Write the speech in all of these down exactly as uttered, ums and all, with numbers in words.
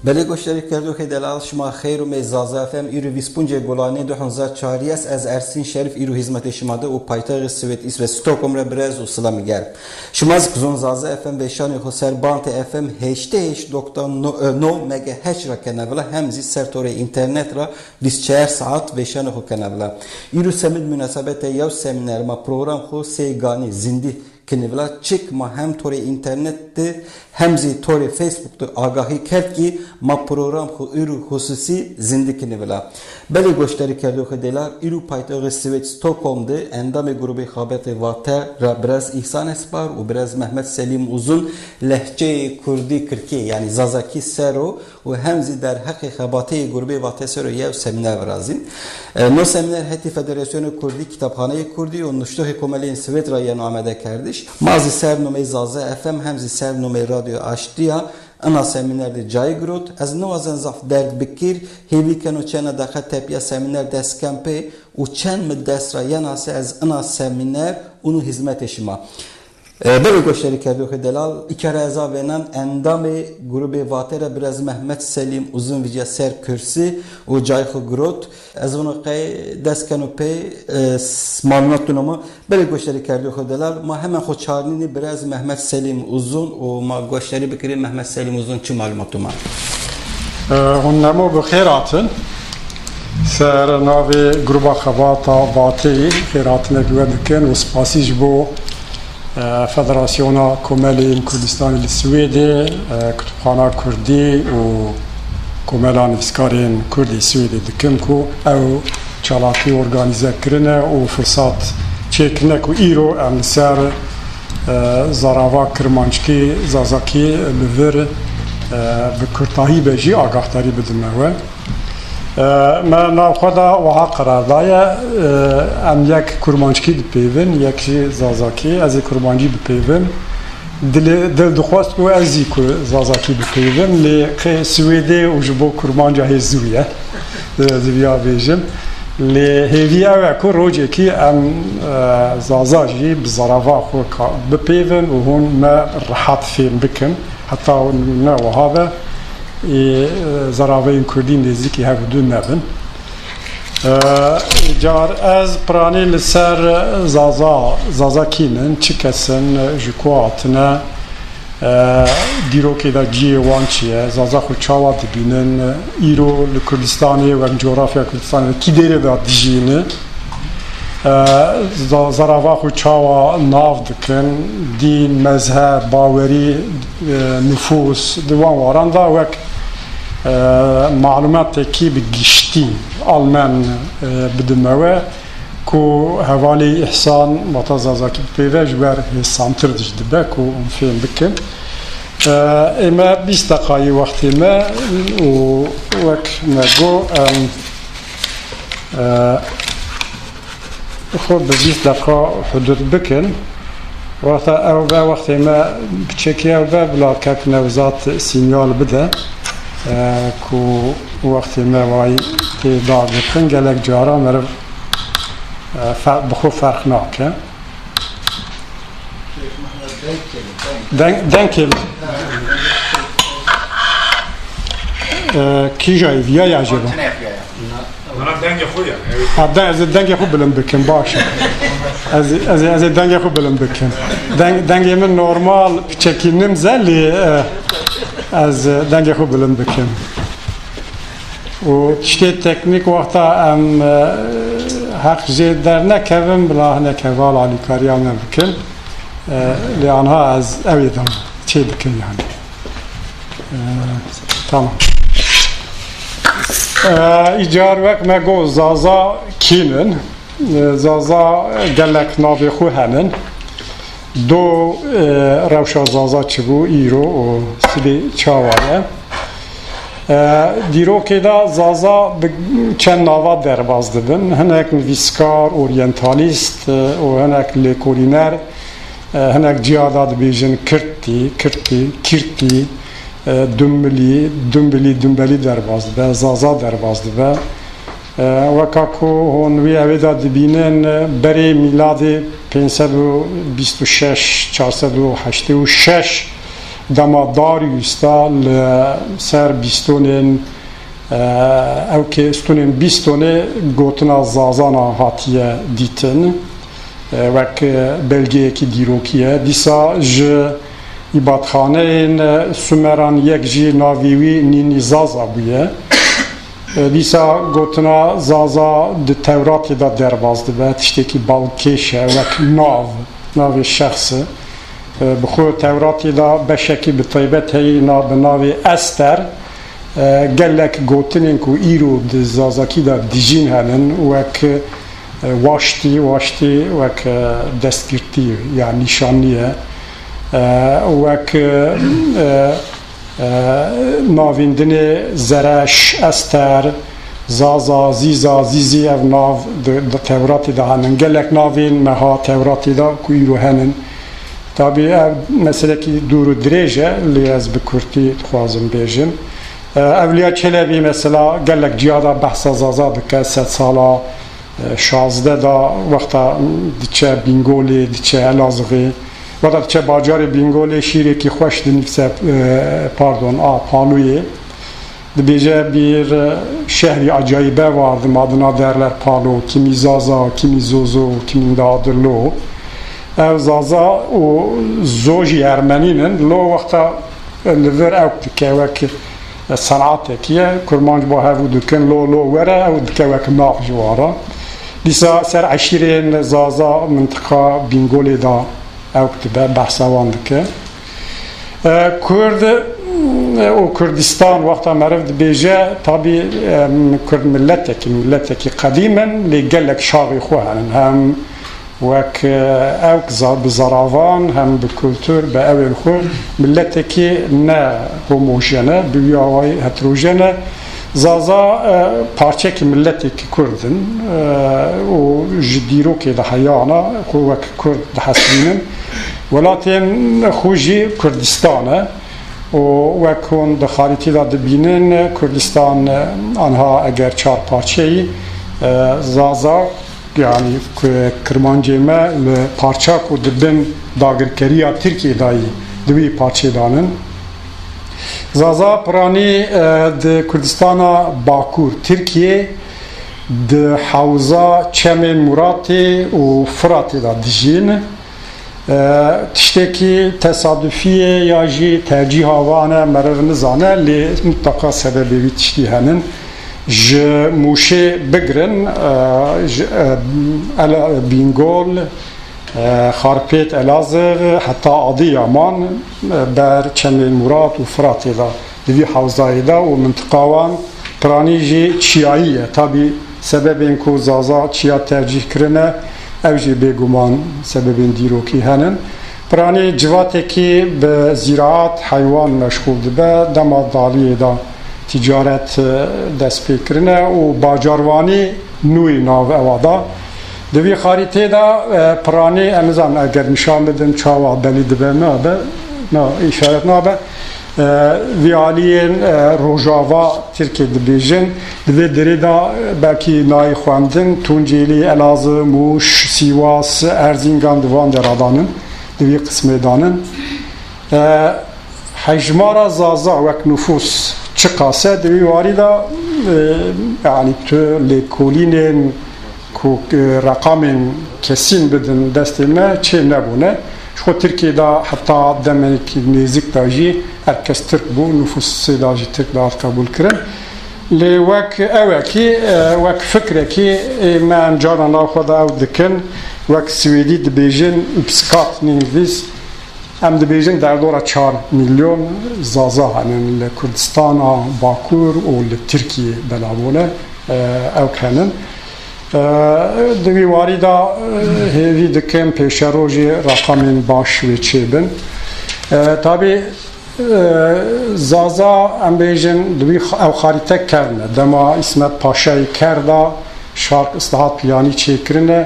Belê goşdarîkerdoxê delal, şima xeyr ûmey Zaza F M, îro vîst pûncê Gulanê du hezar çarî est, ez Ersîn Şerîf îro hizmetê şima de û paytexê Swêd îsve Stockholm ra birez û silamî germ. Şima zî ki zon Zaza F M vêşanê xo ser bantê F M heştê heşt nokta no megahertz ra kena vila, hem zî ser torê înternet ra vîst çar saet vêşanê xo kena vila. Îro semîd munasebetê yew semîner ma program xo sey ganî zindî kinî vila. Çik ma hem torê înternet de hem zî torê Facebook de agahî kerd kî ma program xo îro xususî zindî kinî vila. Belê goşdarîkerdoxê delal, îro paytexê Swêd Stockholm de endamê grûbê xebetê Vate ra birez Îhsan Esbar û birez Mehmet Selîm Uzun lehçeyê kurdî kirkê, yanî zazakî ser o û hem zî derheqê xebateyê grûbê Vate ser o yew semîner virazîn. E, no semîner hetê Federasyonê Kurdî, Kitapxaneyê Kurdî û Nuştoxê Komeleyên Swêd ra yeno amadekerdiş. Ma zî ser nomeyê Zaza F M hem zî ser nomeyê Radyo Aştî ya ina semîner de cayî girot. Ez niwazen zaf derg bikir, hêvî keno çend deqe tepîya semîner dest ken pê û çend mi dest ra yena se ez ina semîner ûno hizmetê şima. E, belê goşdarîkerdoxê delal, îkare ez a vênen endamê grûbê Vate ra birez Mehmet Selîm Uzun vîcîya ser kursî û cayê xo girot. Ez vûno qey dest keno pê, e, s-, malumat dûno ma. Belê goşdarîkerdoxê delal, ma hemen xo çarnînî birez Mehmet Selîm Uzun û ma goşdarî bikirî Mehmet Selîm Uzun çi malumat dû ma. E, hûn hemû bi xêr hatin. Ser navê Grûba Xebata Vateyî xêrhatinekî we dikin û spasî ji bo, e, Federasyona Komelên Kurdistanî li Swêdê, e, Kutubxana Kurdî û Komela Nivîskarên Kurdî Swêdê dikim ku ew çalakî organîze kirine û firsat çêkirine ku îro em li ser, e, zarava kirmanckî, zazakî li vir, e, bi kurtahî be jî agahdarî bidime we. E, me nav xwe de wiha qerar daye, e, em yek kurmanckî bipeyvin, yek jî zazakî, ez ê kurmancî bipeyvin. Dilê, dil dixwest ku ez jî ku zazakî bipeyvim, lê qey Swêdê û ji bo kurmanca hê zû ye. Ez ê viya bêjim. Lê hêvî ew e ku rojekî em, e, zaza jî bi zarava xwe ka-, bipeyvin û hûn me rehet fêm bikin. Heta ne wiha be, ê, e, zaraveyên kurdî nêzîkî hev û du nebin. E, car ez piranî li ser Zaza, Zaza kî nin, çi kes in, ji ku hatine, e, dîrokê de cihê wan çi ye, Zaza xwe çawa dibînin, îro li Kurdistanê, wek cografya Kurdistanê de kî dêrê de dijîne, e, za-, zarava xwe çawa nav dikin, dîn, mezheb, bawerî, e, nifûs, di wan waran de wek, e, malumatekî bi giştî almen, e, bidime we, ku hevalê Îhsan, vata zazakî bipeyve, ji wer hêsantir jî dibe ku hûn fêm bikin. E, ê me bîst deqayî wextê me û wek me got, em, e, xwe bi bîst deqa hudud bikin. Wexta ew be, wextê me piçekî ew be, bila kek Newzat sînyal bide, e, ku wextê me way tê dagirtin, gelek cara meriv, e, fe-, bi xwe ferq nake. Deng, dengê mi. E, kîja yê, viya ya jê ba? Mana dengê xo ya. Ha, de-, ez ê dengê xo bilind bikim, baş e. Ez, ez, ez ê dengê xo bilind bikim. Deng, dengê min normal piçekî nimz e, lê, e, ez dengê xo bilind bikim. Û tiştê teknîk wexta em, e, heq jê dernekevin, bila hinek heval alîkariya me bikin. E, lê anha ez ewê de çê dikin yanî. E, tamam. E, îcar wek me got Zaza kînin. E, Zaza gelek navê xwe henin. Do, e, rewşa Zaza çi bû, îro û sibê çawa ye? E, dîrokê de Zaza bi çend nava derbaz dibin. Hinek nivîskar, oryentalîst, e, û hinek lêkolîner, e, hinek ciya de dibêjin Kirtî, Kirtî, Kîrtî, e, Dumbilî, Dumbilî, Dumbelî derbaz dibe, Zaza derbaz dibe. E, weka ku hûn wî ewê de dibînin, e, berê mîladê pênc sed û bîst û şeş, çar sed û heştê û şeş, Dema Darius de li ser bîstonên, e, ew ke stonên bîstonê gotina Zazana hatiye dîtin, e, wek, e, belgeyekî dîrokî ye. Dîsa ji îbadxaneyên, e, Sumeran yek jî navê wî Nînî Zaza bûye. E, dîsa gotina Zaza di Tewratê de derbaz dibe, tiştekî balkêş e, wek nav, navê şexs e. E, bi xwe Tewratê de beşekî bi taybet heyî na, bi navê Ester, e, gelek gotinên ku îro di Zazakî de dijîn henin, wek, e, waştî, waştî wek, e, destgirtî ya nîşanî ye. E, wek, e, e, e, navîndinê Zereş, Ester, Zaza, Zîza, Zîzî, ev nav di, di Tewratê de henin. Gelek navên meha Tewratê de ku îro henin. Tabî ev meselekî dûr û dirêj e, lê ez bi kurtî dixwazim bêjim. E, Ewliya Çelebî mesela gelek ciya de behsa Zaza dike, sedsala, e, şazdeh de wexta diçe Bîngolê, diçe Elazığê, wexta diçe bajarê Bîngolê şîrekî xweş dinivîse, e, pardon, a Palûyê. Dibêje, bir, e, şehrî acayîbe vardim, adına derler Palo, kimî Zaza, kimî Zozo, kimîn de adı Lo. Ev Zaza û Zo jî Ermenîn in. Lo wexta li vir ewk dike wek, e, senatekî ye. Kurmanc bo hevû dikin, lo, lo were, ew dike wek nav ji wara. Dîsa ser eşîrên Zaza mintiqa Bîngolê de ewk dibe, behsa wan dike. E, Kurd, e, û Kurdistan wexta meriv dibêje, tabî, em, Kurd miletekî, miletekî qedîm in, lê gelek şaxê xwe henin. Hem wek, e, ewk za-, bi zaravan, hem bi kultur, bi ewên xwe miletekî ne homojen e, bi wî awayî heterojen e. Zaza, e, parçekî miletekî Kurd in, e, û ji dîrokê de heyana xwe wek Kurd dihesibînin. Welatên xwe jî Kurdistan e û wek hûn di xarîtî de dibînin, Kurdistan, e, anha eger çar parçeyî, e, Zaza, yanî, k-, Kirmancê me li parça ku di bin dagirkeriya Tirkiyê de yî, di wî parçê de nin. Zaza piranî, e, di Kurdistana Bakur Tirkiyê, di hewza Çemên Muratê û Firatê de dijîn. E, tiştekî tesadufî ye ya jî tercîha wan e, meriv nizane, lê mutlaka sebebê wî tiştî henin. Ji Mûşê bigirin, e, ji, e, Ela-, Bîngol, e, Xarpêt, Elazığ, heta Adıyaman, e, ber Çemên Murat û Firatê de, di vî hewzayê de û mintiqa wan piranî jî çiyayî ye. Tabî sebebên ku Zaza çiya tercîh kirine, ew jî bêguman sebebên dîrokî henin. Piranî civatekî bi zîraat, heywan meşxûl dibe, dema daliyê de tîcaret, e, dest pê kirine û bacarwanî nûyî nav ewa da. Di vî xarîtê de, e, piranî, em nizanin eger nîşan bidin çawa belî dibe, nabe, na, îşaret nabe. E, vî aliyên, e, Rojava Tirkê dibêjin. Di vê derê de, e, belkî nayê xwendin, Tuncêlî, Elazığ, Mûş, Sîwas, Erzîngan di van de ra danin, di vî qismê danin. E, Hejmara Zaza wek nufus çiqas e, di wî warî de, e, yanî tu lêkolînên ku, e, reqamên kesîn bidin destê me çê nebûne. Ji xwe Tirkiyê de heta demekî nêzik de jî her kes Tirk bû, nufusê de jî Tirk dihat qebûl kirin. Lê wek ewekî, e, wek fikrekî, ê me em carna nav xwe de ew dikin, wek Swêdî dibêjin, uppskattningsvis, em dibêjin derdora çar milyon Zaza henin li Kurdistana Bakur û li Tirkiyê belav bûne, e, ewk henin. E, di wî warî de, e, hêvî dikim pêşerojê reqamên baş wê çêbin. E, tabî, e, Zaza, em bêjin, di wî xa-, ew xarîte kevn e. Dema Îsmet Paşayî kerda, şark îstihat planî çêkirine,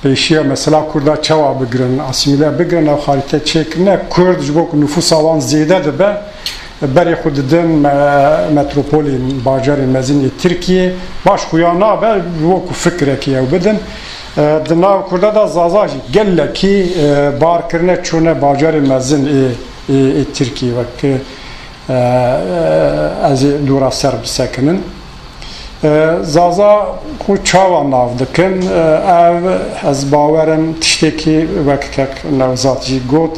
pêşiya mesela Kurda çawa bigirin, asîmîle bigirin, ew xarîte çêkirine. Kurd ji bo ku nufûsa wan zêde dibe, berê xwe didin me-, metropolên, bajarên mezin ê Tirkiyê. Baş xuya nabe, ji bo ku fikrekê ew bidin. E, di nav Kurda de Zaza jî gelekî, e, bar kirine, çûne bajarê mezin ê ê, ê Tirkî wek, e, e, ez ê dûra ser bisekinin. E, Zaza xwu çawa nav dikin? E, ev ez bawerim tiştekî wek kek Newzat jî got,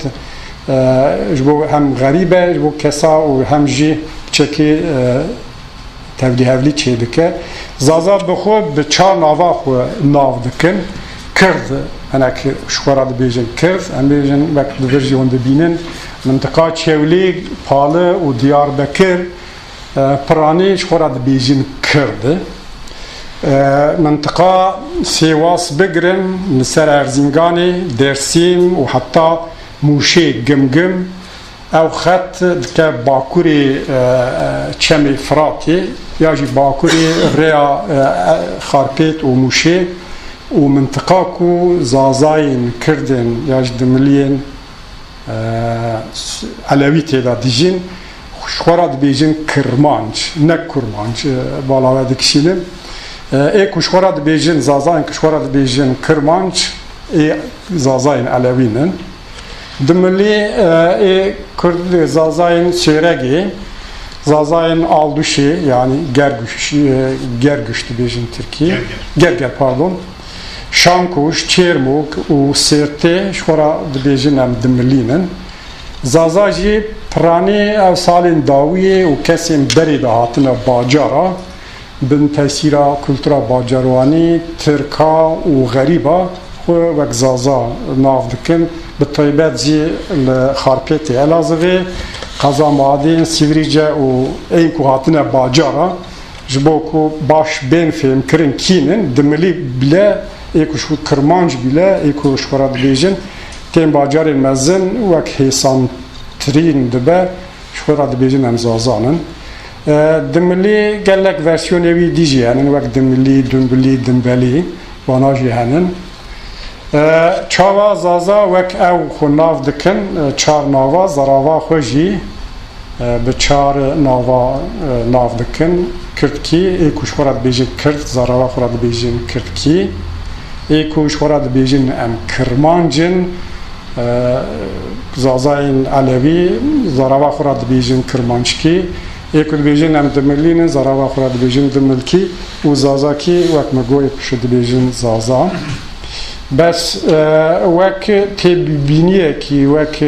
e, ji bo hem xerîb e, ji bo kesa û hem jî çekî, e, tevlîhevlî çêdike. Zaza bi xwe bi çar nava xwe nav dikin. Kird, hinek ji xwe re dibêjin Kird, em bêjin wek di vir jî hûn dibînin, mintiqa Çewlîg, Pali û Diyarbekir, e, piranî ji xwe re dibêjin Kird. E, mintiqa Sêwas bigirin, li ser Erzînganê, Dêrsim û heta Mûşê Gimgim, ew xet dike bakurê, e, e, Çemê Firatê ya jî bakurê rêya, e, e, Xarpêt û Mûşê û mintiqa ku Zazayên, Kirdên ya jî Dimiliyên, e, s-, Elewî tê de dijîn, ji xwe re dibêjin Kirmanc, ne Kurmanc, e, bala we dikişînim. E, ê ku ji xwe re dibêjin, Zazayên ku ji xwe re dibêjin Kirmanc, ê Zazayên Elewî nin. Dimilî, e, ê Kurd, Zazayên Sêregê, Zazayên Alduşê, yanî Gerguş, e, Gerguş dibêjin Tirkî. Gerger. Gerger, pardon. Şankuş, Çêrmûg û Sêrtê ji xwe re dibêjin em Dimilî nin. Zaza jî piranî ew salên dawiyê û kesên berê de hatine bacara. Bin tesîra kultura bacarwanî, tirka û xerîba xwe wek Zaza nav dikin. Bi taybet jî li Xarpêtê Elazığê, qeza Madên, Sîvrîce û ên ku hatine bacara, ji bo ku baş bên fêhmkirin kî nin, Dimilî bile, ê ku ji Kirmanc bile, ê ku ji xwe re dibêjin, tên bacarên mezin wek hêsantirîn dibe. Ji xwe re dibêjin em Zazan in. E, Dimilî gelek versiyonê wî dî jî henin, wek Dimilî, Dumbilî, Dimbelî, vana jî henin. E, çawa Zaza wek ew xwe nav dikin, e, çar nava, zerava xwe jî, e, bi çar nava, e, nav dikin. Kirdkî, ê ku ji xwe re dibêjin Kird, zerava xwe re dibêjin Kirdkî. Ê ku ji xwe re dibêjin em Kirmanc in, e, Zazayên Elewî, zerava xwe re dibêjin Kirmanckî. Ê ku dibêjin em Dimilî nin, zerava xwe re dibêjin Dimilkî û Zazakî, wek mi go, ê ku ji dibêjin Zaza. Bes, e, wek têbîniyekî, wek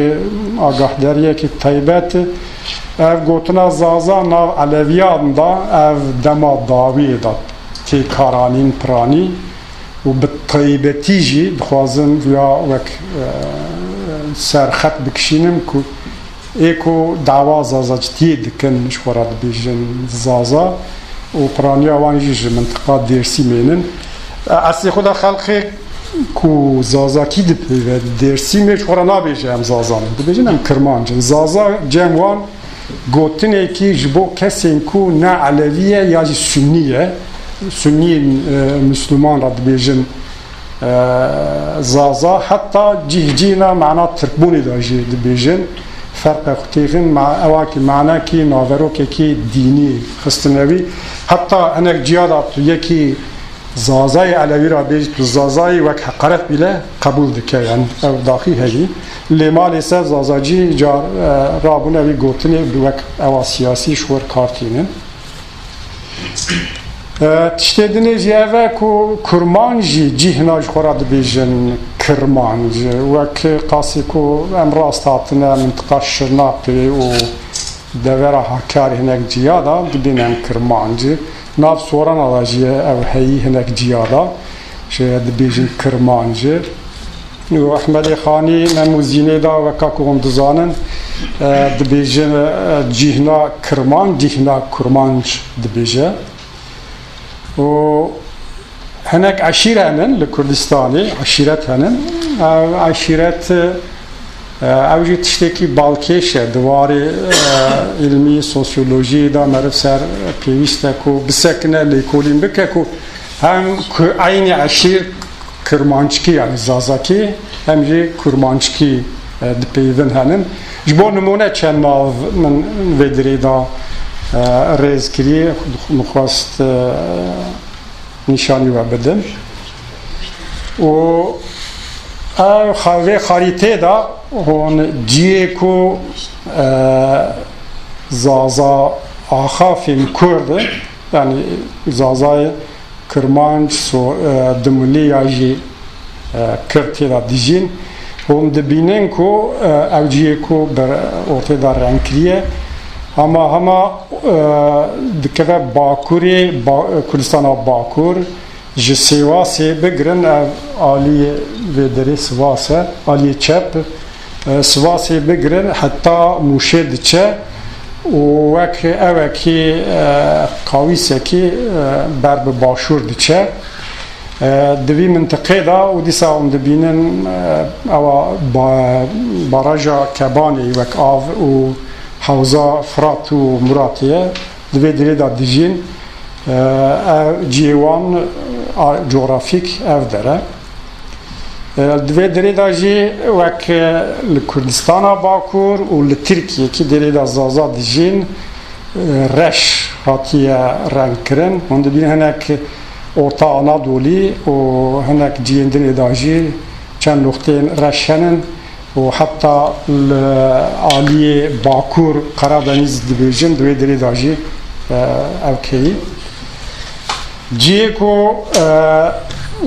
agahdariyekî taybet, ev gotina Zaza nav Elewiyan de, ev dema dawiyê de tê karanîn, piranî û bi taybetî jî dixwazim ya wek, e, serxet bikişînim ku ê ku dawa zazakîtiyê dikin, ji xwe re dibêjin Zaza û piraniya wan jî ji mintiqa Dêrsimê nin. E, eslê xwe de xelqê ku zazakî dipeyve Dêrsimê ji xwe re nabêje em Zazan in. Dibêjin em Kirmanc in. Zaza cem wan gotinekî ji bo kesên ku ne Elewî ye ya jî Sunnî ye. Sunnîyên, e, Misliman re dibêjin, e, Zaza. Heta cih cihna mana Tirkbûnê de jî dibêjin. Ferqe xwe têxin, ma-, ewa kî manekî, naverokekî dînî xistine wî. Heta hinek ciya de tu yekî Zazayê Elewî ra bêjî, tu Zazayî wek heqaret bîle qebûl dike, yanî ew daxî heyî. Lê malêsef Zazacî car, e, rabûne wî gotinê bi wek ewa siyasî ji xwe kar tînin. E, tiştê dinê jî ev e ku Kurmanc jî cîhna ji xwe ra dibêjin Kirmanc. Wek qasî ku em rast hatine mintiqa Şirnexê û devera Hakkari hinek ciya de dibên em Kirmanc. Nav Sorana de jî ew heyî hinek ciya de, şeye dibêjin Kirmanc. Û Ehmedê Xanî Mem û Zînê de weka ku hûn dizanin, e, dibêjin, e, cîhna Kirman, cîhna Kurmanc dibêje. Û hinek eşîr henin li Kurdistanê, eşîret henin. Ew eşîret, e, ew jî tiştekî balkêş e. Di warê, e, îlmî sosyolojiyê de meriv ser pêwîst e ku bisekine, lêkolîn bike ku hem ku eynî eşîr Kirmanckî, yanî Zazakî, hem jî Kurmanckî, e, dipeyvin henin. Ji bo nimûne çend nav min vê dirê de, e, rêz kirî, min xwest, e, nîşanî we bidim. Û ew xa-, vê xarîtê de Hon ciyê ku, e, Zaza axafên Kurd, yanî Zazayê Kirmanc, So-, e, Dimilî ya jî, e, Kird têda dijîn. Hûn dibînin ku, e, ew ciyê ku bi ortê de rengkirî ye, hema hema, e, dikeve Bakurê, Ba-, Kurdistana Bakur, ji Sêwasê bigirin, ev aliyê vê derê Sivas e, aliyê çep, e, Sivasê bigirin heta Mûşê diçe û wek ewekî, e, qawîsekî, e, ber bi başûr diçe. E, di vî mintiqê de û dîsa hûn dibînin, e, ewa ba-, baraja Kebanê wek av û hewza Firat û Muratê ye. Di vê derê de dijîn, e, ev ciyê wan, a, cografîk ev der e. E, di vê derê de jî wek, e, li Kurdistana Bakur û li Tirkiyekî derê de Zaza dijîn, e, reş hatiye rengkirin. Hûn dibînin hinek Orta Anadolî û hinek ciyên dinê de jî çend nuqteyên reş henin. û heta li aliyê Bakur Karadenîz dibêjin, di wê derê de jî, e, ew keyî. Ciyê ku, e,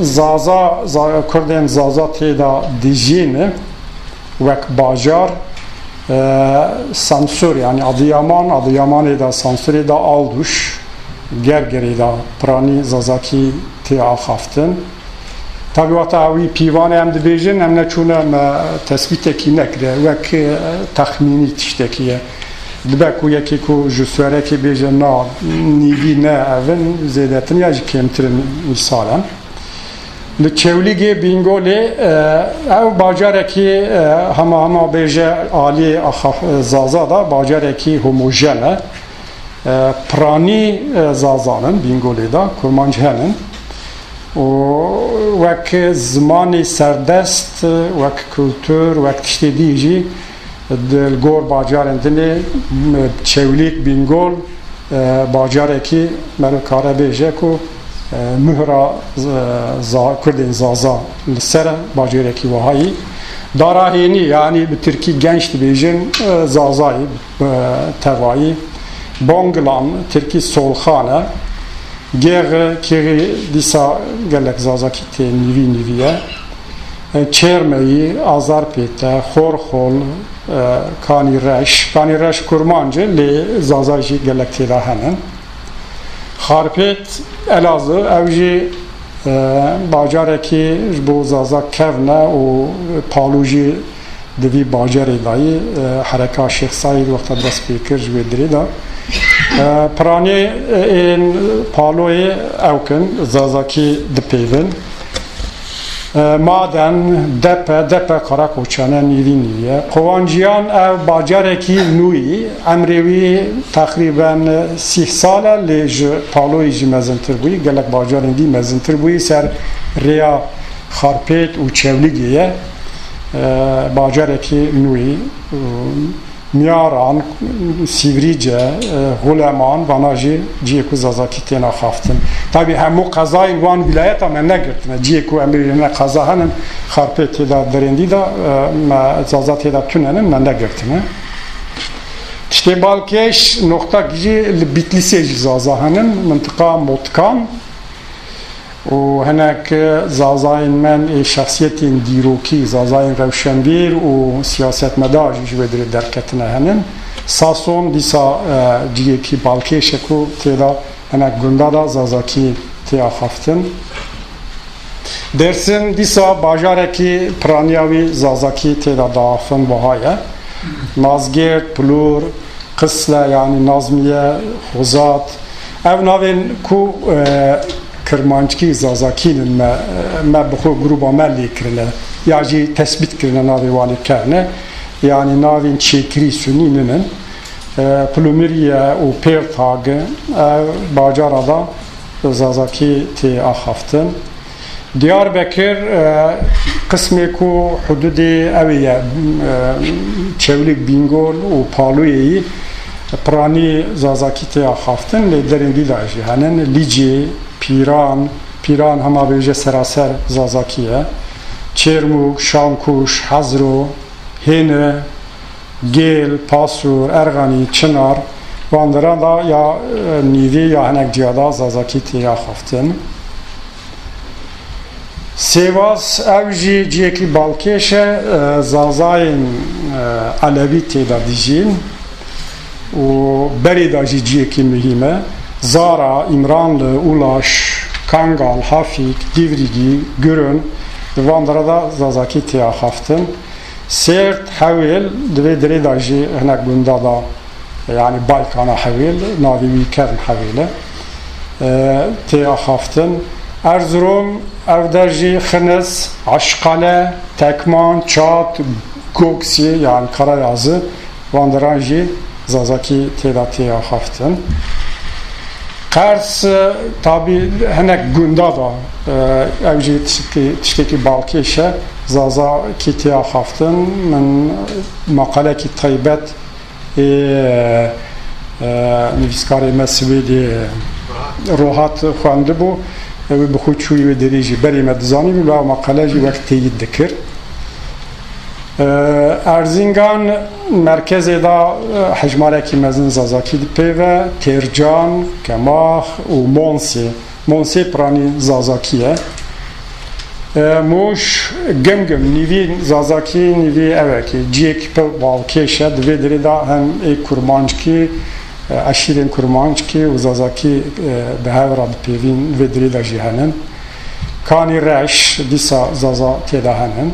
Zaza, Za-, Kurdên Zaza tê de dijîn, wek bajar, e, Samsûr, yanî Adıyaman, Adıyamanê de, Samsûrê de, Alduş, Gergerê de piranî Zazakî tê axaftin. Tabî wexta wî pîvanê em dibêjin, em neçûne me tespîtekî nekire, wek, e, texmînî tiştekî ye. Dibe ku yekê ku ji Suerekê bêje na nîvî ne ev in, zêdetin ya jî kêmtir in mîsal in. Li Çewlîgê Bîngolê, e, ew bacarekî, e, hema hema bêje aliyê Axa-, Zaza da bacarekî homojen e. E, piranî, e, Zazan in, Bîngolê de Kurmanc henin. Û wek zimanê serdest, wek kultur, wek tiştê dî jî di gor bacarên dinê, m-, Çewlîg, Bîngol, e, bacarekî mero kare bêje ku, e, muhra z-, za-, Kurdên Zaza li ser e, bacarekî wahayî. Dara Hênî, yanî bi tirkî genç dibêjin, e, Zazayî, e, tevayî. Bonglan, tirkî solxan e. Gêxi, kêxî dîsa gelek Zazakî tê nîvî nîvî ye. E, Çêrmeyî, Azarpête, Xorxol, e, Kanî Reş. Kanî Reş Kurmanc e, lê Zaza jî gelek têda henin. Xarpêt, Elazığ, ew jî, e, bacarekî ji bo Zaza kevn e û Palo jî di vî bajarê de yî, e, hereka Şêx Seîd wexta dest pê kir ji wê dirê de. E, piranê, e, ên Paloyê ewk in, Zazakî dipeyvin. E, Maden, Depe, Depe Karakoçan e, nîvî nîvî ye. Kowanciyan ew bacarekî nû yî, emrê wî teqrîben sîh sal e, lê ji Paloyî jî mezintir bûyî, gelek bacarên dî mezintir bûyî, ser rêya Xarpêt û Çewlîgê ye. E, bacarekî nû yî, e, Miyaran, Sîvrîce, e, Xuleman, vana jî ciyê ku Zazakî têna xaftin. Tabî hemû qezayên wan wîlayeta me negirtine. Ciyê ku em bêjin ne qeza henin, Xarpêt têda, derên dî de, e, me Zaza têda tune nin, me negirtine. Tiştê balkêş, noxtak jî li Bîtlîsê jî Zaza henin, mintiqa Motkan. Û hinek Zazayên me ê şexsiyetên dîrokî, Zazayên rewşenbîr û siyasetmedar jî ji wê dirê derketine henin. Sason dîsa, e, ciyekî balkêş e ku têda hinek gunda da Zazakî tê axaftin. Dêrsim dîsa bajarekî piraniya wî Zazakî têda diaxifin, wiha ye. Mazgêrd, Pilûr, Qisle, yanî Nazmiye, Xozat. Ev navên ku, e, Kirmanckî Zazakî nin, me, me bi xwe grûba me lê kirine, ya jî tesbît kirine, navê wan ê kevn e. Yanî navên çêkirî sunî ninin. E, Pilûmiriye û Pêrtag, ev bacara da Zazakî tê axaftin. Diyarbekir, e, qismê ku hududê ewê ye, e, Çewlîg, Bîngol û Palûyê yî, piranî Zazakî tê axaftin, lê derên dî de jî henin. Lîcê, Pîran, Pîran hema vêje seraser Zazakî ye. Çêrmûg, Şankuş, Hezro, Hêni, Gêl, Pasûr, Erxanî, Çinar, van deran da ya, e, nîvî ya hinek cîya da Zazakî tê axaftin. Sêwas ew jî cîyekî balkêş e, e, Zazayên, e, Elewî têda dijîn û berê da jî cîyekî muhîm e. Zara, Îmranli, Ulaş, Kangal, Hafîk, Dîvrîgî, Gurun, di van dera da Zazakî tê axaftin. Sêrt, Hewêl, di vê dirê de jî hinek gunda da, yanî Baykana Hewêl, navê wî kevn Hewêl e, e, tê axaftin. Erzurum, ev der jî Xinis, Aşqale, Tekman, Çat, Goksî, yanî Karayazi, van deran jî Zazakî têda tê axaftin. Qers, e, tabî hinek gunda da, e, ew jî tiştekî, tiştekî balkêş e, Zazakî tê axaftin. Min maqalekî taybet ê, e, nivîskarê me Swêdê Rohat xwendibû. Ew bi xwe çûyî wê derê jî berê me dizanîbû, la maqale jî wek teyîd dikir. E, Erzingan merkezê da, e, hejmarekî mezin Zazakî di pê ve, Têrcan, Kemax û Monsê. Monsê piranî Zazakî ye. E, Mûş, Gimgim, nîvî Zazakî, nîvî ewekî cîyekî pir balkêş e. Di vê dirê de hem ê Kurmanckî, e, eşîrên Kurmanckî û Zazakî, e, bi hev re dipêvîn, vê dirê de jî henin. Kanî Reş, dîsa Zaza têde henin.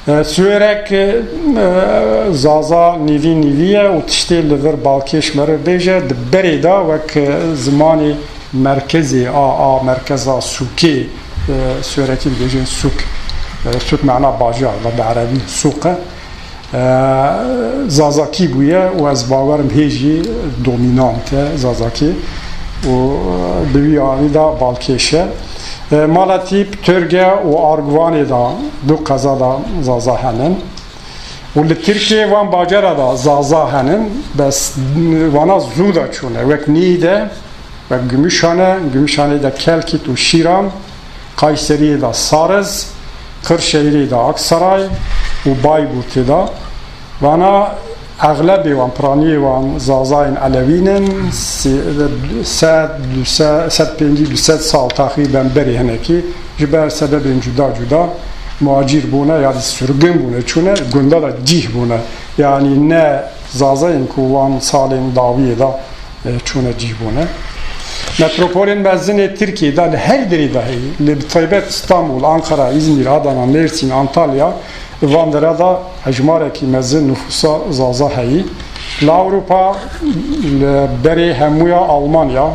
E, Suêrek, e, Zaza nîvî nîvî ye û tiştê li vir balkêş meri bêje, di berê de wek, e, zimanê merkezê a, a merkeza sûkê, e, Suêrekî dibêjin sûk. E, sûk mana bajar, bi erebî sûk e. E, Zazakî bûye û ez bawerim hê jî domînant e Zazakî û, e, bi wî anî de balkêş e. E, Malatîp, Tirge û Arguvanê de du qeza de Zaza henin. Û li Tirkiyê van bacera de Zaza henin, bes vana zû de çûne. Wek Nîde, wek Gümüşhane, Gümüşhane'de Kelkit û Şîran, Kayseriyê de Sariz, Kırşehirê de Aksaray û Bayburtê de. Vana exlebê wan, piraniyê wan Zazayên Elewîn in, sê-, sed, du sed, sed pêncî, du sed sal teqrîben berê hinekî ji ber sebebên cuda cuda muhacîr bûne ya zî surgin bûne, çûne gunda de cîh bûne. Yanî ne Zazayên ku wan salên dawiyê de, e, çûne cîh bûne. Metropolên mezin ê Tirkiyê de li her derê de heye, lê bi taybet Stenbol, Ankara, Îzmîr, Adana, Mêrsîn, Antalya, van dera de hejmarekî mezin nufûsa Zaza heyî. Li Ewropa, li berê hemûya Almanya,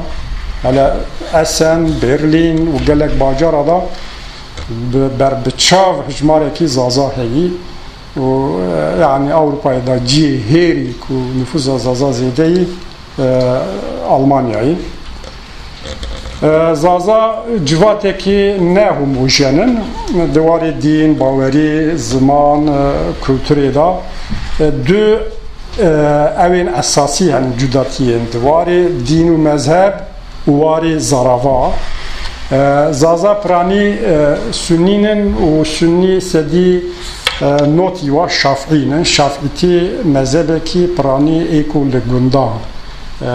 hele Esen, Berlîn û gelek bacara de bi ber bi çav hejmarekî Zaza heyî û, e, yanî Ewropayê de cihê hêrî ku nufûsa Zaza zêde yî, e, Almanyayê. E, Zaza civatekî ne homojen in, di warê dîn, bawerî, ziman, e, kulturê de, e, du, e, ewên esasî, yanî cudatiyên di warê dîn û mezheb û warê zarava. E, Zaza piranî, e, sunnîn in û sunnî sedî, e, notî wa şafîîn in. Şafîtî mezhebekî piranî ê ku li gundan, e,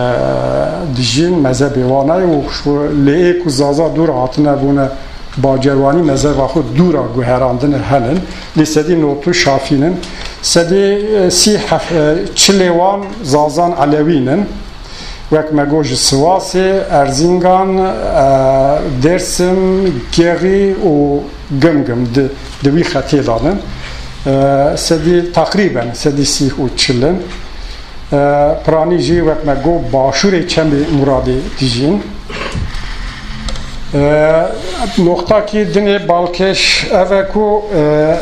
dijîn mezhebê wan a û şu lê ê ku Zaza dûr hatine bûne bacerwanî mezheba xwe dûra guherandine henin. Lê sedî notû şafîn in. Sedî, e, sî hef-, e, çilê wan Zazan Elewîn in. Wek me got ji Sivasê, Erzingan, e, Dêrsim, Gêxî û Gimgim di, di wî xetê de ne. E, sedî teqrîben sedî sî û çil in. E, piranî jî wek me got başûrê Çemê Muradê dijîn. E, noqtakî dinê balkêş ev e ku, e,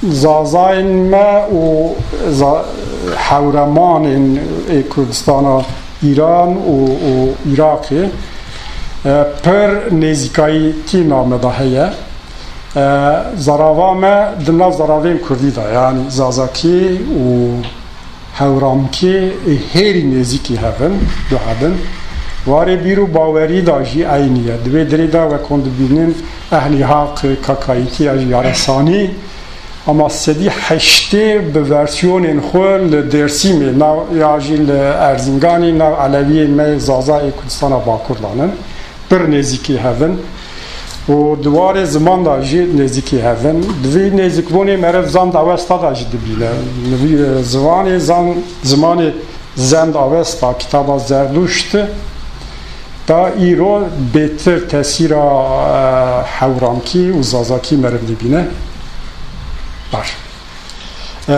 Zazayên me û za-, hewremanên ê Kurdistana Îran û, û Îraqê, e, pir nêzîkayîtî navme de heye. E, zarava me di nav zaravên kurdî de, yanî zazakî û hewramkî ê hêrî nêzîkî hev in, du heb in. Warê bîr û bawerî de jî eynî ye. Di vê dirê de wek hûn dibînin ehlî haq, kakayîtî ya jî yaresanî, Hema sedî heştê bi versiyonên xwu li Dêrsimê, na ya jî li Erzînganî, na elewiyên me Zaza ê Kurdistana Bakur danin. Pir nêzîkî hev in û di warê ziman de jî nêzîkî hev in. Di vî nêzîkbûnê meriv zand Awesta de jî dibîne. Di vî, e, ziwanê zan, zimanê Zend Avesta, kitaba Zerduşt, da îro bêtir tesîra, e, hewramkî û zazakî meriv dibîne. Bar. E,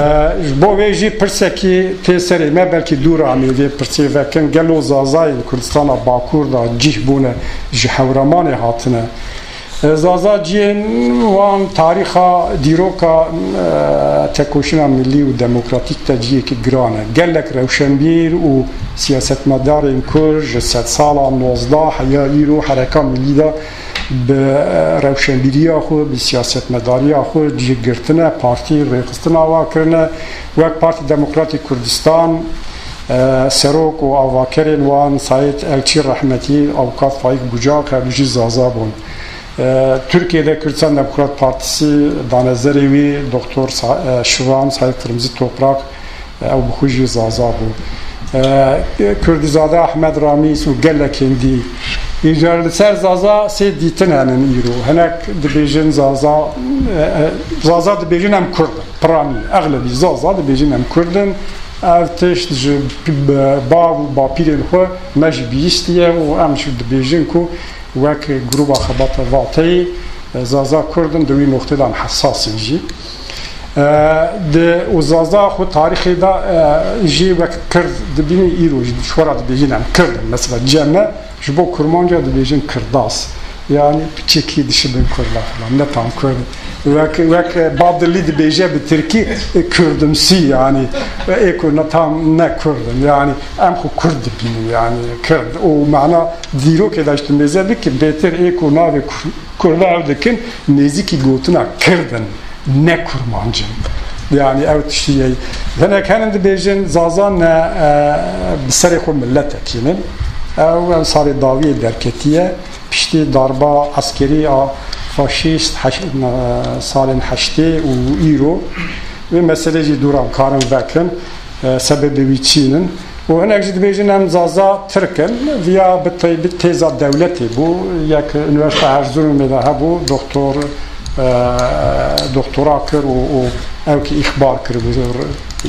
ji bo vê jî pirsekî tê serê me, belkî dûr amê vê pirsê vekin, gelo zazayên Kurdistana Bakur de cih bûne ji hewramanê hatine? E, Zaza ciyên wan tarîxa dîroka, e, tekoşîna millî û demokratîk de ciyêkî giran e. Gelek rewşenbîr û siyasetmedarên Kurd ji sedsala nozdeh heya îro hereka millî de bi, e, rewşenbîriya xwe, bi siyasetmedariya xwe cih girtine, partî rêxistin ava kirine. Wek Partî Demokratîk Kurdistan, e, serok û avakerên wan Saîd Elçî rehmetî, avûkat Faîk Bucak, hevdû jî Zaza bûn. E, Tirkiyê de Kurdistan Demokrat Partisi danezerê wî Doktor Sa-, e, Şivan Saîd Kırmızı Toprak, e, ew bi xwe jî Zaza bû. E, Kurdîzade Ahmed Ramîs û gelekên dî. Îcar li ser Zaza sê dîtin henin îro. Hinek dibêjin Zaza, e, e, Zaza dibêjin em Kurd in. Piranî, exlebî Zaza dibêjin em Kurd in. Ev tişt ji p-, b-, bav û bapîrên xwe me jî bihîstiye û em jî dibêjin ku wek grûba xebata Vateyî, e, Zaza Kurd in, di wî noqtê de em hesas in jî. E, di, û Zaza xwe tarîxê de, e, jî wek Kird dibînî, îro jî ji xwe re dibêjin em Kird in. Mesela cem me, ji bo Kurmanca dibêjin Kirdas. Yanî piçekî dişibin Kurda falan. Ne tam Kurd. Wek, wek Badilî dibêje bi Tirkî, e, Kurdimsî yanî. E, êko ne tam ne Kurd in. Yanî em xwe Kurd dibînin yanî. Kird. O mana dîrokê de ji tu mêze bikî, bêtir êko navê Kur-, Kurda ew dikin, nêzîkî gotina Kird in. Ne Kurmanc in. Yanî ew tiştî ye. Hinek henin dibêjin Zaza ne, e, bi serê xwe miletekî nin. Ew, ew sarê dawiyê derketiye. Piştî darba eskerî a faşîst heş-, e, salên heştê û îro vê meselê jî dûr em karin vekin, e, sebebê wî çîn in. Û hinek jî dibêjin em Zaza Tirk in. Viya bi taybî têza dewletê bû. Yek unîversîta Erzurumê de hebû, doktor, e, doktora kir û, û ew ki îxbar kiribû,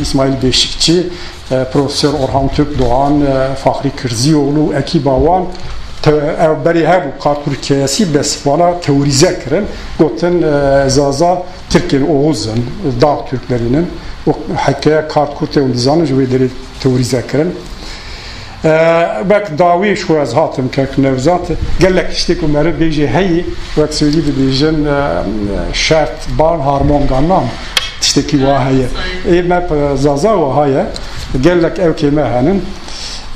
Îsmaîl Beşîkçî, e, Profesor Orhan Türkdoğan, e, Faxrî Kirzîoglu, ekîba wan te-, ew berê hebû, Karkur hikayesi, bes wana teorîze kirin. Gotin, e, Zaza Tirkên Oğuz in, Dağ Türklerî nin. O hikaye Karkur tê hûn dizanin, ji wê derê teorîze kirin. E, wek dawî ji xwe ez hatim kek Nevzat. Gelek tiştê ku meriv bêjê heyî, wek Swêdî dibêjin, e, şert ban harmongannan. Tiştekî wa heye. Ê me pe Zaza wa heye. Gelek ewkê me henin.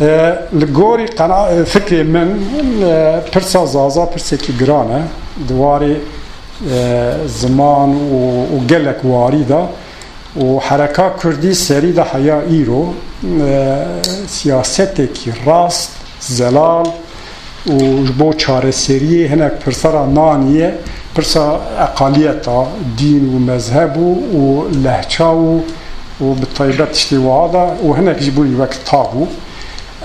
E, li gorî qena-, e, fikrê min, e, pirsa Zaza pirsekî giran e. Di warê, e, ziman û, û gelek warî de û hereka kurdî serî de heya îro, e, siyasetekî rast, zelal û ji bo çareseriyê hinek pirsa ra nanîye, pirsa eqaliyeta, dîn û mezheb û, û lehça û, û bi taybet tiştê wiha de û hinek jî bûyî wek tabû.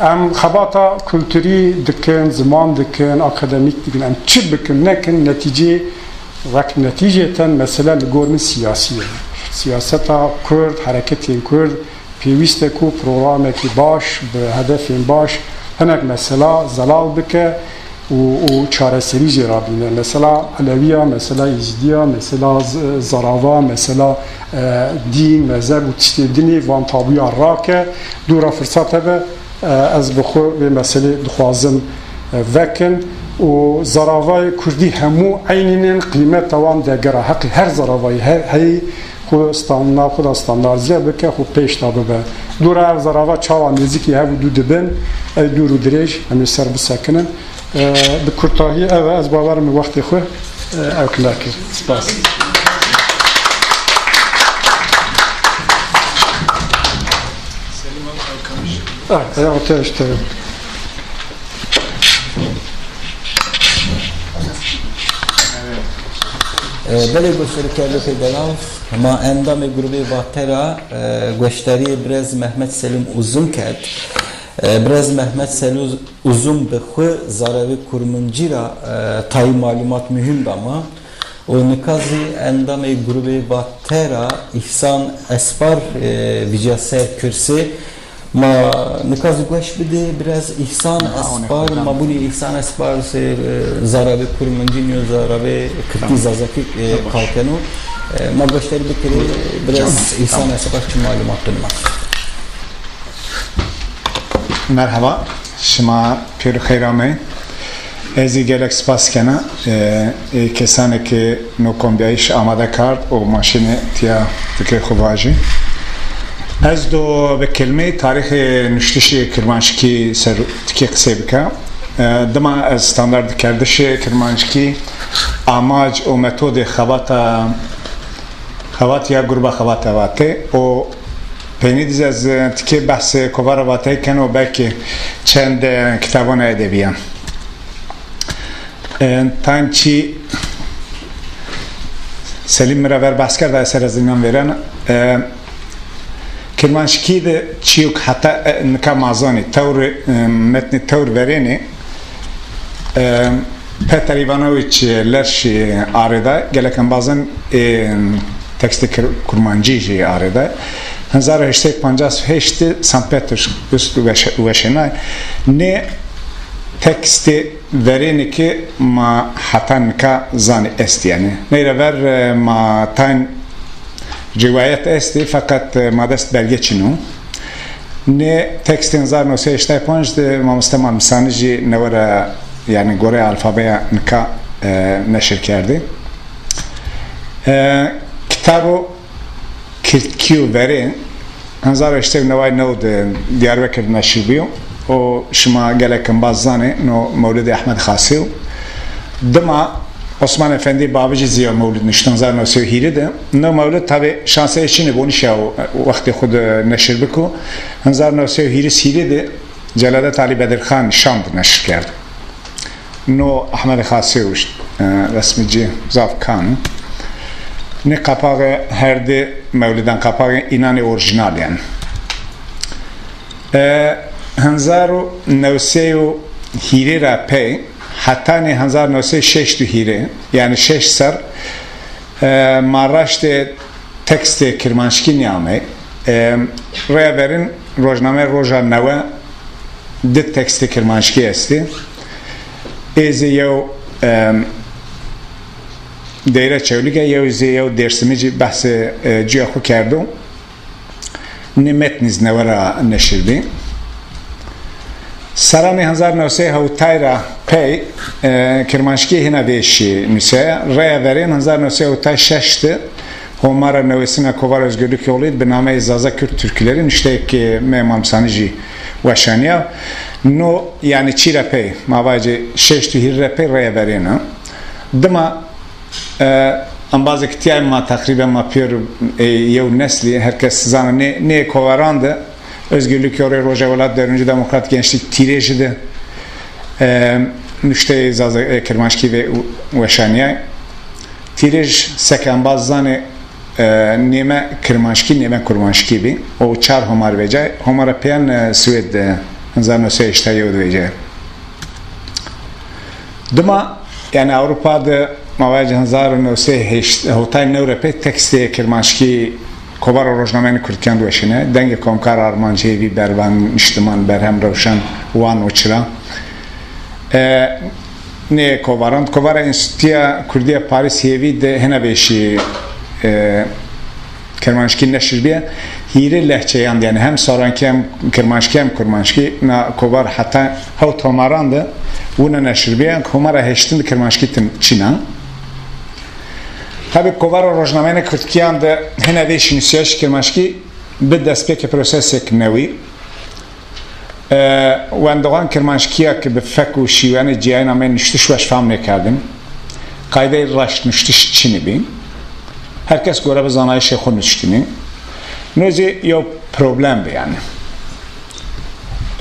Em xebata kulturî dikin, ziman dikin, akademîk dikin, em çi bikin nekin, netîcê, wek netîcêten mesele li gor min siyasî ye. Siyaseta Kurd, hereketên Kurd pêwîst e ku programekî baş, bi hedefên baş, hinek mesela zelal bike û, û çareserî jê ra bîne. Mesela Elewiya, mesela Êzîdiya, mesela Z-, Zarava, mesela, e, dîn, mezheb û tiştê dinê van tabûya rake, dûra firsat hebe. E, ez bi xwe vê meselê dixwazim, e, vekim û zaravayê kurdî hemû eynî nin, qîmeta wan degera heqî her zaravayî he-, heyî xwe stan-, nav xwe de standardîze bike, xwe pêş de bibe. Dûra ev zarava çawa nêzîkî hev û dû dibin, ey dûr û dirêj em ê ser bisekinin. E, bi kurtahî ev e, ez bawer im wextê xwe, e, ew kime kir. Spas. Ah, ya, te işte. E, belê goşdarîkerdoxê delal, ma endamê grubê Vate ra, e, goşdarîyê birez Mehmet Selim Uzun kerd. E, birez Mehmet Selim Uzun bi xwu zaravê kurmancî ra, e, tayî malûmat muhîm da ma. Û nika zî endamê grubê Vate ra Îhsan Espar, e, vîcîya ser kursî. Ma nika zî gueş bidê, birez Îhsan Espar, ma bûnî Îhsan Espar ser, e, zaravê kurmancî nîyo, zaravê kirdkî zazakî, e, qal keno. E, ma goşdarî bikirê, birez Îhsan Espar çi malûmat dino ma. Merheba, şima pêro xeyr amey. Ez zî gelek spas kena, e, ê kesanê ke no kombîyayîş amade kard û ma şinê tîya fikrê xwu vajî. Ez do bi kelîmeyî tarîxê nuştişê kirmanckî ser tikê qisey bika. E, dima ez standardkerdişê kirmanckî, amac û metodê xebata Xebat ya Gruba Xebat Vate û peynî de zî ez tikê behsê Kovara Vateyî keno, belkî çend, e, kitabona edebîyan. E, tayn çî Selîm mi ra ver behs kerd, ez ser ez înan vêrena. E, Kirmanckî de çîyo ke heta, e, nika ma zanî, tewr, e, metnê tewr verênê, e, Peter Ivanoviç Lerş, e, arêda, gelek embazan, e, tekstê kir-, kurmancî jî arêda. Hezar û heşt sey pancas û heşt de Sankt Petersburg weş-, weşênay. Nê tekstê verênê ke ma heta nika zanî estî yanî. Ney ra ver, e, ma tayn rîwayet estî, feqet, e, ma dest belge çin o. Nê tekstê hezar new sey heştay panc de mamoste Malmîsanijî newe ra, yanî goreyê alfabeya nika, e, neşir kerdî. E, kitabo Kirdkî û Verên hezar û heşt sey û neway new de Diyarbekir de neşir bîyo û şima gelek embaz zanê, no mewlidê Ehmed Xasî yo. Dima Osman Efendî Babicî zî yew mewlid nuşto hezar new sey û hîrê de. No mewlid tabî şansê ey çinê bo, nişiyawo wextê xwu de neşir biko. Hezar new sey û hîrê hîrê de Celadet Alî Bedirxan Şam de neşir kerdo. No Ehmedê Xasî yo, e, resmî ci zaf kan o. Nê qapaxê her di mewlidan qapaxê înan ê orîjînal yanî. E, hezar û new sey û hîrê ra pey hetanî hezar new sey şeşt û hîrê, yanî şeş serr, e, ma raştê tekstê kirmanckî nîyamey. E, rêya verên rojnameyê Roja Newe di tekstê kirmanckî estî. Ê zî yew, e, Deyre Çewlîge, yew zî yew Dêrsimijî behsê, e, cuya xwu kerdo. Nê metnî zî newe ra neşir bî. Serranê hezar new sey hewtay ra pey, e, kirmanckî hîna vêşî nusîyaya. Rêya verên hezar new sey hewtay şeş de Homara newêsîna Kovar Özgürlük Yolu bi nameyê Zaza Kürt Türküleri nuşteyêk, e, Mehmet Malmîsanijî weşanîya. No, yanî çî ra pey, ma vajê şeşt û hîrê ra pey rêya verên a. Dima E, embazê ke tîya ma teqrîben ma pêro, e, yew neslî, her kes zano nê, nê kovaran de Özgürlük Yolu, Rojavî Welat, Devrimci Demokrat Gençlik, Tîrêjî de, e, nuşteyê zaza, e, kirmanckî ve weşanîyay. Tîrêj seke embaz zanê, e, nême kirmanckî, nême kurmanckî bî. O çar homar vecay. Homara pêyan, e, Swêd de, hezar new sey heştay yew de vecay. Dima, yanî Ewropa de ma vajê hezar û new sey heşt, hewtay new ra pey tekstê kirmanckî kovara rojnameyanê kurdkîyan de weşêne. Dengê Komkar, Armanc, Hêvî, Bervan, Niştiman, Berhem, Rewşen, Wan û çira. E, nê kovaran, kovara Enstîtuya Kurdî ya Parîs Hêvî de hêna vêşî, e, kirmanckî neşir bîye. Hîrê lehçeyan de, yanî hem sorankî hem kirmanckî hem kurmanckî, na kovar heta hewt homaran de wina neşir bîye. Homara heştin de kirmanckî tim-, çin a. Tabî kovara rojnameyanê kurdkîyan de hêna vêşî nusîyayîş kirmanckî bi destpêkê prosesêk newî. E, wendoxan kirmanckîya ke bi fek û şîweyanê cîyayîn ameyî nuştiş weş fehm nêkerdin. Qaydeyê raşt nuştiş çinî bî. Her kes gore bi zanayîşê xwu nuştînî. No zî yew problem bi yanî.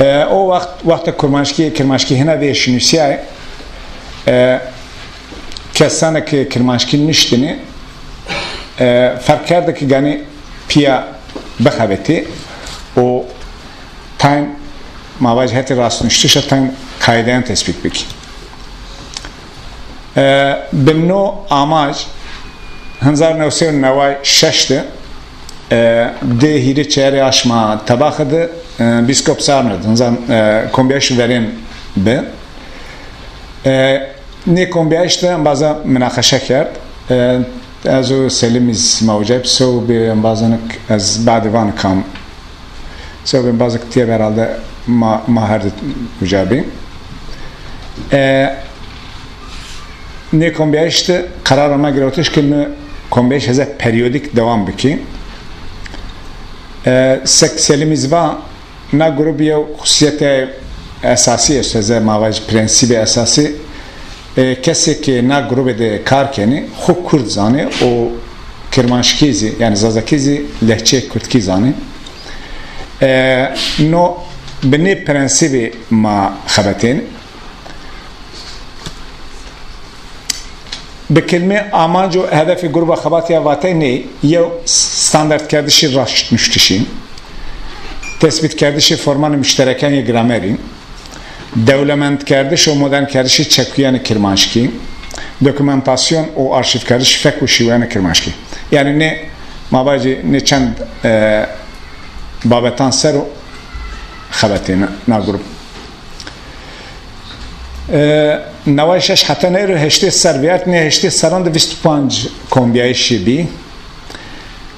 E, o wext, wextê kurmanckî, kirmanckî hîna vêşî nusîyay, e, Kesane ke kirmanckî nuştêne, e, ferq kerde ke ganî pîya bixebitî û tayn ma vajî hetê rastnuştişa tayn qaydeyan tesbît bikî. E, bi no amac hezar new sey û neway şeş de, e, di hîrê çeyarê aşma Tebaxe de, e, bîskop Sarno de, hezar, e, kombîyayîş verên bi. E, nê kombîyayîş de embaza minaqeşe kerd. E, ez û Selîmî zî ma uca bî, sewbê embazanik ez badê van kam. Sewbê embazek tîya bî herhalde ma, ma her di uca bî. E, nê kombîyayîş de qerar ame girewtiş ke nê kombîyayîş heze perîyodîk dewam bikî. E, sek Selîmî zî va, na grûb yew xusûsîyetê esasî esto, ez ma vajî prensîbê esasî. E, kesê ke na grûbê de kar kenê, xwu kurd zanê û kirmanckî zî, yanî zazakî zî lehçeyê kurdkî zanê. E, no bi nê prensîbî ma xebetên. Bi kelîmê amanc û hedefê grûba xebatî ya vateyê nê, yew standardkerdişê raştnuştişî, tesbîtkerdişê formanê muşterekan yê gramerî, dewlemendkerdiş û modernkerdişê çekuyanê kirmanckî, dokumentasyon û arşîvkerdiş fek û şîweyanê kirmanckî. Yanî nê, ma vajî nê çend, e, babetan ser o xebetêne na grûb. E, neway şeş heta ney ro heştê ser vîyart, nê heştê seran de vîst û panc kombîyayîşî bî.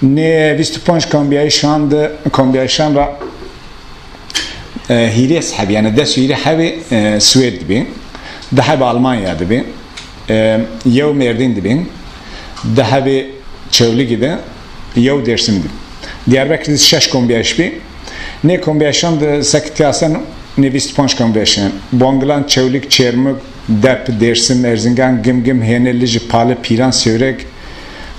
Nê vîst û panc kombîyayîşan de, kombîyayîşan ra, e, hîrês hebî, yanî des û hîrê hebî, e, Swêd de bî. Di hebî Almanya de bî. E, yew Mêrdîn de bîn, di hebî Çewlîgî de, yew Dêrsim de. Diyarbekir de şeş kombîyayîş bî. Nê kombîyayîşan de seke tîya sen nê vîst û panc kombîyayîş ên. Bongilan, Çewlîg, Çêrmug, Dep, Dêrsim, Erzingan, Gimgim, Hêne, Lijî, Pali, Pîran, Sêwreg,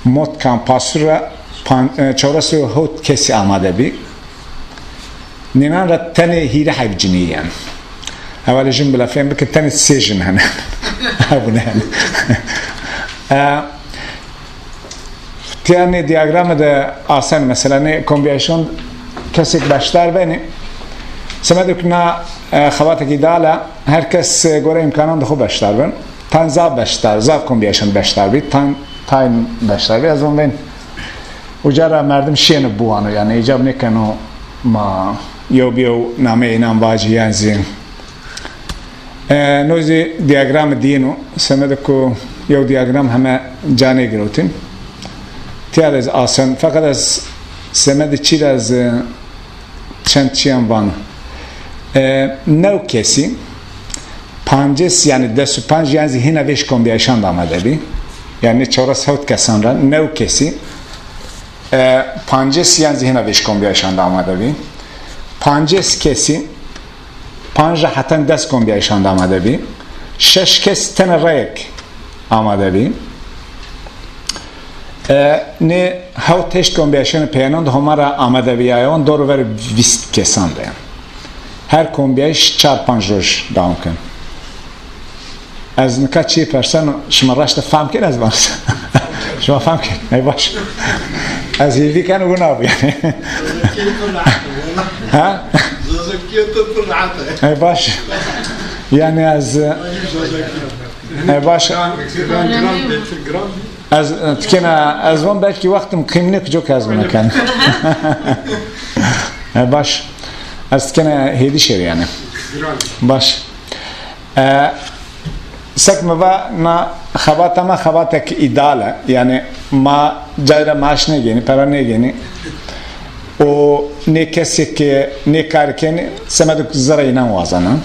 Motkan, Pasura, pan-, e, çewres û hewt kesî amade bî. Nînan ra tenê hîrê heb cinî yen. Hevalê jin bila fêm bike tenê sê jin hene. Hebûne hene. E, tîya nê dîyagrame de asen, mesela nê kombîyayîşon kesêk beşdar benê. Semedê ku na, e, xebatek îdeal a, her kes, e, gore îmkanan de xwu beşdar ben. Tayn zaf beşdar, zaf kombîyayîşon beşdar bî, tayn, tayn beşdar bî. Ez von bên uca ra merdim şiyêne biwano, yanî îcab nêkeno ma yew bi yew nameyê înan vacî yan zî. E, no zî dîyagramê diyên o, semedê ku yew dîyagram heme ca nêgirewtîn. Tîya de zî asen, feqet ez semedê çî ra zî çend çîyan vano. E, new kesî, pancês, yanî des û panc yan zî hîna vêş kombîyayîşan de amade bî. Yanî çewres hewt kesan ra new kesî, e, pancês yan zî hîna vêş kombîyayîşan de amade bî. Pancês kesî, panc ra heten des kombîyayîşan de amade bî. Şeş kes tene reyek amade bî. E, nê hewt heşt kombîyayîşanê peyênan de Homa ra amadebîyayon dor û verê vîst kesan de. Her kombîyayîş çar panc roj dewam ken. Ez nika çîyê perseno, şima raşte fam kên ez vano. Şima fam kên. Ey baş. Ez hîvî keno wina bî yanî. Ha? Zazakîya to pir rehet e. Ey baş. Yanî ez, ey baş. Ez, e, tikêna, ez von belkî wextim qîm nêk, coka ez wina ken. E, baş. Ez tikêna hêdî şêrî yanî. Baş. E, sek mi va na xebata ma xebatek îdeal e. Yanî ma cayra maaş nêgênî, pera nêgênî. Û nê kesê ke nê kar kenî, semedê ku zerrê înan wazena.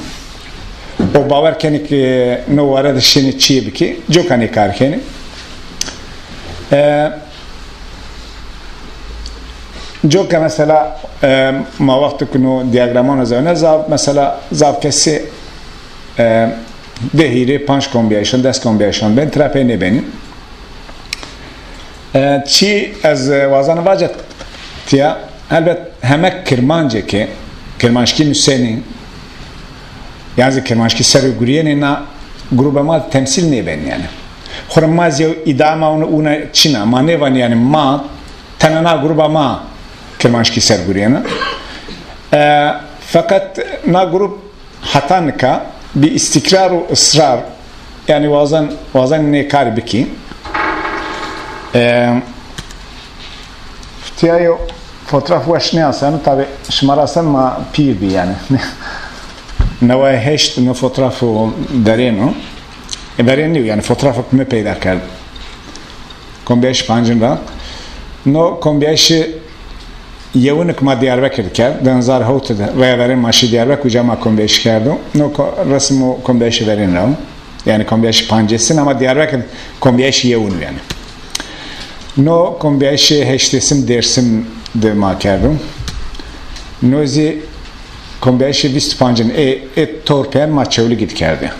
O bawer kenî ke no ware de şinî çîyê bikî, coka nê kar kenî. E, coka mesela, e, ma wexto ke no dîyagraman zewne zaf, mesela zaf kesî, e, di hîrê panc kombîyayîşan, des kombîyayîşan bên, tira pey nêbenî. E, çî ez, e, wazena vaca tîya, helbet heme kirmancê ke kirmanckî nusenî, yan zî kirmanckî ser o gurîyenî na grûbe ma de temsîl nêbenî yanî. Xo rê ma zî yew îdia ma, una, una çin a. Ma nêvanî, yanî ma tena na gruba ma kirmanckî ser gurîyena. E, feqet na grup heta nika bi îstîkrar û israr, yanî wazen, wazen nê karî bikî. E, Tiyayo fotoğraf weş nêaseno, tabî şima ra sen ma pîr bî yanî. Neway heşt no fotoğrafo verên o. E, verên nîyo yanî, fotoğrafo ke mi peyda kerd. Kombîyayîşê pancin ra. No kombîyayîşê yewin ke ma Diyarbekir de kerd. Di hezar hewt de veya verên ma şî Diyarbekir, uca ma kombîyayîş kerdo. No ko-, resim o kombîyayîşê verên ra o. Yanî kombîyayîşê pancêsin ama Diyarbekir kombîyayîşê yewin o yanî. No kombîyayîşê heştêsin Dêrsim de ma kerdo. No zî kombîyayîşê vîst û pancin ê, ê torpên ma Çewlîgî de kerdî.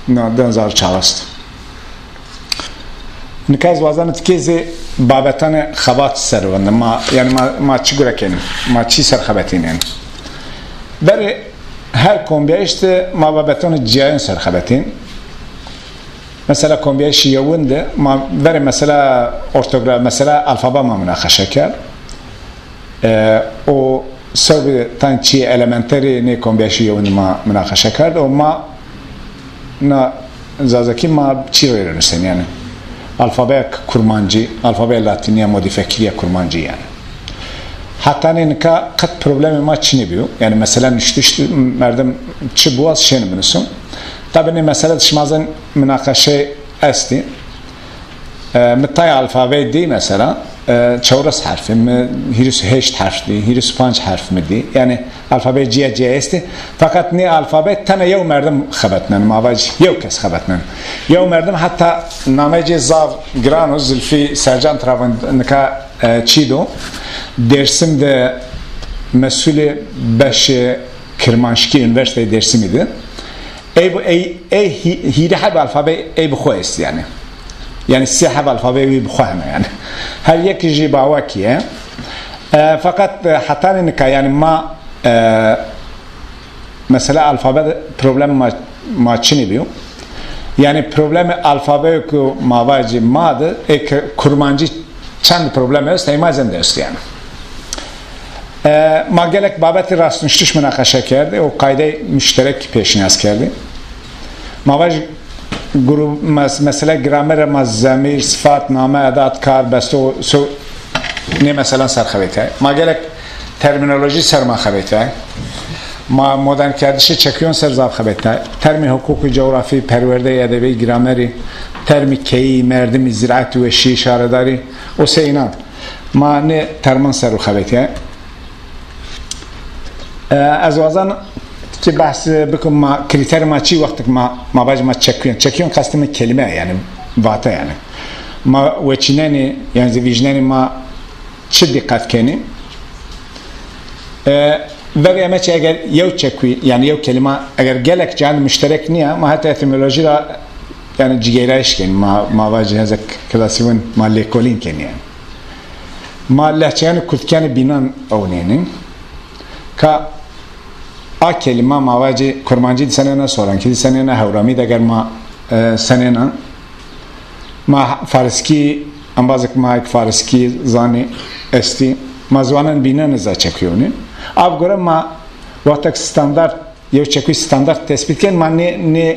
No di hezar û çar de. Nika ez wazena tikê zî babetanê xebat ser vindî. Ma, yanî ma, ma çi gure kenî? Ma çi ser xebetînên? Berê her kombîyayîş de ma babetanê cîyayan ser xebetîn. Mesela kombîyayîşê yewin de ma verê mesela ortograf, mesela alfabe ma munaqeşe kerd. E, o sewbê tayn çîyê elementerî nê kombîyayîşê yewin de ma munaqeşe kerd. O ma na zazakî ma çî rê rê nusenî yanî. Alfabeya kurmancî, alfabeya latînî ya modîfe kirî ya kurmancî yanî. Hetanî nika qet problemê ma çinê bîyo. Yanî mesela nuştiş merdim çi biwaz şênî binuso. Tabî nê mesela de şima zî munaqeşe estî. E, mi tay alfabeyî dî mesela, e, çewres herf ê, mi hîris û heşt herf dî, hîris û panc herf mi dî. Yanî alfabeyê cîya cîya estî. Feqet nê alfabeyî tena yew merdim xebetneno, ma vajî yew kes xebetneno. Yew merdim, heta nameyê ci zaf giran o, Zilfî Sercan tira vindî, nika, e, çî do. Dêrsim de mesulê beşê kirmanckî Unîversîteyê Dêrsimî de. Ey bi, ey, ey hî-, hîrê heb alfabeyî ey bi xo est yanî. Yanî sê heb alfabeyî wî bi xo hene yanî. Her yekî jî bawekî ye. E, feqet, e, hetanî nika yanî ma, e, mesela alfabe de problem ma, ma çinî bîyo. Yanî problemê alfabeyo ke ma vajî ma de, ê ke kurmancî çend problem est, ey ma zî de est yanî. E, ma gelek babetî rastnuştiş munaqeşe kerdî, o qaydey muşterek pêşnîyaz kerdî. Ma vaj grup, mes-, mesela gramer ma zemîr, sifat, name, edat, kar, besto, so, nê meselan ser xebetîyay. Ma gelek termînolojî ser ma xebetîyay. Ma modernkerdişê çekuyon ser zaf xebetîyay. Termê huqûqî, cografî, perwerdeyî, edebî, gramerî, termê keyî, merdimî, zîraetî, weşî, şaredarî, o sey înan. Ma nê terman ser o xebetîyay. E, ez wazan ki behs bikim ma krîterê ma çi, wextik ma, ma vajî ma çekuyen. Çekuyen qestê mi kelîme yanî, vate yanî. Ma weçînenî, yanî zî vîjnenî ma çi dîqet kenî? E, verê eme çi eger yew çekuyî, yanî yew kelîma, eger gelek can muşterek nîya, ma heta etimolojî ra, yanî cigêrayîş kenî, ma, ma vajî heze klasî vin, ma lêkolîn kenî yanî. Ma lehçeyanê kurdkî yanî bînan ewnênî. Ka a kelîma ma vajî kurmancî de senêna, sorankî de senêna, hewramî de eger ma, e, senêna, ma fariskî, embazêk ma ek fariskî zanî estî, ma ziwanan bînan zî çekuyewnî. Av gore ma wextek standart, yew çekuy standart tespît ken, ma nê, nê,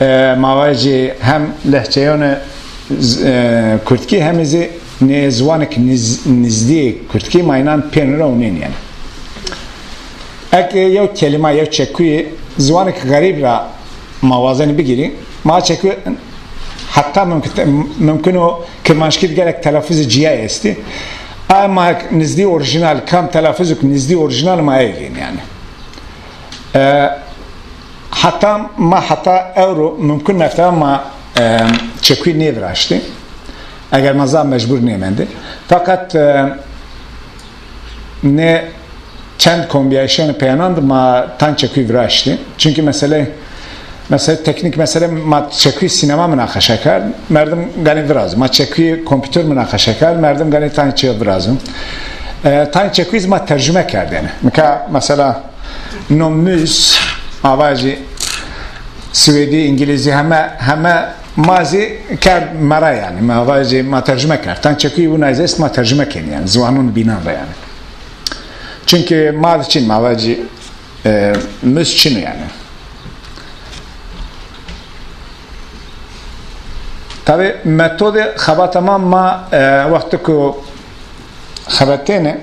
e, ma vajî hem lehçeyanê z-, e, kurdkî hem zî nê ziwanek niz-, nizdîyê kurdkî ma înan pênû ra ewnên yanî. Eke yew kelîma, yew çekuyî ziwanek xerîb ra ma wazenî bigîrî, ma çekuy heta mumkin, mumkin o kirmanckî de gelek telafuzê cîya estî. Ama nizdî orîjînal, kam telafuzêk nizdî orîjînal ma ey gên yanî. E, heta ma heta ewro mumkin mefta ma, e, çekuy nêviraştî. Eger ma zaf mecbur nêmendî. Feqet, e, nê çend kombîyayîşanê peyênan de ma tayn çekuy viraştî. Çunkî mesele, mesele teknîk mesele ma çekuy sînema munaqeşe kerd, merdim ganî virazî. Ma çekuy kompîter munaqeşe kerd, merdim ganî tayn çi virazî. E, tayn çekuy zî ma tercume kerd yanî. Nika mesela no muz, ma vajî Swêdî, îngilîzî heme, heme ma zî kerd me ra yanî. Ma vajî ma tercume kerd. Tan çekuyî winay zî est ma tercume kenî yanî. Ziwanûn bînan ra yanî. Çunkî ma di çin, ma vajî, e, mus çin o yanî. Tabî metodê xebata ma, ma, e, wexto ku xebetêne,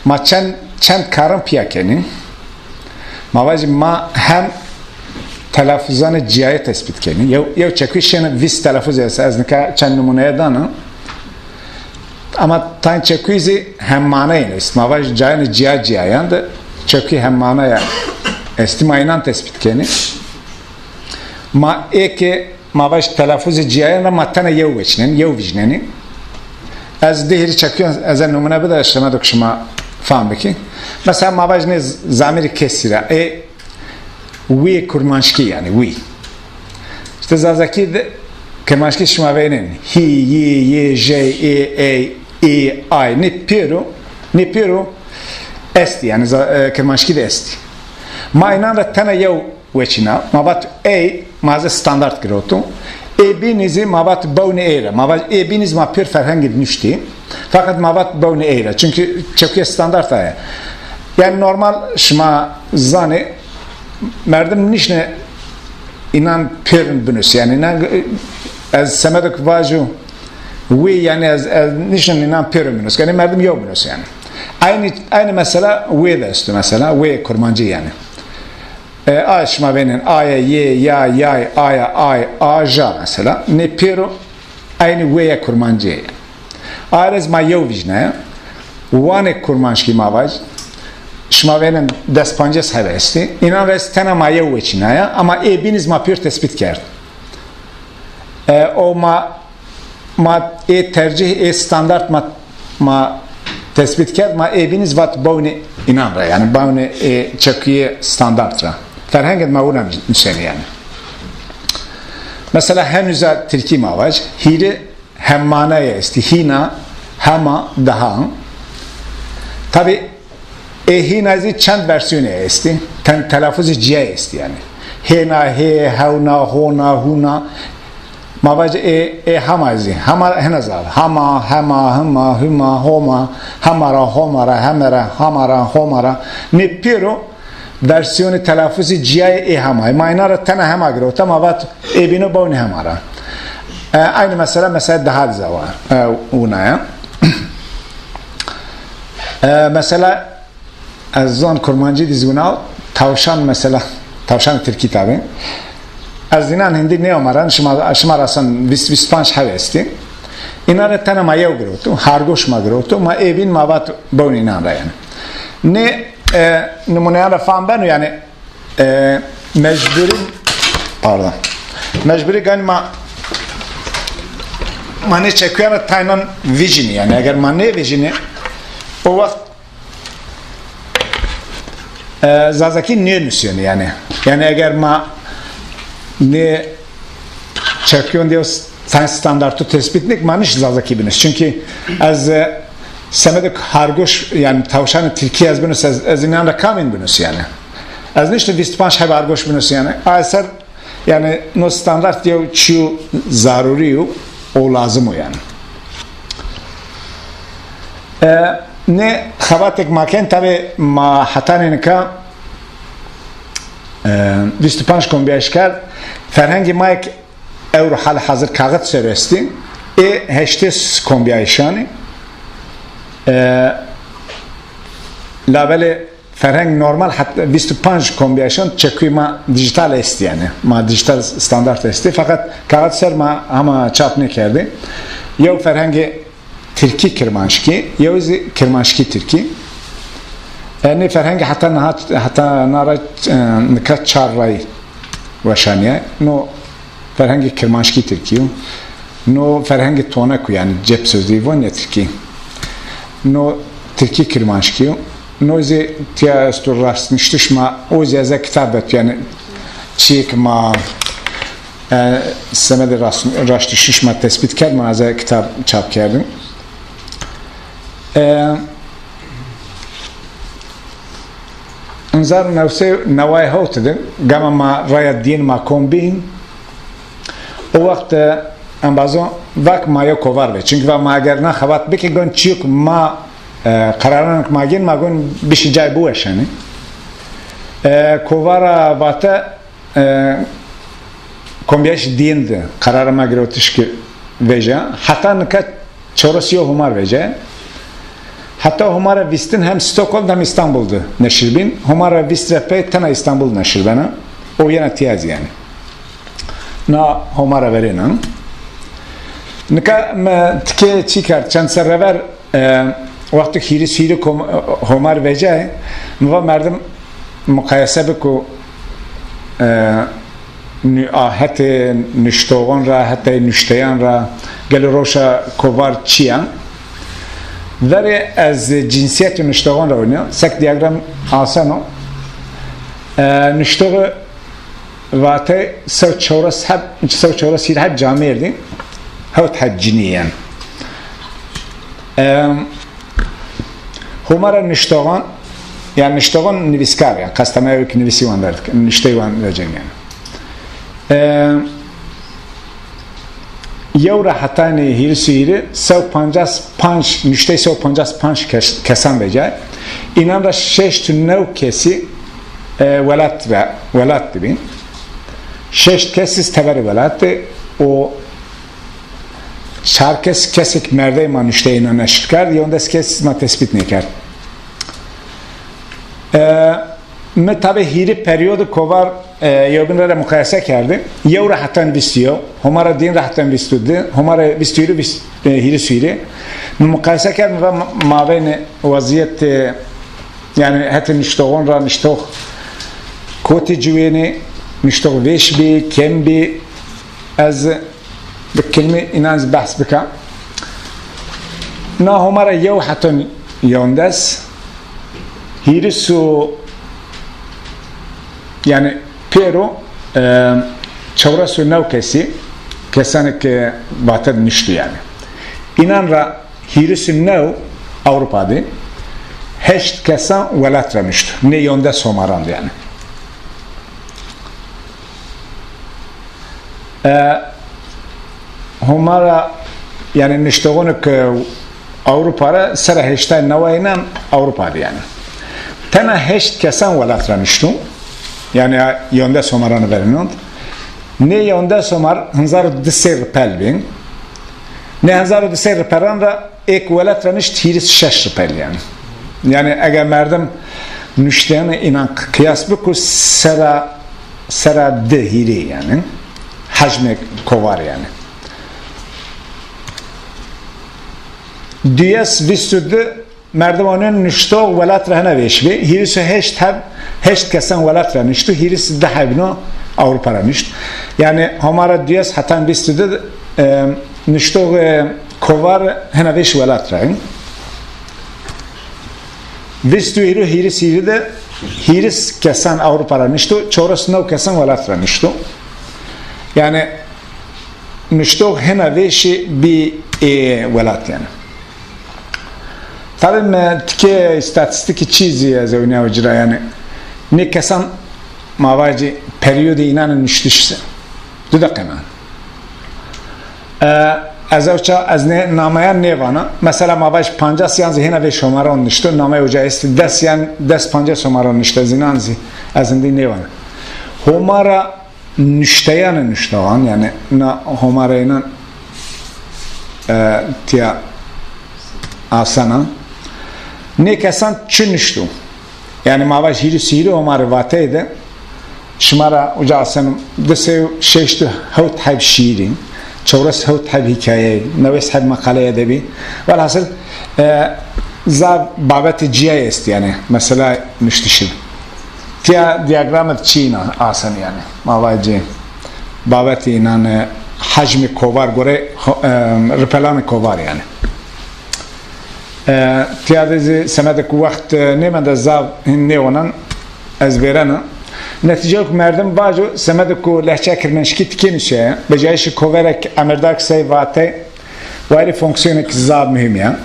ma çend, çend karin pîya kenî. Ma vajî ma hem telafuzanê cîyaye tespît kenî. Yew, yew çekuyî şêne vîst telafuzî est. Ez nika çend nimûneye dana. Ama tayn çekuyî zî hemmane yin est. Ma vajî cayanê cîya cîyayan de çekuyî hemmane ya estî, ma înan tespît kenî. Ma ê ke ma vaj telafuzê cîyayan ra ma tena yew weçînenî, yew vîjnenî. Ez di hîrî çekuyan ez ê nimûne bida, şima do ke şima fam bikî. Mesela ma vaj nê z-, zamîrê kesî ra, ê wî kurmanckî yanî, wî. Îşte zazakî de kirmanckî şima veynên. Hî, yî, yê, jey, ê, ey, î, ay. Nê pêro, nê pêro estî yanî za-, e, kirmanckî de estî. Ma înan ra tena yew weçîna. Ma vat ey, ma zî standart giroto. Ê bînî zî ma vat bewnê ey ra. Ma vat ê bînî zî ma pêr ferhengî de nuştî. Feqet ma vat bewnê ey ra. Çunkî çekuye standart aye. Yanî normal şima zanê, merdim nişne înan pêrin binusî. Yanî înan, ez semedek vajo wî, yanî ez, ez nişne înan pêrin binusî. Yanî merdim yew binusî yanî. Aynî, aynî mesela wê de esto mesela. Wê kurmancî yanî. E, a şima vênên, aye, yê, ya, yay, aya, ay, a, ja mesela. Nê pêro eynî wêye kurmancîye. Aye ra zî ma yew vîjnaya. Wanê kurmanckî ma vaj. Şima vênên des pancês heb estî. Înan ra zî tena ma yew weçînaya. Ama ê bînî zî ma pêr tespît kerd. E, o ma Ma ê tercîh, ê standart ma, ma tespît kerd, ma ê bînî zî vat bewnê înan ra, yanî bewnê ê çekuyê standart ra. Ferhengê de ma wina nusênî yanî. Mesela henûza tirkî ma vaj, hîrê hemmane ya estî, hîna, hema, daha. Tabî, Ê hîna zî çend versiyonî estî. Ten telafuzî cîya estî yanî. Hêna, hê, hewna, hona, hûna. Ma vajî ê, ê hema zî. Hema hena zaf. Hama, hema, hima, huma, homa, hema ra, homa ra, heme ra, hama ra, homa ra. Nê pêro versiyonî telafuzî cîyayê ê hema. Ma îna ra tena hema girewta. Ma vat ê bîno bewnî hema ra. E, aynî mesela, mesela daha zî wa, e, wina ya. E, mesela, Ez zon kurmancî de zî wina, tavşan mesela, tavşan tirkî tabî. Ez înan hindî nêomeren, şima, şima ra son vîst, vîst panc heb estî. Înan ra tena ma yew girewto, hargoş ma girewto, ma ê bîn ma vat bewnî înan ra yanî. Nê, e, nimûneyan ra fam beno yanî, e, mecburî, pardon, mecburî ganî ma, ma nê çekuyan ra taynan vîjînî yanî, eger ma nêvîjînî, o wext E, Zazakî nênusîyeno yanî. Yanî eger ma nê çekuyon de s-, tayên standarto tespît nêk, ma nişt Zazakî binus. Çunkî ez, e, semedê hargoş, yanî tavşanê tirkî ez binus, ez, ez înan ra kamîn binus yanî. Ez nişt vîst panc heb hargoş binus yanî. A eser Yanî no standart yew çîyo zarurî yo, o lazim o yanî. E, nê xebatêk ma ken, tabî ma hetanî nika, e, vîst û panc kombîyayîş kerd. Ferhengê ma yê ke ewro hal hazir kaxit ser estî, ê heştês kombîyayîşanî. E, labelê Ferheng normal het-, vîst û panc kombîyayîşan çekuyê ma dîjîtal estî yanî. Ma dîjîtal standart estî. Feqet kaxit ser ma hema çap nêkerdî. Yew ferhengê tirkî kirmanckî, yew zî kirmanckî tirkî. E, nê ferhengê heta niha, heta na ra, e, nika çar ray weşanîyay. No ferhengê kirmanckî tirkî yo. No ferhengê tonek o, yanî cep sözlüğü von ya tirkî. No tirkî kirmanckî yo. No zî tîya esto rastniştiş ma, o zî ez a kitab vet, yanî çîyê ke ma, e, semedê rast-, raştniştiş ma tespît kerd, ma ez a kitab çap kerdî. E, Hezar new sey neway hewt de gama ma raya dîn ma kom bîn. O wext, e, embazon vak ma yo kovar ve. Çünkü va ma eger na xebat bike gon çiyuk ma, e, qeraran ma gên ma gon bişi cay biweşenî. E, kovara Vate, e, kombiyayış dîn de qerara ma girewtiş ki veja. Heta nika çewres yo homar vece. Heta homara vîstin hem Stockholm hem İstanbul de neşir bîn. Homara vîst re pey tena İstanbul neşir bena. O yena tîya zî yanî. Na homara verênan. Nika mi tikê çî kerd, çend serre ver, e, wexto hîris hîrî kom-, homar vecayê, mi va merdim muqayese biko, e, nû-, a, hetê nuştoxon ra, hetê nuşteyan ra, gelo rewşa kovar çi ya? Verê ez cinsiyetê nuştoxon ra oyna, sek diyagram asen o. E, nuştoxî Vate sew çewres heb, sew çewres hîrê heb camêrdî, hewt heb cinî yen. Em, Homara nuştoxan, yanî nuştoxan nivîskar, yanî qesta ma ew ki nivîsî wan derd, nuştey wan vecen yanî. Em, Yew ra hetanî hîris û hîrî, sew pancas panc, nuştey sew pancas panc kes-, kesan vecay. Înan ra şeşt û new kesî, e, welat ra, welat de bîn. Şeşt kes iz teberê welat de û çar kes, kesêk merdey ma nuşteyê înan neşr kerd, yewndez kes ma tespît nêkerd. E, Mi tabî hîrî perîyodî kovar, e, yewbîn ra ra muqayese kerdî. Yew ra hetan vîst û yew, Homa ra dîn ra hetan vîst û di, Homa ra vîst û hîrî, vîst, e, hîris û hîrî. Mi muqayese kerd, mi va ma-, mabênê wezîyetê, e, yanî hetê nuştoxon ra nuştox kotî ciwênî, nuştox vêş bî, kêm bî. Ez bi kilmî înan zî behs bika. Na Homa ra yew heton yewndez, hîris û, yanî pêro, e, çewres û new kesî, kesanê ke Vate de nuştî yanî. Înan ra hîris û new Ewropa de, heşt kesan welat ra nuştî. Nê yewndez Homaran de yanî. E, Homa ra, yanî nuştoxonê ke Ewropa ra sera heştay neway înan Ewropa de yanî. Tena heşt kesan welat ra nuştû. Yanî yewndez Homaran verînûn. Nê yewndez Homar hezar û di sey ripel bîn. Nê hezar û di sey riperan ra êk welat ra nişt hîris şeş ripel yanî. Yanî eger merdim nuşteyene înan qi-, qiyas biko sera, sera di hîrê yanî. Hecmê kovar yanî. Duyes vîst û di merdim onên nuştox welat ra hena vêş bî. Hîris û heşt heb, heşt kesan welat ra nuştû, hîris di hebno Ewropa ra nuşt. Yanî Homa ra duyes hetan vîst û di, e, nuştox, e, kovar hena vêş welat ra in. Vîst û hîrî, hîris hîrî de hîris kesan Ewropa ra nuştû, çewres new kesan welat ra nuştû. Yanî nuştox hena vêşî bî, e, welat yanî. Tabî mi tikê îstatîstîkî çî zî ez ewnîyayo ci ra yanî. Nê kesan ma vajî perîyodê înan nuştiş se. Du deqe na. E, ez ew ça, ez nê, nameyan nêvana. Mesela ma vaj pancas yan zî hêna vêş Homaran nuşto. Nameyê uca estî des yan, des pancas Homaran nuşto. Ez înan zî, ez îndî nêvana. Homara nuşteyanê nuştoxan, yanî na Homarê înan, e, tîya asena. Nê kesan çi nuştû? Yanî ma vaj hîris û hîrî Homarê Vateyî de şima ra uca asenim, di sey û şeşt û hewt heb şîîrî, çewres hewt heb hîkayeyî, newes heb meqaleyê edebî. Welhasil, e, zaf babetê cîyayî estî yanî, mesela nuştişî. Tîya dîyagram de çî înan asenî yanî. Ma vajî babetê înan, e, hecmê kovar gore, ho-, e, ripelanê kovar yanî. E, tîya de zî semedê ku wext, e, nêmende zaf hîn nêwanan ez vêrena. Netîceyo ku merdim vajo semedê ku lehçeya kirmanckî tikê nusîyaye, becayîşê koverek emirdar ki sey Vate, wayîrê fonksîyonek zaf muhîm ya.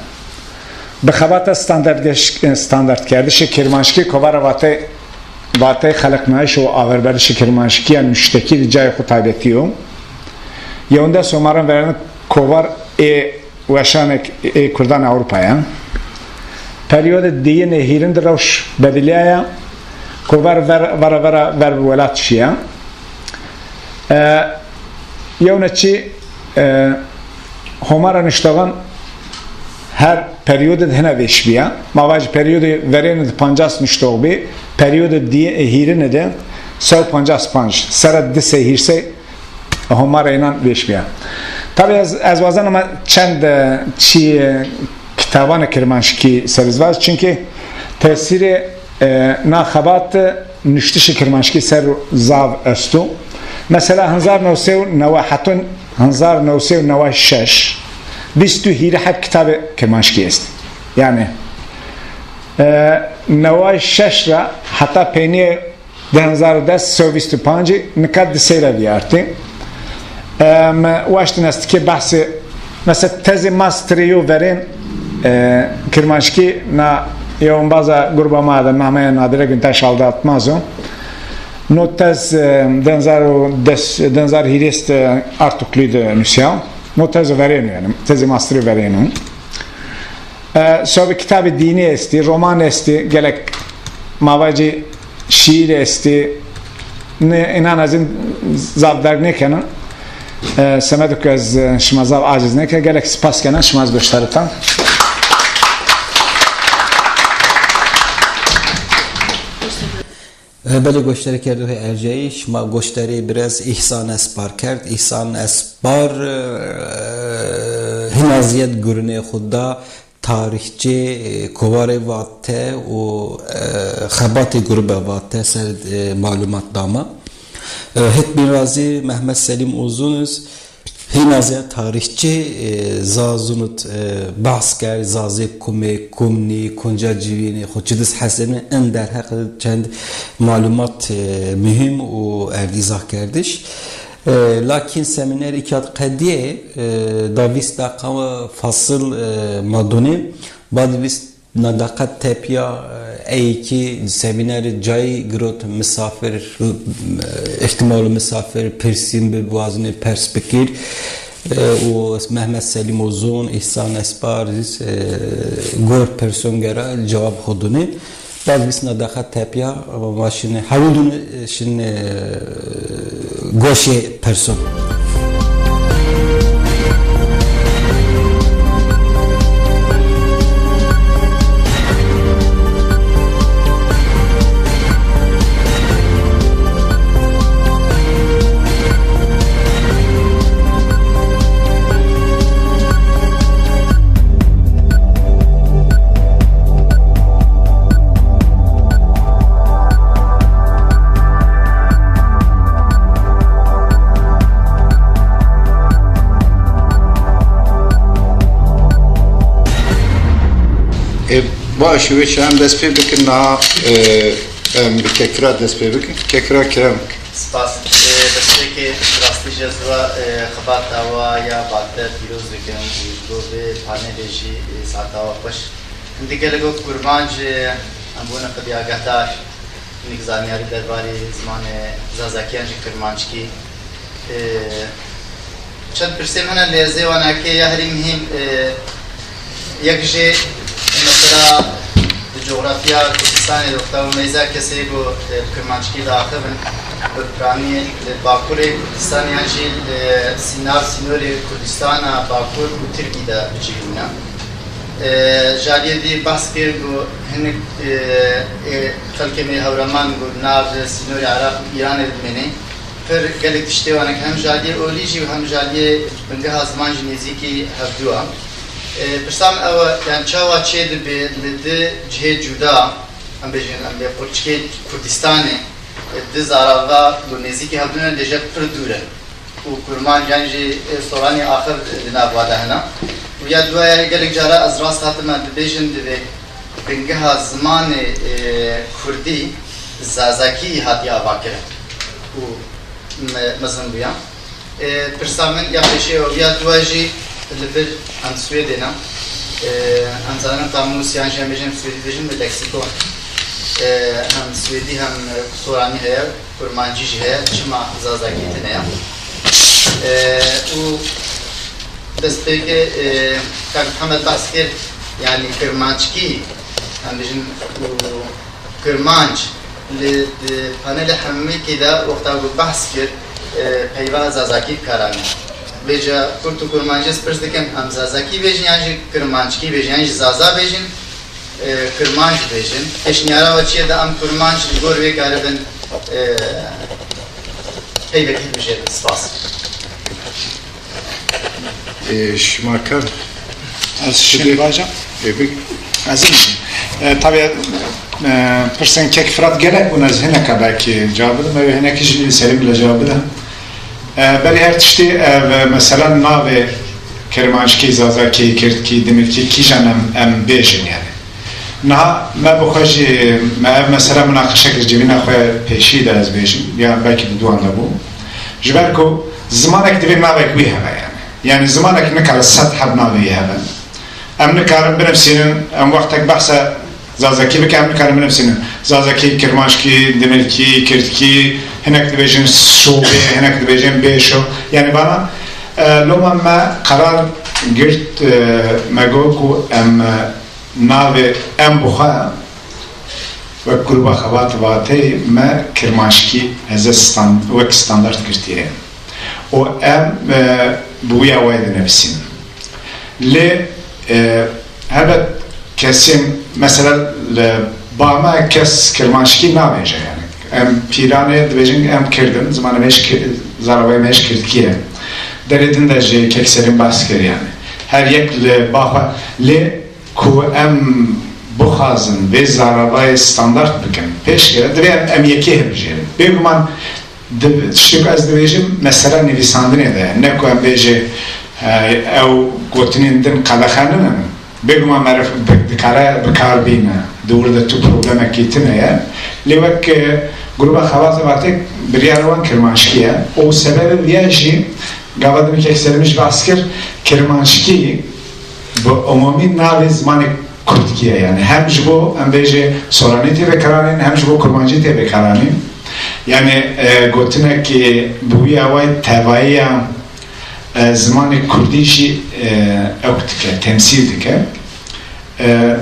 Bi xebata standartgeş-, standartkerdişê kirmanckî kovara Vate vateyê xeliqnayîş û averberişê kirmanckî ya nuştekî de cayê xo taybetî yo. Yew des Homaran verêne kovar ê weşanêk ê Kurdan Ewropa ya. Perîyodê diyine hîrin de rewş bedilîyaya, kovar ver, vera vera ver bi welat şîya. E, yewna çî, e, Homara nuştoxan her perîyode de hina vêş bîya. Ma vajî perîyodê verêne de pancas nuştox bî, perîyodê dî-, hîrine de sew pancas panc, sera di sey hîrsey Homara înan vêş bîya. Tabî ez, ez wazena ma çend, e, çî, e, kitabanê kirmanckî ser iz vaz, çunkî tesîrê, e, na xebat de nuştişê kirmanckî ser zav esto. Mesela hezar new sey û neway heto hezar new sey û neway şeş, vîst û hîrê heb kitabê kirmanckî estî. Yanî, e, neway şeş ra heta peynîyê di hezar û des, sey û vîst û pancî, nika di sey ra vîyartî. Em, waştîn ez tikê behsê, mesela tezê masterê yo verên, e, kirmanckî na, yo embaza gruba ma de, Nameyê Nadire Güntaş Aldatmaz o. No tez, e, di hezar û des, di hezar û hîrês de Artuklu de nusîya. No tez verêno yanî, tezê masterê verêno. E, sobê kitabê dînî estî, roman estî, gelek ma vacî şîîr estî. Nê, înan ez zaf derg nêkena. E, semedo ke ez, e, şima zaf aciz nêke, gelek spas kena, şima ez goşdarî ta. E, belê, goşdarî kerdoxê erjayî, şima goşdarî birez Îhsan Espar kerd. Îhsan Espar, e, hîna zîyed gurunê xwu da tarîxçê, e, kovarê Vate û, e, xebatê grûbe Vate ser, e, malumat da ma. E, hêt bîn ra zî Mehmet Selîm Uzun iz hîna zî tarîxçê, e, Zazûn id, e, behs kerd, Zazê kum ê, kum nî, kunca ci vînê, xwu çi diz hesenê, in derheq id çend malumat, e, muhîm û erd îzah kerdiş. E, lakîn semîner îkad qedîyê, e, da vîst deqa fasil, e, ma dunê. Bad vîst na deqa tepîya, e, ey kî semînerî cayî girot, misafir, e, îhtîmal misafir pirsîn bi, biwazenê pers bikir. E, û Mehmet Selîm Uzun, Îhsan Espar, e, gor person gera cewab xo dunê. Bad vîst na deqa tepîya, ma şinê, hewil dûn şinê, e, goşê person. E, baş, wê çi em dest pê bikin, niha, e, em bi Kekira dest pê bikin. Kekira, kerem. Spas. E, destpêkê rastî jî ez wa, e, xebata wa ya Vate pîroz dikim û ji bo vê panelê jî, e, saeta wa xweş. Hindî gelek o kurmanc, e, em bûne qedî agehdar, hinek zanyarî derbarê zimanê zazakî yan jî kirmanckî. E, çend pirsê min hene, lê ez ê wana ke ya herî muhîm, e, yek jê mesela di cografya Kurdistanê de wexta meyza kesê ku, e, bi kirmanckî diaxivin, bi piranî li Bakurê Kurdistanê yan jî li sînar sînorê Kurdistana Bakur û Tirkî de bicihîna. E, jaliyê dî behs kir ku hinek, e, e, xelkê me hewreman ku nav sînorê Iraq û Îranê dimênê. Pir gelek tiştê wana ke hem jaliyê olî jî û hem jaliyê bingeha ziman jî nêzîkî hevdû a. E, pirsa min ew e, yanî çawa çêdibe li di cihê cuda, em bêjin, em bê qurçikê Kurdistanê, e, di zarava ku nêzîkî hevdû ne, lê jê pir dûr in. Û kurmanc yan jî, e, soranî axir di nav wa de hene. Û ya duwaya gelek cara ez rast hatime dibêjin, divê bingeha zimanê, e, kurdî, zazakî hatiye avakirin. Û me-, mezin bûya. E, pirsa min ya pêşî ew, ya dua jî li vir em Swêdê ne. E, em zanin qamûs yan jî em bêjin, swêdî bêjin bi leksîkon. E, hem Swêdî hem, e, Soranî heye, Kurmancî jî heye, çima Zazakî tine ya? E, û destpêkê, e, Kak Mihemed behs kir, yanî Kirmanckî, em bijin û Kirmanc, li, di panelê hemikî de wexta ku behs kir, e, peyva Zazakî bi kar anî. Vêca Kurd û Kurmancî ez pirs dikim, em Zazakî bêjin yan jî Kirmanckî bêjin yan jî Zaza bêjin? E, Kirmanc bêjin. Pêşniyara we çi ye de em Kirmanc li gor wê karibin, e, peyvekî bijêrin? Spas. E, şima ker. Ez şîn vacim. E, bi- Ez in. E, tabii, e, pirsên kek Firat gelek bûn, ez hineka belkî cevap bidim. Ew hinekî jî Selîm bile cevap bide. E, berî her tiştî, e, ve mesela navê Kirmanckî, Zazakî, Kirdkî, Dimilkî kîjan em, em bêjin yani. Niha me bi xwe jî, me ev mesela munaqeşe kir, civîna xwe pêşî de ez bêjim, ya belkî di duan de bû. Ji ber ku zimanek divê navek wî hebe yani. Yani zimanek nikare sed heb navê wî hebe. Em nikarin binivsînin, em wextek behsa Zazakî bike, em nikarin binivsînin. Zazakî, Kirmanckî, Dimilkî, Kirdkî, hinek dibêjin şovê, hinek dibêjin bêşo. Yani bana, e, loma me qerar girt, e, me got ku em, e, navê em bi xwe wek Gruba Xebat Vateyê me Kirmanckî heze stan-, wek standart girtiye. Û em, e, bi wî awayî dinivîsîn. Lê, e, hebet kesên, mesela, li ba me kes Kirmanckî navêje yani. Em pîranê dibêjin em Kird in, zimanê me jî Ki-, zaravayê me jî Kirdkî ye. Derê din de jî kek Selîm behs kir yani. Her yek li ba xwe, lê ku em bixwazin vê zaravayê standart bikin, pêş gere divê em, em yekê hilbijêrin. Bêguman di-, tiştê ku ez dibêjim mesela nivîsandinê de ye. Ne ku em bêjê, e, ew gotinên din qedexe nînin. Bêguman meriv bi-, dikare bi kar bîne. Di wir de tu problemekî tune ye. Lê wek, e, Gruba Xebatê Vateyê biryara wan Kirmanckî ye. Û sebebê wî ye jî gava din kek Selîm jî behs kir, Kirmanckî bi umumî navê zimanê Kurdkî ye yani. Hem ji bo em bêjê Soranî tê vekaranîn, hem ji bo Kurmancî tê vekaranîn. Yani, e, gotinek bi wî awayî tevayîya, e, zimanê Kurdî jî, e, ewk dike, temsîl dike. E,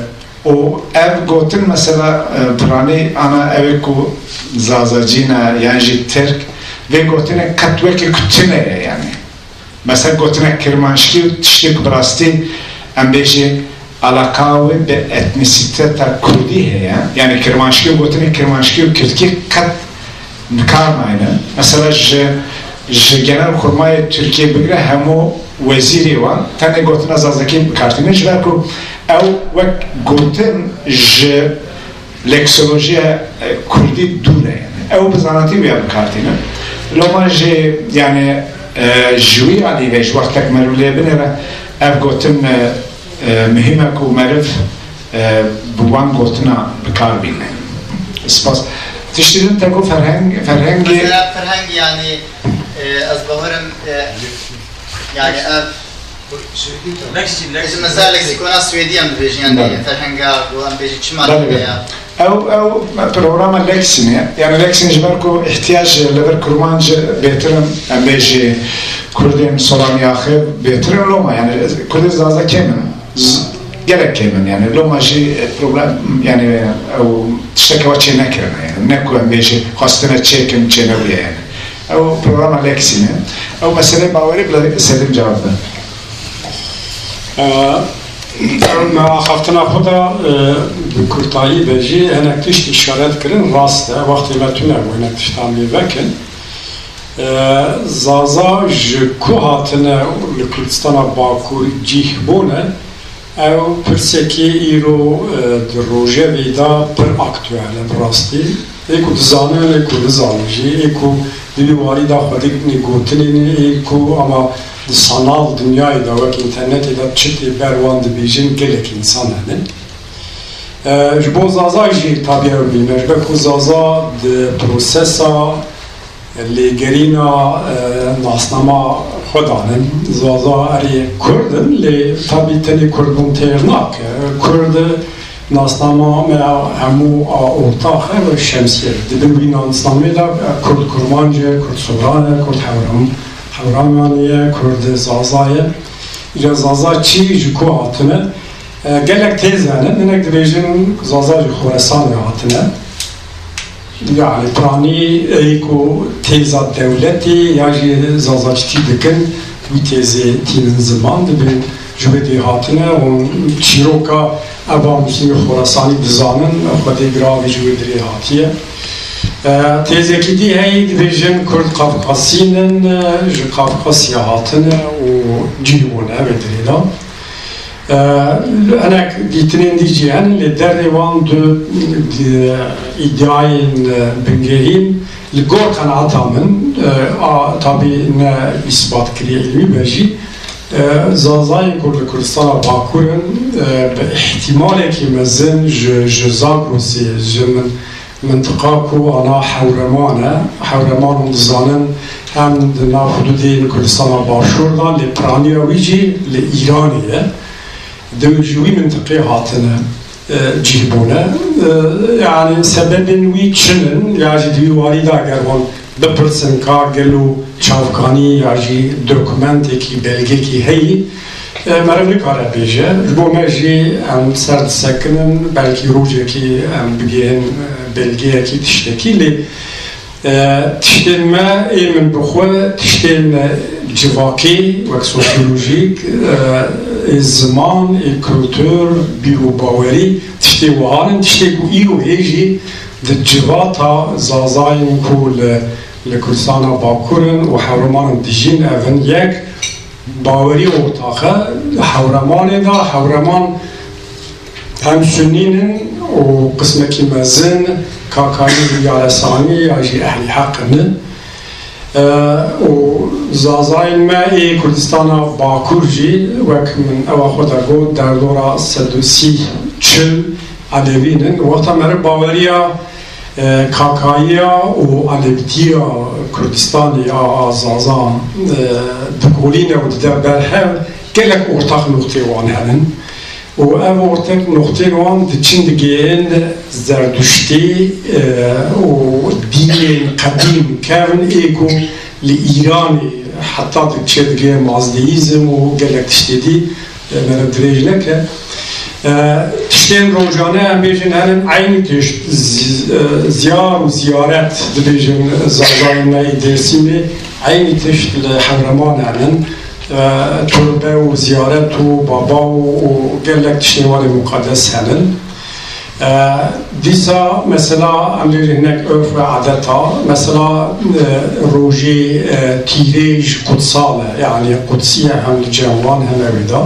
û ev gotin mesela, e, piranî ana ewê ku Zazacî ne yan jî Tirk, vê gotinek qet wekî ku tune ye yani. Mesela gotinek Kirmanckî û tiştê ku bi rastî em bêjê alaqa wê bi etnîsîteta Kurdî heye. Yani Kirmanckî û gotinê Kirmanckî û Kirdkî qet bi kar nayne. Mesela ji, ji Genelkurmayê Tirkîye bigire hemû wezîrê wan tenê gotina Zazakî bi kar tîne. Ji ber ku ew wek gotin ji leksolojiya, e, kurdî dûr e. Ew bi zanatî wîya bi kar tîne. Loma jî, yani, e, ji wî alî ve ji wextek meriv lê binêre, ev gotin, e, e, muhîm e ku meriv, e, bi wan gotina bi kar bîne. Spas. Tiştî din te got ferheng, ferhengê. Mesela ferheng yani, e, ez bawerim, e, yani ev Lexîn, lexîn. Mesela leksîkona Swêdî em dibêjin, yani Belê. Ferhenga, bu em bêjin çima Belê, tune belê. Ya? Ew, ew programa Lexîn e. Yani Lexîn ji ber ku îhtîyac li vir Kurmanc bêtir in, em bêjî Kurdên Soranîyaxê bêtir in loma. Yani Kurdên Zaza kêm in. Z-, gelek kêm in. Yani loma jî problem, yani ew tiştekê wa çênekirine. Yani ne ku em bêjî xwestine çêkin, çênebûye yani. Ew programa Lexîn e. Ew meseleyê bawerî bila Selîm cewab de. E, me axaftina xwe de, e, bi kurtayî de jî hinek tişt îşaret kirin, rast e. Wextê me tune bû hinek tiştan lê vekin. E, Zaza ji ku hatine li Kurdistana Bakur cih bûne, ew pirsekî îro, e, di rojevê de pir aktuel e bi rastî. Ê ku dizanin, ê ku nizanin jî, ê ku di wî warî de xwedî gotinên, ê ku ama di sanal dinyayê de wek înternetê de çi tê ber wan dibêjin gelek însan hene. E, ji bo Zaza jî tabî ew bîne, ji ber ku Zaza di prosesa lêgerîna, e, nasnama xwe danin. Zaza erê Kurd in, lê tabî tenê Kurdbûn têr nake. Kurd Nasnama me ya hemû a ortax e, Şemsîye. Di bin wî nasnamê de, e, Kurd Kurmanc e, Kurd Soran e, Kurd Hewram-, Hewramanî ye, Kurd Zaza ye. Îca Zaza çî ji ku hatine? E, gelek têz hene, hinek dibêjin Zaza ji Xoresanê hatine. Yanî piranî ey ku têza dewletê ya jî Zazaçîtî dikin, wî têzê tînin ziman, dibin ji wê dê hatine û çîroka eba Muslimî Xorasanî dizanin, xwedê giravî ji wê dirê hatiye. E, têzekî dî heyî dibêjin Kurd Qafqasî nin, e, ji Qafqasya hatine û cî bûne wê dirê de. E, hinek dîtinên dî jî hene, lê derdê wan du, di, îdîayên, e, bingehîn li gor qenaeta min, e, a, tabî ne îsbatkirî îlmî be jî, e, Zazayên ku li Kurdistana Bakur in, e, bi îhtîmalekî mezin ji, ji Zagrosê, ji min-, mintiqa ku ana Hewreman e. Hewreman hûn dizanin hem di nav hududên Kurdistana Başûr de, lê piranîya wî jî li Îranê ye. Dew ji wî mintiqê hatine, e, cih bûne. E, yanî sebebên wî çin in, ya jî di wî warî de eger wan bipirsin ka gelo çavkanî ya jî dokumentekî, belgekî heyî, e, meriv nikare bêje. Ji bo me jî em ser disekinin, belkî rojekî em bigihên, e, belgeyekî, tiştekî, lê E, tiştên me ê min bi xwe tiştên civakî, wek sosyolojîk, e, ê ziman, ê kultur, bîr û bawerî, tiştê wiha in, tiştê ku îro hê jî di civata Zazayên ku li, li Kurdistana Bakur in û Hewreman in dijîn, ev in yek, bawerî ortax e. Hewremanê de, Hewreman hem Sunî nin û qismekî mezin Kakayî û Yaresanî ya jî Ehlî Heq in. E, û Zazayên me ê Kurdistana Bakur jî, wek min ewa xwe de got, derdora sed û sî, çil Elewî nin. Wexta meriv baweriya e, Kakayiya û Elewîtiya Kurdistanî a, a Zaza, e, dikolîne û dide ber hev, gelek ortax noqtê wan henin. Û ev ortax noqtên wan diçin digihên Zerduştî, e, û dînên qedîm kevn ê ku li Îranê heta di çê digihê Mazdeîzm û gelek tiştê dî, e, meriv dirêj neke. E, tiştên rojane em bêjin herin eynî tişt, z-, e, ziyar û ziyaret dibêjin Zazayên me yê Dêrsimê, eynî tişt li Hewreman henin. E, turbe û ziyaret û baba û, û gelek tiştên wanê muqedes henin. E, dîsa mesela em bêjin hinek urf ve adeta, mesela, e, rojê, e, tîrêj qutsal e, yanî qudsî ye hem li cem wan hem ewê de.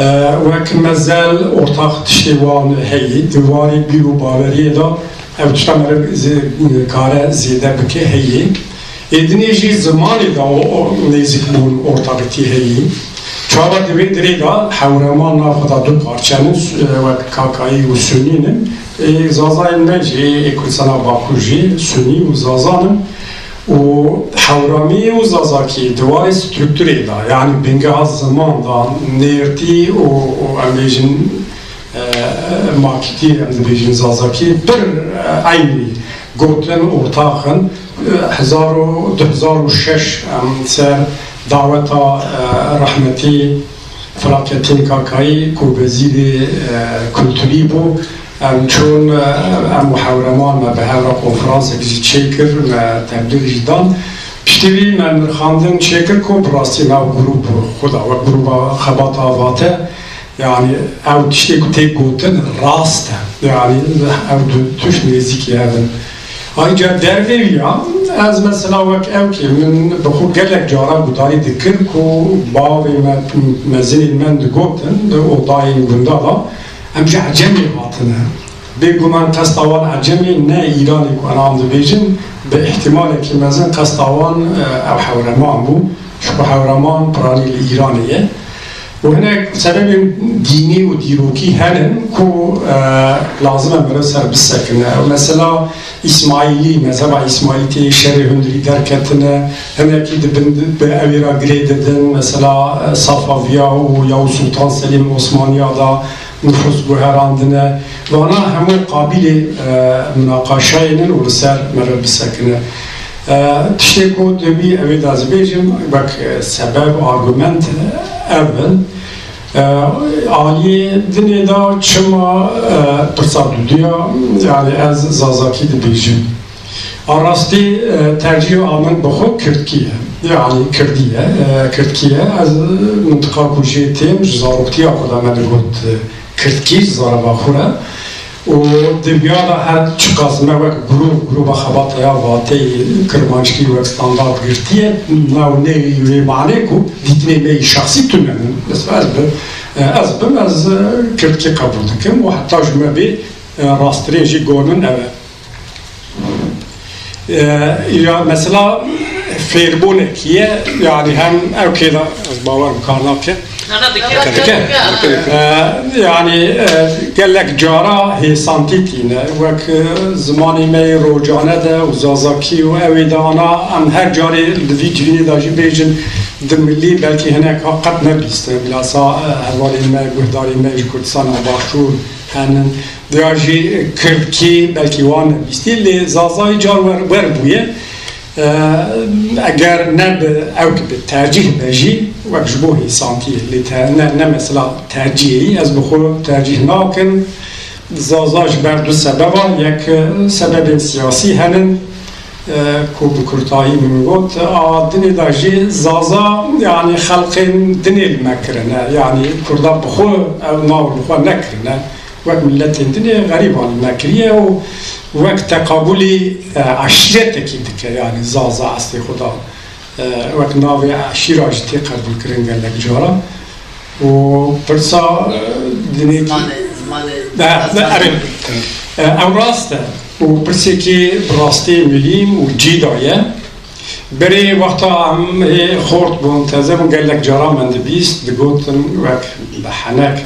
E, wek mezel ortax tiştê wan heyî, di warê bîr û baweriyê de ev tişta meriv zê-, kare zêde bike heyî. Ê dinê jî zimanê de o, o nêzîkbûn, ortaxîtî heyî. Çawa di vê dirê de Hewreman nav xwe de du parçe in, s-, wek Kakayî û Sunî nin. Ê Zazayên me jî, ê Kurdistana Bakur jî Sunî û Zazan in. Û Hewramî û Zazakî di warê strukturê de, yanî bingeha ziman de, nêrtî û, û em bêjin, e, makîtî, em dibêjin Zazakî, pir, e, eynî gotin, ortax in. E, hezar û, du hezar û şeş em ser daweta, e, rehmetî Firaqettin Kakayî ku wezîrê, e, kulturî bû, em çûn, e, em û Hewreman me bi hev re konferansek jî çêkir, me teblîx jî dan. Piştî vî me nirxandin çêkir ku bi rastî nav grûp xwe de wek grûba Xebata Vate, yanî ew tiştê ku tê gotin rast e. Yanî ew du tişt nêzîkî hev in. Ayrıca dervê wî ya, ez mesela wek ewkê min bi xwe gelek cara gudarî dikir ku bavê me, mezinên me digotin di odayên gunda de, em ji Ecemê hatine. Bêguman qesta wan Ecemê ne Îranê ku enan dibêjin, bi îhtîmalekî mezin qesta wan, e, ew Hewreman bû. Ji ku Hewreman piranî li Îranê ye. Û hinek sebebên dînî û dîrokî henin ku, e, lazim e meriv ser bisekine. Mesela Îsmaîlî, mezheba Îsmaîlî tê şerê hundirî derketine, hinekî di bin, bi ewê re girê didin, mesela, e, Safavîya û Yavuz Sultan Selîm Osmaniya da, Nufus guherandine. Vana hemû qabîlê, e, munaqaşayê nin û li ser meriv bisekine. E, tiştê ku dibî ewê de ez bêjim, wek, e, sebeb, argument, e, ev in. E, aliyê dinê de çima, e, pirsa duduya, yanî ez zazakî dibêjim. A rastî, e, tercîha min bi xwe kirdkî ye. Yanî kirdî ye, e, kirdkî ye. Ez mintiqa ku jê têm, ji zaroktîya xwe de me digot, e, kirdkî, ji zareba xwe re. Û di viya de her çiqas me wek grûb, grûba xebata ya vateyî kirmanckî wek standard girtiye, new ney wê manê ku dîtinê me yî şexsî tune min. Mesela ez bi, e, ez bim, ez, e, kirdkî qebûl dikim û heta ji me bê, e, rastirên jî gon min ev e. E, ya mesela fêrbûnek ye, yanî hem ew kêda ez bawer bi kar nake. Dike. E, yanî, e, gelek cara hêsantî tîne. Wek, e, zimanê me yê rocane de û zazakî û ewê de ana em her carê li vî civînê de jî bêjin di milî belkî hinek ha qet nebîste. Bilhassa, e, hevalên me, guhdarên me ji Kurdistanê Başûr henin. Diya jî kirdkî belkî wan nebîstî, lê zazayî car wer, wer bûye. E, eger ne bi, ew ki bi tercîh be jî, wek ji bo hêsantiyê, lê te, ne, ne mesela tercîhê yî, ez bi xwe tercîh nakim. Zaza ji ber du sebeba, yek, e, sebebên siyasî henin, e, ku bi kurtayî min got, a dinê de jî Zaza, yanî xelqên dinê li me kirine, yanî Kurda bi xwe ew nav li xwe nekirine. Wek miletên din ê xerîban me kiriye û wek teqabulî, e, eşîretekî dike, yanî Zaza eslê xwe da, e, wek navê eşîra jî tê qebûlkirin gelek cara. Û pirsa, e, dinê kî Zimanê, zimanê E, e, erê. E, ew rast e. Û pirsêkî bi rastî muhîm û cî da ye. Berê wexta em hê xort bûn, teze bûn, gelek cara min dibîst, digotin wek bi henek.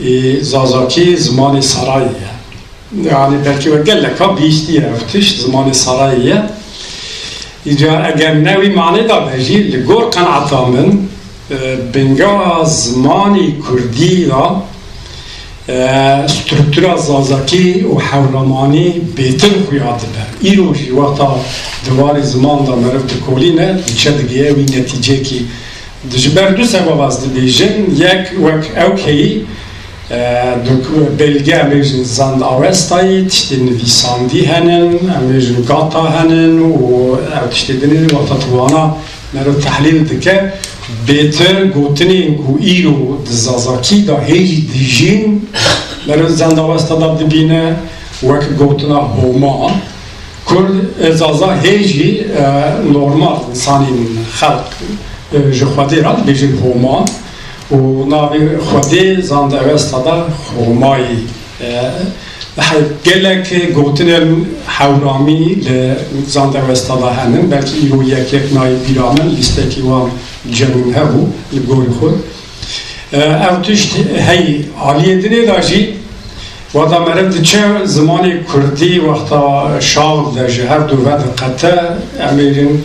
Ê, Zazakî zimanê sarayî ye. Yanî belkî we geleka bihîstiye ev tişt, zimanê sarayî ye. Îca eger ne wî manê de be jî, li gor qenaeta min, e, bingeha zimanê kurdî de, e, struktura zazakî û hewramanî bêtir xuya dibe. Îro jî wexta di warê ziman de meriv dikolîne, diçe digeye wî netîcekî. Di ji ber du sebeba ez dibêjim, yek wek ewkeyî, e, du belge em bêjin zand awestayî, tiştê nivîsandî henin, em bêjin gata henin û ew tiştê din ê wexta tu wana meriv tehlîl dike, bêtir gotinên ku îro di zazakî de hê jî dijîn, meriv zand awesta de dibîne, wek gotina Homa. Kurd, e, Zaza hê jî, e, normal însanên xelq, e, ji Xwedê re dibêjin Homa û navê Xwedê zand Ewesta de Homayî. E, he-, gelek gotinên hewramî li zand Ewesta de henin. Belkî îro yek yek nayê bîra min, lîstekî wan cemîn hebû li gorî xwe. E, ew tişt heyî aliyê dinê de jî, wexta meriv diçe zimanê kurdî, wexta şax de ji her du ve diqete, em ê rîn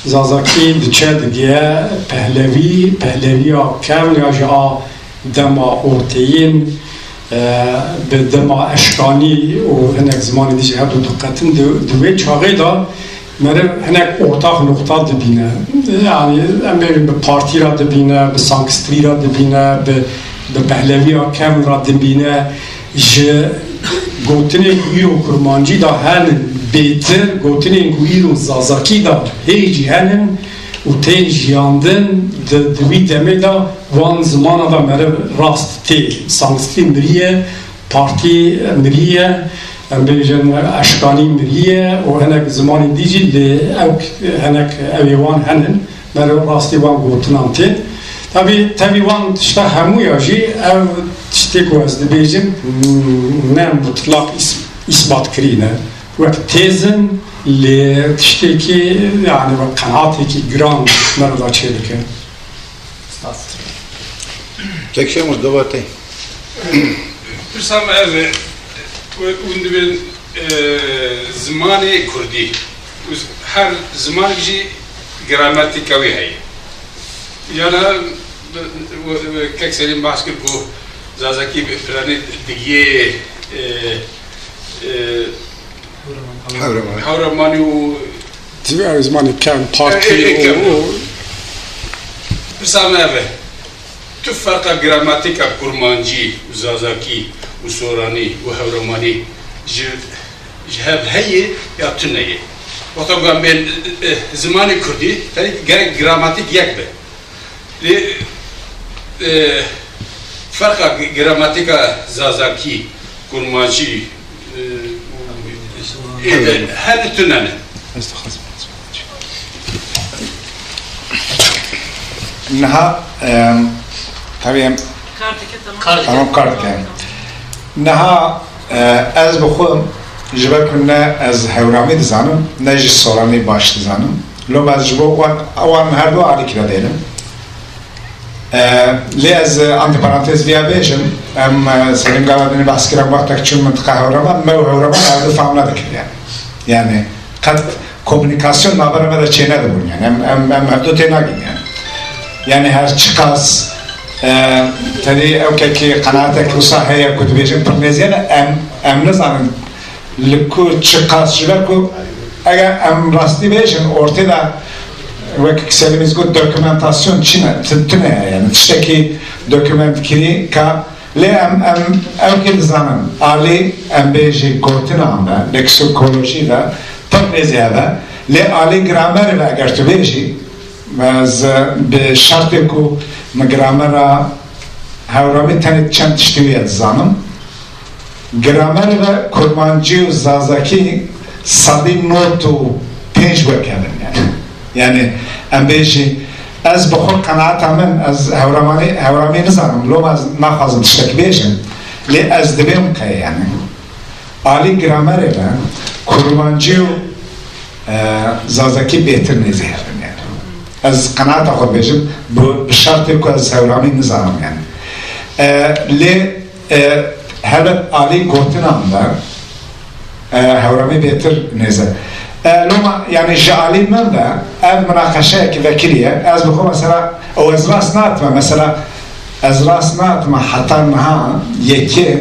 zazakî diçe digiye pehlevî, pehleviya kevn ya jî a dema orteyîn, e, bi dema eşkanî û hinek zimanê dî jî her du diqetin, di, di wê çaxê de meriv hinek ortax nuqta dibîne. Yanî em bêrîn bi partî ra dibîne, bi sanskritî ra dibîne, bi, bi pehleviya kevn ra dibîne. Ji gotinên ku îro kurmancî de henin bêtir, gotinên ku îro zazakî de hê jî henin û tên jiyandin, di, di wî demê de wan zimana de meriv rast tê. Sanskritî miriye, partî miriye, em bêjin eşkanî miriye û hinek zimanên dî jî, lê ew hinek ewê wan henin, meriv rastî wan gotinan tê. Tabî, tevî wan tişta hemûya jî ev tiştê ku ez dibêjim, ne mutlaq îs-, îsbat kirîne. Wek têz in, lê tiştekî, yanî wek qenatekî giran meriv da çêdike. Tek şey mi? Dewatê. Pirsa mi ev e, hûn dibên, e, zimanê kurdî. Her zimanek jî gramertîka wî heye. Yana, e, e, kek Selîm behs kir ku Zazakî bi planê digiyê, e, e, Hewramanî. Hewramanî û Zî ew zimanê kevn, partî e, e, e, û, û. Pirsa mi ev e. Tu ferqa gramatîka kurmancî û zazakî û soranî û hewramanî ji, ji hev heye ya tune ye? Wexta ku em bên, e, e, zimanê kurdî, ferî gerek gramatîk yek be. Lê, e, ferqa g-, gramatîka zazakî, kurmancî, e, e, hene tune ne. Niha, em, tabii em, Kar dike, tamam. Tamam, kar dike. Niha, e, ez bi xwe ji ber ku ne ez hewramî dizanim, ne jî soranî baş dizanim. Loma ez ji bo wan, wan her du alîkî de dêrim. E, lê ez, e, antiparantez vîya bêjim, em, e, serî gala dinê behs kirin, wextek çûn mintiqa hewraman, me û hewraman her du fam nedikir yani. Yani qet komunîkasyon navbera me de çênedibûn yani. Em, em, em hevdu tênagîn yani. Yani her çiqas, e, tenê ewkekî qenaetek wisa heye ku dibêjin pir nêzî ne, em, em nizanin li ku çiqas ji ber ku eger em rastî bêjin ortê de wek Selîmî zî got dokumentasyon çi ne, ti-, tune ye yani tiştekî dokumentkirî ka lê em, em ewkê dizanin alî em bêjî gotinan de, leksokolojî de pir nêzî hebe lê alî gramerî de eger tu bêjî ez bi şertê ku mi gramera hewramî tenê çend tiştî wî ez zanim. Gramerî de kurmancî û zazakî sedî nod û pênc wekevin yani. Yani em bêjî ez bi xwe qenaeta min, ez hewramanî, hewramî nizanim, loma ez naxwazim tiştekî bêjim. Lê ez dibêm qey yani. Alî gramerê de kurmancî û, e, zazakî bêtir nêzî hev in yani. Ez qenaeta xwe bêjim, bi, bi şertê ku ez hewramî nizanim yani. E, lê, e, helbet alî gotinan de, e, hewramî bêtir nêze. E, loma yani ji alî min de ev minaqeşeyekî vekirî ye. Ez bi xwe mesela, ew ez rast natime, mesela ez rast natime heta niha yekê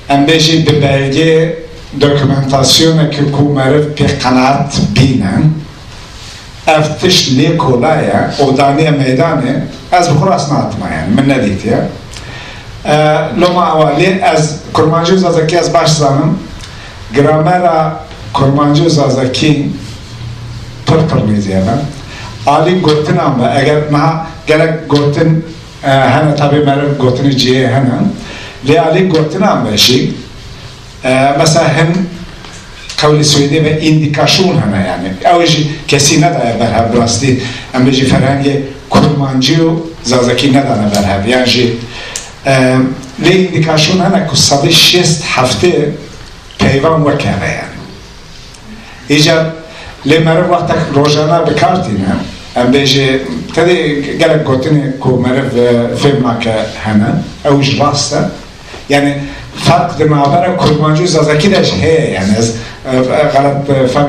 Em bêjî bi belgê, dokumentasyonekî ku meriv pê qenaet bîne, ev tişt lê kolay e û daniye meydanê, ez bi xwe rast nahatime, yanî min nedîtiye. E, loma ewa lê ez kurmancî û zazakî ez baş zanim. Gramera kurmancî û zazakî pir pir nêzî ye. Alî gotinan ve eger niha gelek gotin E, hene tabî meriv gotinê cihê hene. Lê alî gotinan ve jî, e, mesela hin qewlê Swêdî ve îndîkaşon hene yanî. Ew jî kesî nedaye berhev bi rastî. Em bêjî ferhengê kurmancî û zazakî nedane berhev. Yan jî, e, lê îndîkaşon hene ku sedî şêst heftê peyvan wekeve yanî. Îcar lê meriv wextek rojane bi kar tîne. Em bêjê, tedê gelek gotinê ku meriv, e, fêm nake hene, ew jî rast e. Yanî ferq di navbera kurmancî û zazakî de jî heye, yanî ez, e, e, xelet, e, fehm,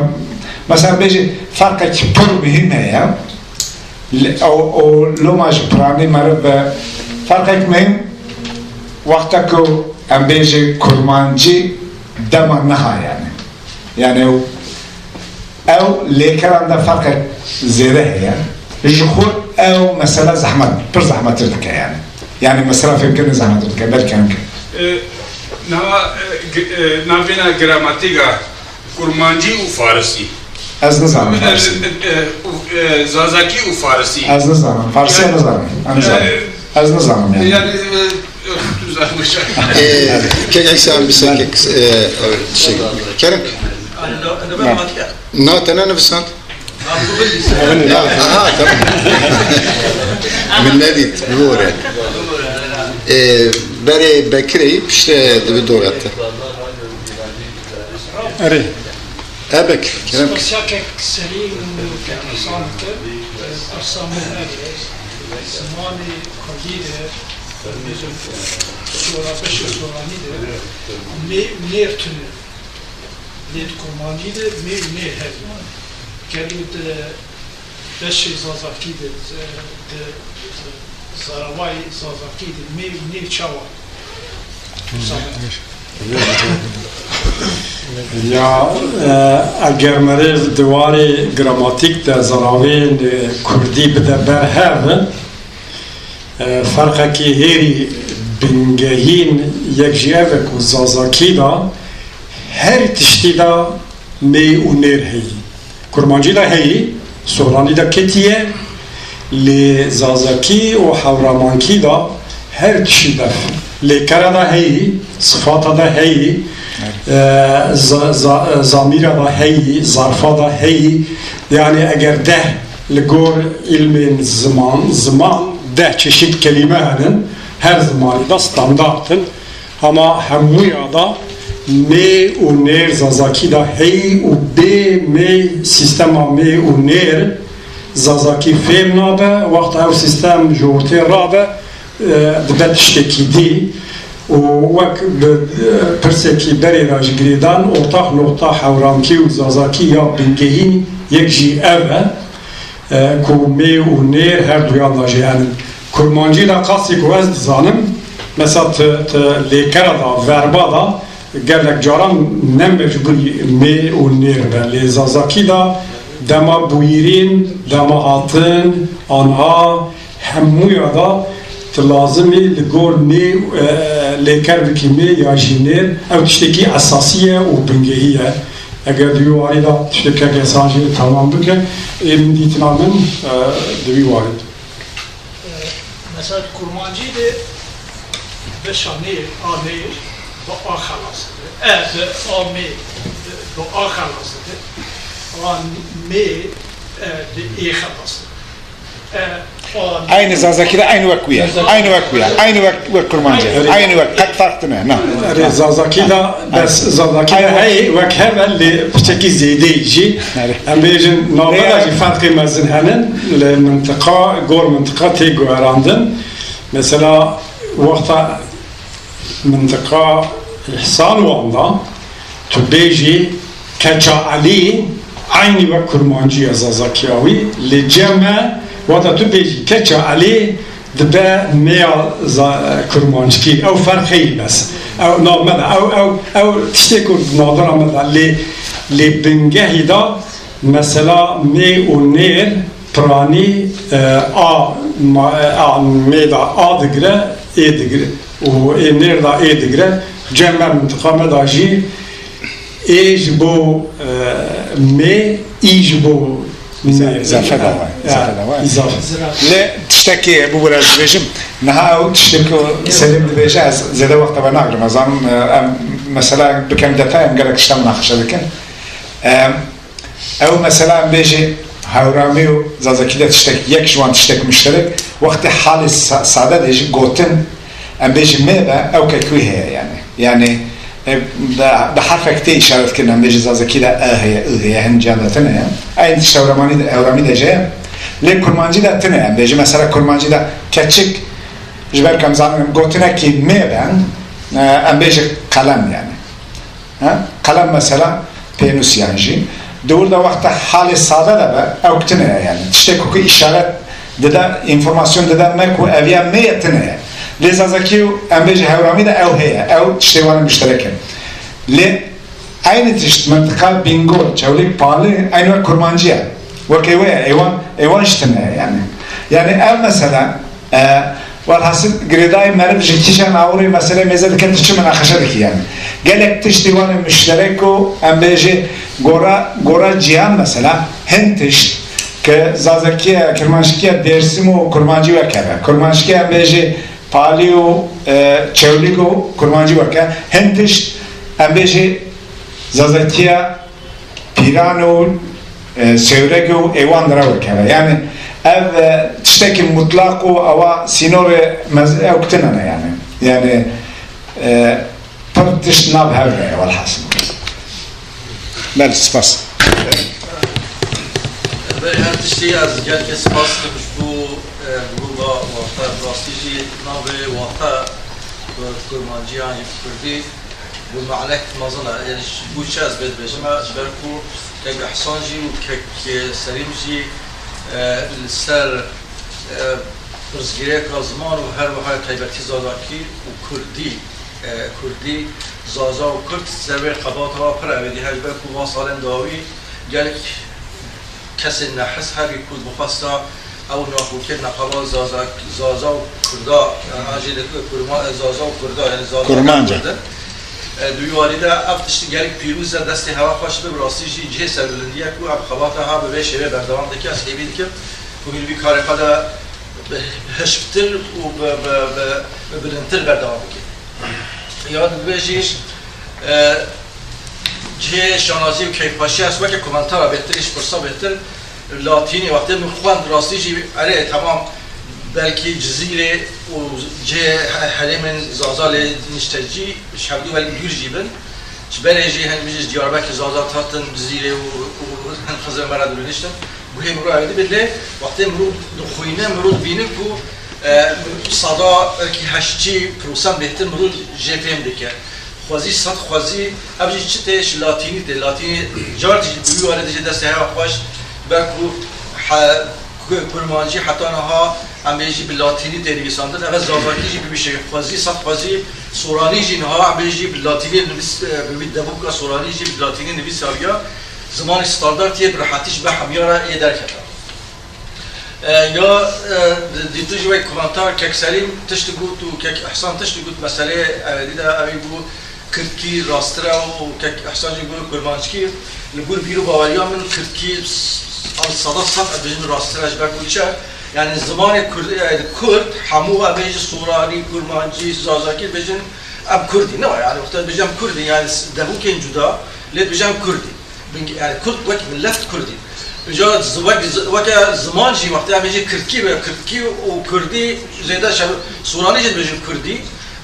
mesela bêjê ferqek pir muhîm heye. L-, o, o loma jî piranî meriv bi ferqek muhîm, wexta ku em bêjê kurmancî dema niha yanî. Yanî ew, ew lêkeran de ferqek zêde heye. Ji xwe ew mesela zehmet, pir zehmetir dike yanî. Yanî mesela fêmkirinê zehmetir dike, belkî em ke. E, niha, e, g-, e, navbêna gramatîka kurmancî û farisî. Ez nizanim farisî. E, e, e, zazakî û farisî. Ez nizanim. Farisî ez nizanim. Ez nizanim. E, ez nizanim yanî. Yanî, e, e, tu zanî. E, kek eksan bir şey, kek, e, şey, Kerem. Na, tena nivîsand. Na, aha, tamam. Min nedît, bibore. E, berê Bekirê pişte dibi dorete. Erê. Ebek, Kerem. Spesiyakek serî û kek îsan dike, pirsa mi ev e, zimanê kurdî de, sora, beşê soranî de, mê û nêr tune. Lê di kurmancî de mê û nêr heye. Gelo di beşê zazakî de, di, di zarawayê zazakî de mê û nêr çawa? Ya, e, eger merê di warê gramatîk de zaravên, e, kurdî bide ber hev, e, ferqekî hêrî bingehîn yek jî ev e ku zazakî de her tiştî de mê û nêr heyî. Kurmancî de heyî, soranî de ketîye, lê zazakî û hewramankî de her tiştî de, lêkere de heyî, sifata de heyî, e, za- za- zamîra de heyî, zarfa de heyî. Yanî eger deh li gor îlmên ziman, ziman deh çeşît kelîme henin, her zimanî de standart in. Hema hemûya da mê û nêr zazakî da heyî û bê mê, sîstema mê û nêr zazakî fêm nabe. Wexta ew sîstem ji ortê rabe, e, dibe tiştekî dî. Û wek bi, e, pirsekî berê ra jî girêdan, ortax noqta hewrankî û zazakî ya bingehîn yek jî ev e. E, ku mê û nêr her duyan da jî henin. Kurmancî de qasî ku ez dizanim, mesela ti, ti lêkera da, verba da gelek caran ne mecbûrî mê û nêr be. Lê zazakî de dema bûyîrîn, dema hatin, anha, hemûya da ti lazimî li gor nê, e, lêker bikî mê ya jî nêr. Ew tiştekî esasî ye û bingehî ye. Eger di wî warî de tiştekek esan jî temam bike, ê min dîtina min, e, di wî warî de. E, mesela kurmancî de beşa nê, a nê, bi a xelas dibe. E, bi a mê, bi a xelas dibe. A mê, e, bi ê xelas dibe. Aynı Zazakî de aynı wek wî ye. Aynı wek wî ye. Aynı wek, wek Kurmancî ye. Aynı wek. Qet ferq tine. Na. Erê, Zazakî de, bes Zazakî de hey wek hev e, lê piçekî zêdeyî jî. Erê. Em bêjin, name de jî ferqê mezin henin. Li mintiqa, gor mintiqa tê guherandin. Mesela, wexta mintiqa Îhsan Wan da, tu bêjî Keça Elî, eynî wek Kurmancî ya Zazakîya wî, lê cem e, wexta tu bêjî Keça Elî, dibe mêya za- Kurmanckî. Ew ferq heyî bes. Ew nav me de, ew, ew, ew tiştê ku navbera me de, lê, lê bingehî de mesela mê û nêr, piranî, e, a, ma- e, a mê de a digire, ê digire û ê nêr de ê digire. Cem me mintiqa me de jî ê ji bo, e, mê, î ji bo mê. Îzafe de var, îzafe de var. Îzafe. Lê tiştekî bibûre ez dibêjim, niha ew tiştekî Selim dibêje, ez zêde wexta we nagirim. Ez zanim, e, em mesela bikem detay, em gelek tişta minaqeşe dikin. Em, Ew mesela em bêjê hewramî û zazakî de tiştek, yek ji wan tiştek muşterek, wextê halê sa- sade de jî gotin, em bêjî mê be, ew kek wî heye yanî. Yanî, e, bi, bi herfek tê îşaret kirin, em bêjî zazakî de e heye, i heye, hin ciyan de tine ye. Eynî tişt hewramanî de, hewramî de jî heye. Lê kurmancî de tine ye. Em bêjî mesela kurmancî de keçik, ji ber ku em zanin gotinekî mê be, e, em bêjî qelem yanî. Ha? Qelem mesela pênûsiyan jî. Di wir de wexta halê sade de be, ew tine ye yanî. Tiştek ku îşaret dide, înformasyon dide me ku ev ya mê ye, tine ye. Lê zazakî û em bêjî hewramî de ew heye. Ew tiştê wan muşterek in. Lê eynî tişt mintiqa Bîngol, Çewlîg, Palî, eynî wek kurmancî ye. Wekê wê ye, ê wan, ê wan jî tine ye yanî. Yanî ev mesela E, welhasil girêdayî meriv ji kîjan awirê meselê mêze dike, tu çi minaqeşe dikî yanî. Gelek tiştî wanê muşterek û em bêjê gora, gora cîyan mesela hin tişt ke zazakî ya, kirmanckî ya Dêrsim û kurmancî weke be. Kurmanckî em bêjê Palî û, e, Çewlîg û kurmancî weke. Hin tişt em bêjê zazakî ya Pîran û, e, Sêwreg û ê wan de ra wekeve. Yanî ev, e, tiştekî mutlaq û awa sînorê mez- ew tine ne yanî. Yanî, e, pir tişt nav hev de ye welhasil. Belê, spas. Berê her tiştî ez gelkê spas dikim ji bo, e, grûba wexta rastî jî navê wexta bi kurmancî yan jî bi kurdî. Bi manek mezin e. Yanî ji bo çi ez bê dibêjim e? Ji ber ku kek Îhsan jî û kek, e, Selîm jî, e, li ser, e, pirsgirêka ziman û her wiha taybetî zazakî û kurdî E, Kurdî, Zaza û Kurd ser vê xebata pir ew dî hej be ku van salên dawî gelek kesên nehis hebî ku bixwesta ew nakokên neqeba Zaza, Zaza û Kurda, e, an jî li Kurma-, e, Zaza û Kurda, yanî Zaza Kurmanca. Kurdin. E, di wî warî de ev tiştî gelek pîroz e, destê hewa xweş bi, bi rastî jî cihê serbilindî ye ku ev xebata ha bi vê şêwê berdewam dike, ez hêvî dikim ku hûn vî karê xwe de bi hişktir û bi, bi, bi, bi bilindtir berdewam bike. Ya dibêjî, e, cihê şanazî û keyfxweşî est, weke komentara bêtir, îş pirsa bêtir, latînî, wextê min xwend rastî jî, erê, temam, belkî Cizîrê û cihê he-, herêmên Zaza lê niştecî, ji hevdû belkî dûr jî bin. Ji berê jî, hen bijî ji Diyarbekir Zaza tatin Cizîrê û, û, û Xizirê me re dûr niştin. Guhê mirov ewê dibê lê wextê mirov dixwîne, mirov dibîne ku, e, sada belkî heştî prosent bêhtir mirov jê fêm dike. Xwezî, sed xwezî, ev jî çi tê, ji latînî tê. Latînî car jî bi wî warê de jî destê hewa xweş be ku he-, ku-, kurmancî heta niha em ê jî bi latînî tê nivîsandin. Eve zazakî jî bi vî şeklî xwezî, sed xwezî, soranî jî niha em ê jî bi latînî nivîs-, e, bi wî debûka soranî jî bi latînî nivîsabîya. Zimanê standart yê bi rehetî ji be hemiya re ê derketa. E, ya, e, di-, dîtu jî wek komentar Kek Selîm tiştî got û Kek Îhsan tiştî got, meseleyê ewedî de ewî bû kirdkî rasttir e û Kek Îhsan jî got kurmanckî. Li gor bîr û baweriya min kirdkî s-, al sada sed ez bêjim rasttir e ji ber ku çi? Yanî zimanê kurd, e, kurd hemû em bêjin soranî, kurmancî, zazakî bêjin em kurdî. Ne, yanî wexta bêjin em kurdî, yanî s-, debûkên cuda lê bêjin em kurdî. Bin-, yanî kurd wek milet kurdî. Îca zi-, wek zi-, weke ziman jî wextê em bêjin kirdkî be, kirdkî û kurdî zêde şev-, soranî jî dibêjin kurdî,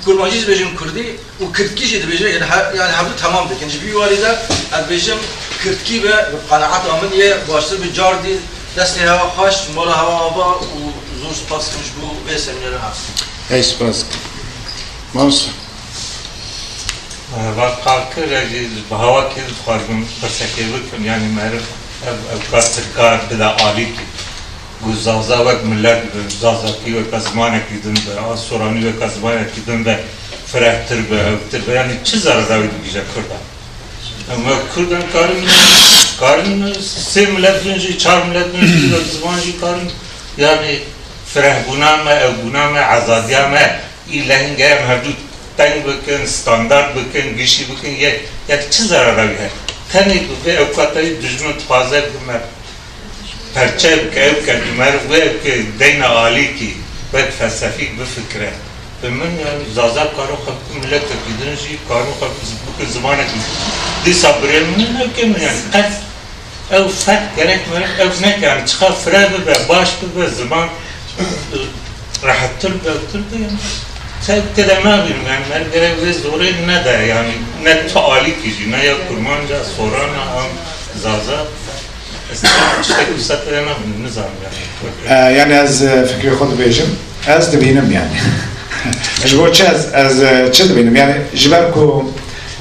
kurmancî jî dibêjin kurdî û kirdkî jî dibêjin, yanî he-, yanî hevdu temam dikin. Ji vî warî de ez dibêjim kirdkî be, bi qenaeta min yê baştir bi cardî destê hewa xweş, mala hewa ava û zor spas dikim ji bo vê semînerê ha. Ey spas. Mamoste. Va qal kir, ez jî bi hewa kê dixwazim pirsekê bikim, yanî meriv ev, ew ka tirka bide alîkî. Ku Zaza wek milet bi, Zazakî wek zimanekî din bi, a Soranî wek zimanekî din bi, firehtir bi, ewtir bi, yanî çi zerre dawî digihîje Kurdan? Em wek Kurdan karin, karin sê milet bin jî, çar milet bin jî, wek ziman jî karin, yanî firehbûna me, ewbûna me, ezadiya me, Î lehîngê em hevdû teng bikin, standart bikin, gişî bikin, yek, yek çi zerara wî heye? Tenê bi vê ewqatayî dijmin dixwaze ku me perçe bike, ew ke ku meriv wê ew ke deyna alîkî, wek felsefîk bifikire. Bi min, yanî, Zaza karo xwe bike miletekî din jî, karo xwe bike zimanekî din. Dîsa birê min, ew ke min, yanî, qet Ew ferq gerek meriv ew neke, yanî çiqa fire bibe, baş bibe, ziman rehettir bibe, ewtir bibe, yanî se tede nabînim, yanî meriv gerek vê zorê nede, yanî ne tu alîkî jî, ne ya kurmanca, soran a, an zaza, ez tiştek wisa tede nabînim, nizanim yanî. E, yanî ez, e, fikrê xwe dibêjim, ez dibînim yanî. Ji bo çi ez, ez, e, çi dibînim? Yanî ji ber ku,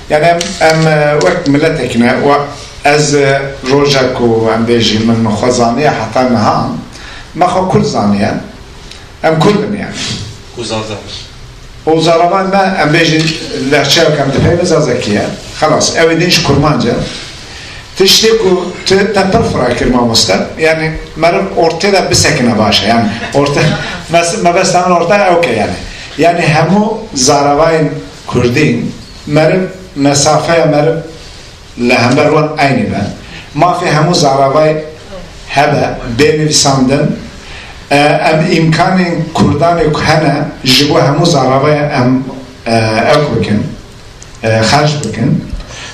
yanî em, em, e, wek miletek ne, wa-, Ez, e, roja ku em bêjî min xwe zaniye heta niha, me xwe kurd zaniye. Em kurd in yanî. Ku Zaza. Û zaravayê me, em bêjî lehçeyek em dipeyve zazakî ye. Xelas, ewê din jî kurmanc e. Tiştê ku ti, te pir fira kir mamoste, yanî meriv ortê de bisekine baş e. Yanî orte, mes-, mebesta min orte ew ke yanî. Yanî hemû zaravayên kurdîn, meriv mesafeya meriv li hember wan eynî be. Mafê hemû zaravay hebe, bê nivîsandin. E, em îmkanên kurdanê ku hene, ji bo hemû zaravaya em, e, ew bikin, e, xerc bikin.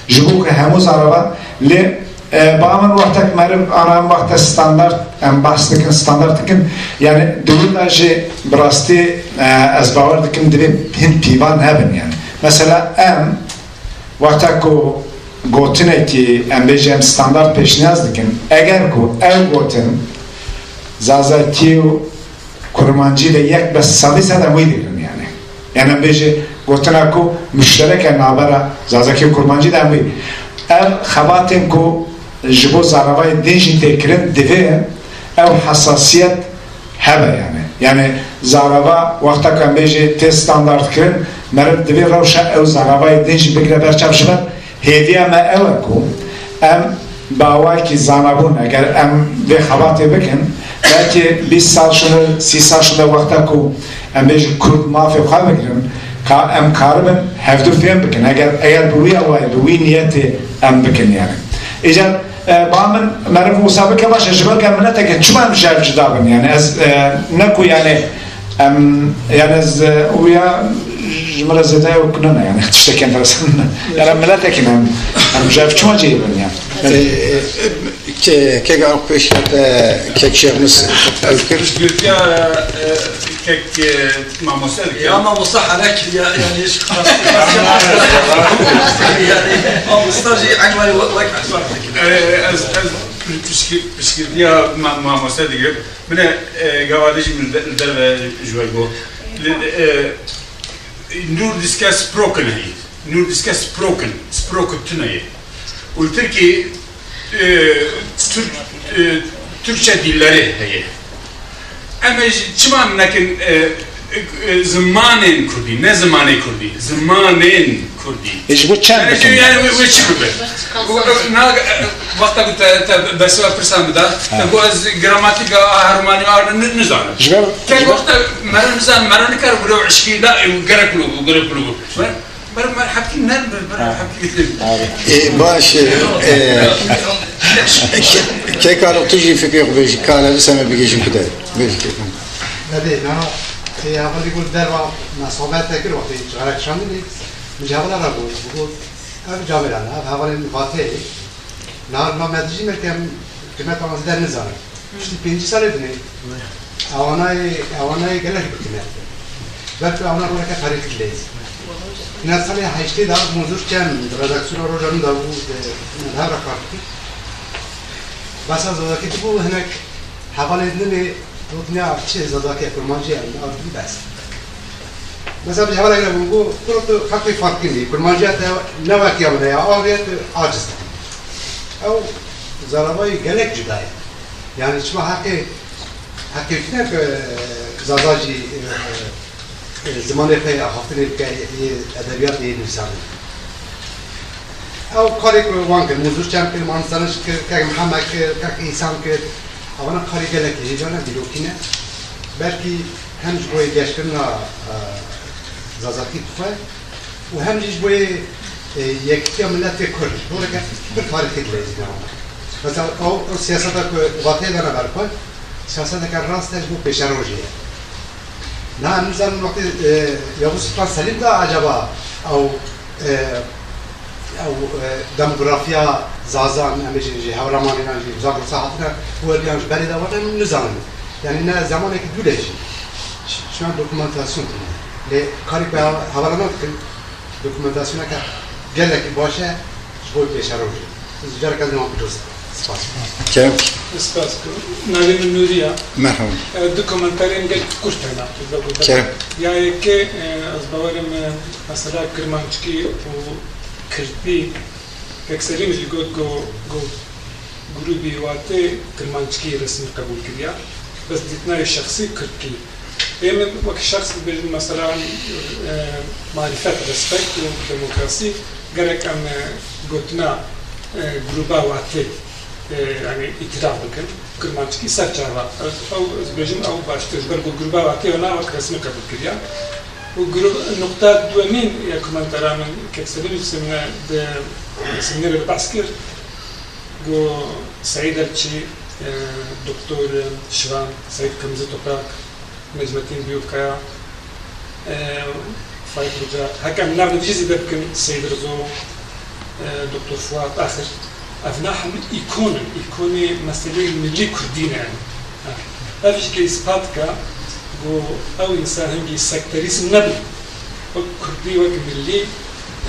Ji bo ku hemû zarava lê, e, ba min wextek meriv ana em wexte standart, em behs dikin, standart dikin. Yanî di wir de jî bi rastî, e, ez bawer dikim divê hin pîvan hebin yanî. Mesela em Wexta ku gotinekî, em bêjî em standart pêşniyaz dikin, eger ku ew gotin zazakî û kurmancî de yek be, sedî sed em wî digirin yanî. Yanî em bêjî gotina ku muşterek e navbera zazakî û kurmancî de em wî. Ev xebatên ku ji bo zaravayê din jî tê kirin, divê ew hesasiyet, e, Ebe yanî. Yanî zarava wexta ke em bêjê tê standardkirin, meriv divê rewşa ew zaravayê din jî bigire ber çav, ji ber hêdîya me ew e ku em bi awayekî zanabûn, eger em vê xebatê bikin, belkî bîst sal şino, sî sal şino, wexta ku em bêjin kurd mafê xwe bigirin, ka em karibin hevdu fêm bikin. Eger, eger bi wî awayî, bi wî niyetê em bikin yanî. Îcar E, ba min meriv wisa bike, baş e, ji ber ke mileteke, çima em ji hev cida bin? Yanî ez, e, ne ku yanî, em, yanî ez, e, wîya ji min re zêde ew nîne, yanî tiştekî enteresan nîne. Yanî em miletekî ne, em, em ji hev çima cêyî bin yanî? E, e, ke-, kek Arif pêşkete, kek Şêxmis ew kir. Piştgirtiya, e, kek, e, mamoste dike. Ya mamoste herek ya, yanî hiç yanî mamoste jî eynî wek, wek hesab dike. E, ez, ez Pişkî-, pişkîrtîya ma-, mamoste digir. Bine, e, gava de jî min de-, derve juwe go. Li, e, Nûrdîske Sproken heyî. Nûrdîske Sproken. Sproken tune yê. Û li Tirkî, e, Türk, e, Türkçe dilleri heye. Em ê jî çima nekin, e, e, e, zimanên kurdî, ne zimanê kurdî, zimanên kurdî. E, ji bo çend bikin? Yanî wê, wê çi bibe? Na, e, wexta ku te, te bersiva pirsa mi da, te got ez gramatîka a hermanî a ni-, nizanim. Ji ber, te ji ber wexta mero nizanim, mero nikare biro eşkî da, e, gerek biro, gerek biro. Ber, ber, ber hepkî nerm be, ber hepkî. E, baş, e, e, ke-, kekalo tu jî fikrê xwe bêjî, kale, bi seme bigêjin ku de. Bêjî kekalo. Belê, na, e, hevalî gul derva me sohbet te kir, wextê çarek şandinê, min ji hevala ra got, got, ev camêran, ev hevalên Vateyê, na, na me dijî me ke em qîmeta wan zêde nizanin. Piştî pêncî salê dinê, ewanayê, ewanayê gelek bi qîmet. Belkî ewana roleke tarîxî dileyîz. Hîna salê heştê de Munzur Çem, redaksiyona Roja Nû de bû, de, de hev ra kar dikir. Besa Zazakî dibû, hinek hevalê din ê gotine, "Ya çi Zazakî ye, kurmancî ye, ya dibî bes." Mesela bi hevala gire bû, "Kuro tu heqê farkî nî, kurmancîya te ne wekî ya min e, ya aw ye, tu aciz." Ew zaravayî gelek cuda ye. Yanî çima heqê, heqê tune ke Zaza jî, e, e, zimanê xwe yê axaftinê bike, yê edebîyatê, yê nivîsandinê. Ew karê ku wan kir, Munzur Çem kir, Manistaniş kir, Kek Mihemed kir, Kek Îsan kir. Ewana karê gelekî hêja ne, dîrokî ne. Belkî hem ji bo yê geşkirina, e, Zazakî bi xwe û hem jî ji bo yê, e, yekîtiya miletê Kurd, roleke pir tarîxî dileyîzîne wana. Mesela, ew, ew siyaseta ku Vateyê dana ber xwe, siyaseteke rast e ji bo pêşerojê ye. Na, em nizanin wextê, e, Yavuz Sultan Selîm de acaba ew, e, ew, e, demografîya Zazan, em bêjin jî Hewramanînan jî, Zagros a hatine werdiyan ji berê de wan, em nizanin. Yanî ne zemanekî dûr e jî. Ş-, şima dokumentasyon tune. Lê karê ku hev-, hevala me dikin, dokumentasyoneke gelekî baş e ji bo pêşerojê. Careke din wan bidoz. Spas. Kerem. Spas. Navê min Nûrî ya. Merhaba. E, du komentarên gelek kurt hene. Kerem. Ya yekê, e, ez bawerim, e, mesela kirmanckî û kirdî, Kek Selîm jî got ku, ku grûbî Watê kirmanckî resmî qebûl kiriya. Bes dîtina yê şexsî kirdkî. Ê min wek şexs bibêjim, mesela, e, marîfet, respekt û demokrasî gerek em, e, gotina, e, grûba Watê, e, yanî îtîraf bikin. Kirmanckî ser çava. Ez, ew, ez bêjim ew baştir. Ji ber ku grûba Watê wina wek resmî qebûl kiriya. Û grûb-, nuqta duwemîn ya komentara min, Kek Selîm jî semîne de, semînerê de behs kir. Go Seîd Elçî, e, Doktor Şivan, Seîd Kırmızı Toprak, Necmettin Büyükkaya, e, Faik Bucak, heke em nav de jî zêde bikin, Seîd Rizo, e, Doktor Fuat, axir. Ev na hemî îkon in, îkonê meseleyê milî kurdî ne yanî. Ev jî ke îspat ka, go ew însan hingî sekterîzm nebin. Wek kurdî, wek milî,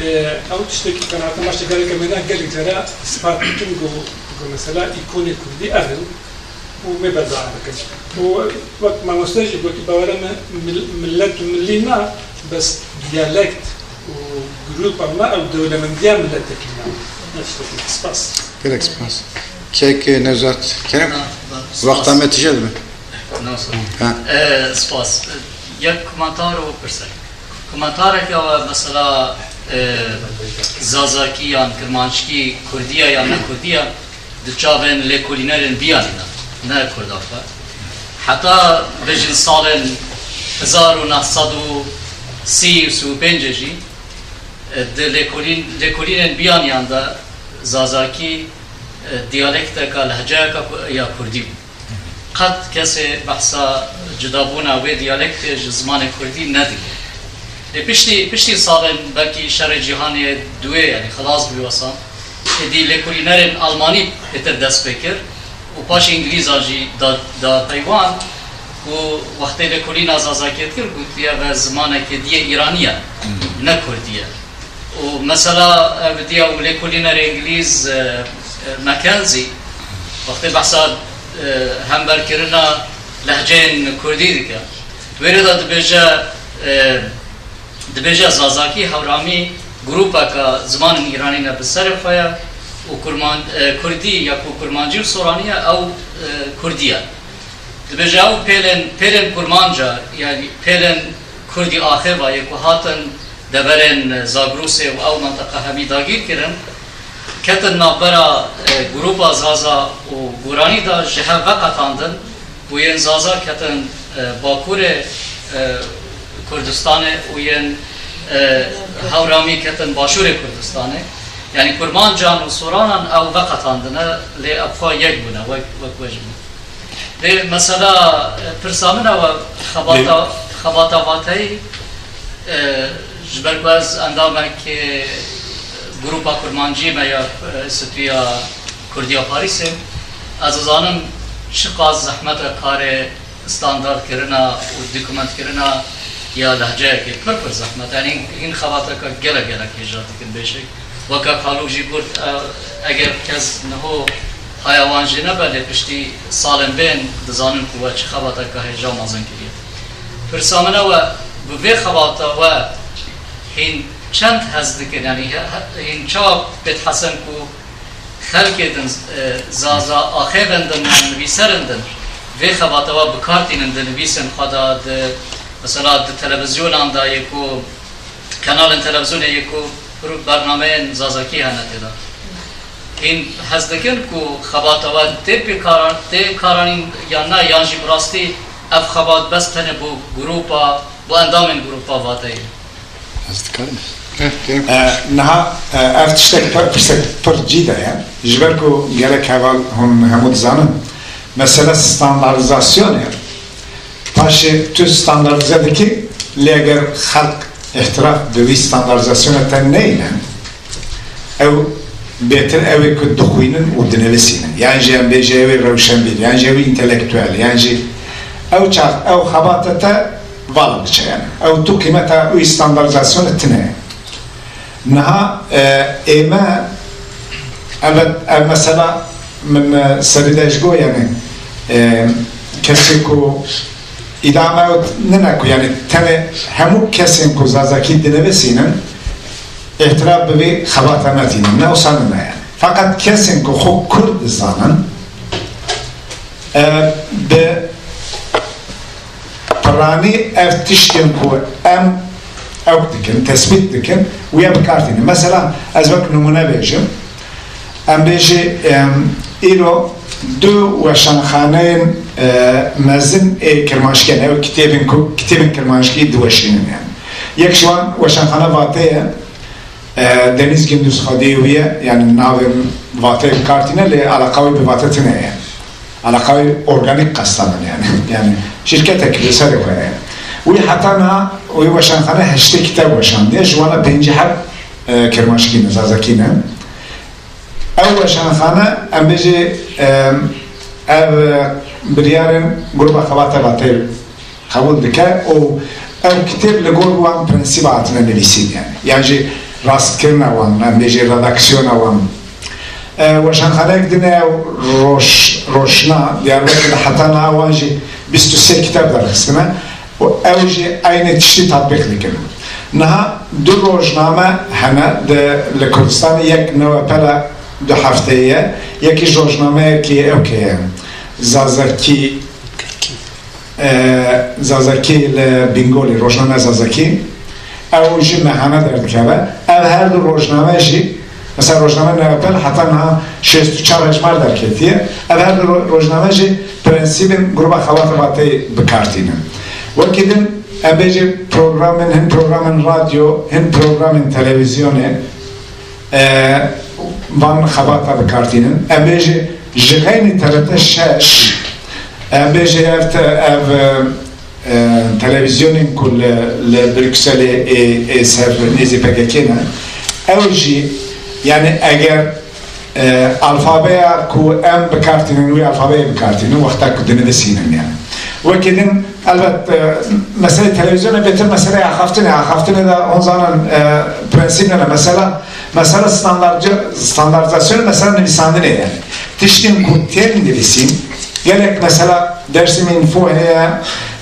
e, ew tiştekî qenaata ma şekereke mena gelek cara îspat dikin ku, ku mesela îkonê kurdî ev in û mê berdewam bikin. Û wek mamoste jî gotî, bawera me mil-, millet û milî na, bes diyalekt û grûpa ma ew dewlemendiya miletekî na. Ne tiştekî. Spas. Gelek spas. Kek Nevzat Kerem, wexta me tije dibe. Nasıl? Ha. E, spas. Yek komentar û pirsek. Komentarek ya mesela, e, Zazakî yan Kirmanckî, Kurdî ya yan ne Kurdî ya, di çavên lêkolînerên bîyanî de, ne Kurda xwe. Heta vejin salên hezar û neh sed û sî û sî û pêncê jî, e, di lêkolîn-, lêkolînên bîyanîyan de Zazakî, e, diyalekteka, lehceyeka ku-, ya Kurdî bû. Qet kesê behsa cudabûna wê diyalektê ji zimanê Kurdî nedike. Lê piştî, piştî salên belkî Şerê Cîhanê Duwê, yanî xilas bî wesa, êdî lêkolînerên Almanî pêtir dest pê kir û paşê Îngilîzan jî da, da pey wan û wextê lêkolîna Zazakî dikir, gotiye ve zimanekê diyê Îranî ye, ne Kurdî ye. Û mesela ev diya û lêkolînerê Îngilîz, e, e, Mackenzie, wextê behsa, e, hemberkirina lehceyên Kurdî dike. Wêrê de dibêje, e, dibêje Zazakî hewramî grûpeka zimanên Îranî ne bi serê xwe ye û Kurman-, e, Kurdî ya ku Kurmancî û Soranî ye, ew, e, Kurdî ye. Dibêje ew pêlên, pêlên Kurmanca, yanî pêlên Kurdî axêva yê ku hatin deverên Zagrosê û ew menteqa hemî dagîr kirin, ketin navbera, e, grûpa Zaza û Guranî de ji hev veqetandin û yên Zaza ketin, e, Bakurê, e, Kurdistanê û yên, e, Hewramî ketin Başûrê Kurdistanê. Yanî Kurmancan û Soranan ew veqetandine, lê ev xwe yek bûne, wek, wek we jî. Lê mesela, e, pirsa min ew e, xebata, xebata vateyî, e, ji ber ku ez endamekê grûpa kurmancî me ya, e, Stûya Kurdî ya Parîsê, ez dizanim çiqas zehmet e karê standardkirina û dokumentkirina ya lehceyekê. Pir pir zehmet. Yanî hîn, hîn xebateke gelek gelek hêja dikin bêşek. Weke Kalûk jî got, e, eger kes niho haya wan jê nebe, lê piştî salên bên dizanin ku we çi xebateke hêja mezin kiriye. Pirsa min ew e, bi vê xebata we hîn çend hez dikin, yanî he-, he-, hîn çawa pêt hesen ku xelkê din, e, Zaza axêvên din yan nivîserên din vê xebata we bi kar tînin di nivîsên xwe de, di, mesela di televîzyonan de yê ku, kanalên televîzyonê yê ku pro-, bernameyên Zazakî hene tê de. Hîn hez dikin ku xebata we tê pê karan, tê karanîn yan na, yan jî bi rastî ev xebat bes tenê bo grûpa, bo endamên grûpa vateyê? Ez dikarim. Heh, gerek. E, niha, e, ev tiştek pir, pirsek pir cî de ye. Ji ber ku gerek heval hûn hemû dizanin, mesele standardîzasyonê. Paşê tu standardîze dikî, lê eger xelk îtiraf bi wî standardîzasyona te neyne, ew bêtir ew ê ku dixwînin û dinivîsînin. Yan jî em bêje ew ê rewşenbîr, yan jî ew ê întelektuel, yan jî ew çax, ew xebata te vala diçe yanî. Ew tu qîmeta wî standardîzasyonê tine. Niha, e, ême, elbet, ev mesela min, e, serî de jî go, yanî, e, kesê ku îdame ew nine ku, yanî, tenê hemû kesên ku Zazakî dinivîsînin, îtiraf bi vî xebata me tînin. Ne wisa nine yanî. Feqet kesên ku xwe Kurd dizanin, e, bi piranî ev tiştên ku em ewk dikin, tesbît dikin, wîya bi kar tînin. Mesela, ez wek nimûne bêjim, em bêjî, em, îro du weşanxaneyên, e, mezin ê kirmanckî ne, ew kitêbên ku, kitêbên kirmanckî diweşînin yanî. Yek ji wan Weşanxane Vateyê ye, e, Deniz Gündüz xwedî wî ye, yanî navê Vateyê bi kar tîne, lê eleqa wî bi Vate tine ye. Eleqa wî organîk qestanin yanî. Yanî şîrketek li serê xwe ye. Wî heta niha wî weşanxane heştê kiteb weşandiye, ji wana pêncî heb, e, kirmanckî ne, zazakî ne. Ew weşanxane, em bêjê, e, ev, e, biryarên Gruba Xebata Vateyê qebûl dike û ew kitêb li gor wan prensîba hatine nivîsîn yanî. Yan jî rastkirina wan, em bêjê redaksiyona wan. E, weşanxaneyek din e ew Roş-, Roşna, Diyarbekir de heta niha wan jî bîst û sê kitêb derxistine û ew jî eynê tiştî tatbîq dikin. Niha du rojname hene di, li Kurdistanê, yek Newepela du hefteyî ye, yekî rojnameyekî ewkê ye, Zazakî. e, Zazakî li Bîngolî, rojname Zazakî, ew jî mehane derdikeve. Ev her du rojname jî, mesela rojname Newepel heta niha şêst û çar hejmar derketiye. Ev her du ro-, rojname jî prensîbên Gruba Xebata Vateyî bi kar tînin. Wekî din, em bêjî programên, hin programên radyo, hin programên televîzyonê, e, van xebata bi kar tînin. Em bêjî ji xeynî T R T şeş, em bêjî ev te-, ev, e, e, televîzyonên ku li, li Brukselê ê, ê ser nêzî P K K ne, ew jî, yanî eger, e, alfabeya ku em bi kar tînin, wî alfabeyê bi kar tînin, wexta ku dinivisînin yanî. Wekî din, elbet, e, meselê televîzyonê bêtir meseleyê axaftinê, axaftinê de hûn zanin, e, prensîp ne, mesela, mesela standartî-, standartîzasyonê mesela nivîsandinê yanî. Tiştên ku tên nivîsîn, gelek mesela Dersim Info heye,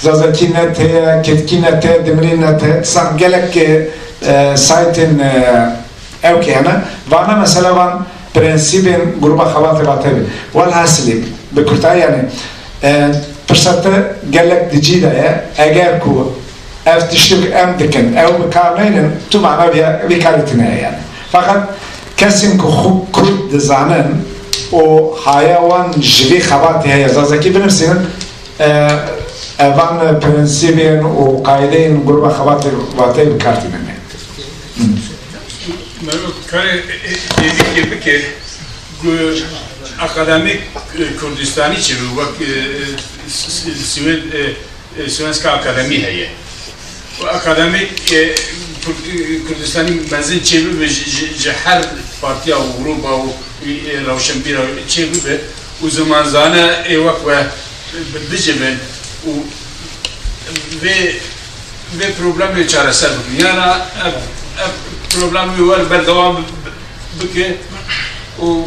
Zazakî net heye, Kirdkî net heye, Dimilî net heye, san gelek, e, e, saytên, e, ew ke hene, vana mesela van prensîbên Gruba Xebatê Vateyî. Welhasilî, bi kurtayî yanî, e, pirsa te gelek di cî de ye, eger ku ev tiştî em dikin, ew bi kar neynin, tu mana vî, vî karî tine ye yanî. Feqet kesên ku xwu kurd dizanin û haya wan ji vî xebatî heye Zazakî binivîsînin, e, evan prensîbên û qaîdeyên Gruba Xebatê Vateyî bi kar tînin. Mero karê, e, e, êdî ke bike, gu-, akademîk, e, Kurdistanî çêbî, wek, e, s-, s-, Swêd, e, e, Svenska Akademi heye. Û akademîk, e, Kurd-, e, Kurdistanî mezin çêbibi ji, ji, ji her partîya û grûba û, e, rewşenbîra çêbibi û zimanzane ê wek we bi-, bicibi û vê vê problemê çareser bikin. Yana ev, ev problemê wer berdewam bi-, bi-, bike û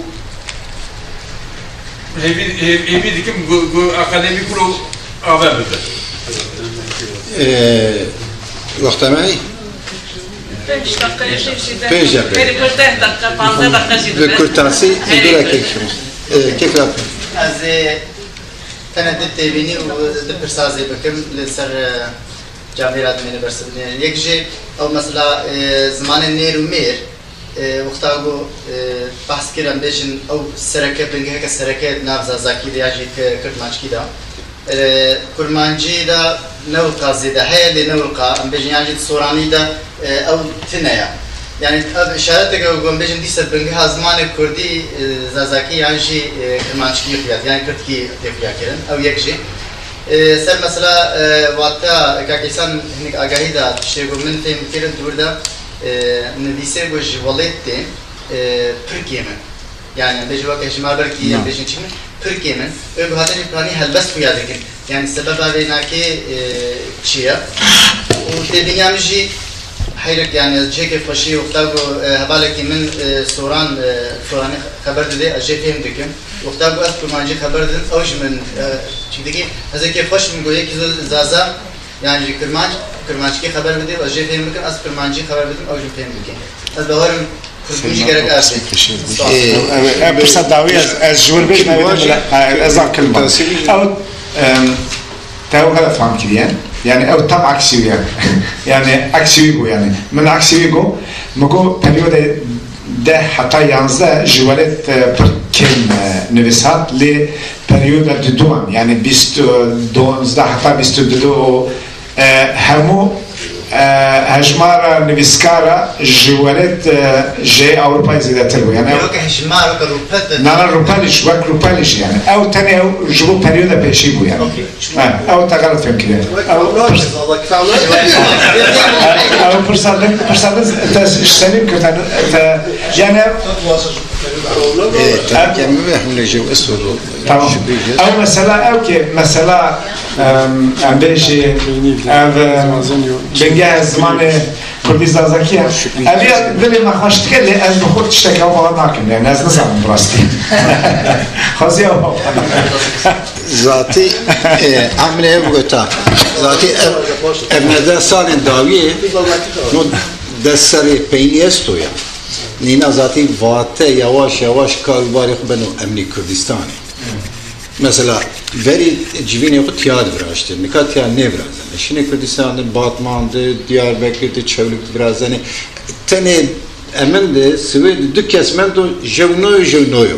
hêvî, hêv-, hêvî dikim ku, ku akademî kuro ave bibe. Ee, wexta me Pênc deqe, pênc deqe. Pênc deqe. Berî ku deh deqe, panzdeh deqe jî dibe. Bi kurtasî, hey, dûra kek, e, kek ra. Ez ê tenê di têbînî û di pirsa zî bikim li ser, e, Camêra dimêne bersivnê. Yek jî ew mesela, e, zimanê nêr û mêr, e, wexta ku, e, behs kir, em bêjin ew sereke, bingeheke sereke nav Zazakî de ya jî ki-, Kirdmanckî de. E, Kurmancî de newqa zêde heye, lê newqa, em bêjin yan jî di Soranî de, e, ew tine ya. Yanî ev îşareteke ku em bêjin dîse bingeha zimanê Kurdî, e, Zazakî yan jî, e, Kirmanckî xuya, yan Kirdkî tê xuya kirin. Ew yek jî. E, ser mesela, e, wata Kak Îhsan hinek agahî da, tiştê ku min fêm bikirin dûr de, e, nivîsê ku ji welêt tê, e, pir kêm in. Yanî, em bêjin weke hejmar belkî em bêjin çi min, pir kêm in. Ê ku hate jî piranî helbest xuya dikin. Yanî, sebeba vê nakê, e, çi ye? Û têbîniya min jî heyrik, yanî, ez cihê kêfxweşî wexta ku, e, hevalekî min, e, soran, e, soranî xeber didê, ez jê fêm dikim. Wexta ku ez kurmancî xeber didim, ew ji min, e, çi dikê, ez ê kêfxweş bim ku yekî zû zaza, yanî jî kirmanc, kirmanckî xeber bidê, ez jê fêm bikim, ez kirmancî xeber bidim, ew jî fêm dikê. Ez bawer im kurdbûn jî gerek erdê. Spas. Ê, ew, ew pirsa dawî ez, ez ji wir bêjim, ew ê bide, ha, ez zaf kilm a. Ew, em, te ew xelet fam kiriye. Yanî ew tam aksî wî ye. Yanî aksî wî bû yanî. Min aksî wî got, mi got periyodê deh heta yanzdeh ji welêt, e, pir kêm, e, nivîs hat, lê perîyoda diduan, yanî bîst, e, duanzdeh heta bîst û didu, e, hemû, e, hejmara nivîskara ji welêt, e, ji Ewropayê zêdetir bû. Yanî, yok, hejmara ke rûpet. Na, na, rûpelî jî, wek rûpelî jî yanî. Ew tenê ew ji bo perîyoda pêşî bû yanî. Okey. Ha, ew te xelet fêm kiriye. Ew pirs-, ew pirsa din, pirsa din te Selîm kir, te, te, yanî, e, te kemî ve hemle jew esto. Tamam. Ew mesela, ew ki mesela, em, em bêjî, ev, em, bingehê zimanê Kurdî Zazakî ye. Ev ya dilê me xweş dike, lê ez bi xwe tiştekî ew falan nakim, yanî ez nizanim bi rastî. Xwezî ew Zatî, e, emrê ev gota. Zatî ev, ev nêzdeh salên dawiyê, no des serrî peynî esto ya. Nîna zatî vate yawaş yawaş kar û barê xwe beno emnî Kurdistanê. Mesela, verî civînê xwu tiya di viraştê. Nika tiya nêvirazenê. Şinê Kurdistan de, Batman de, Diyarbekir de, Çewlîg de virazenê. Tenê Emin de, Swêd de du kes mendo, jew no yo, jew no yo.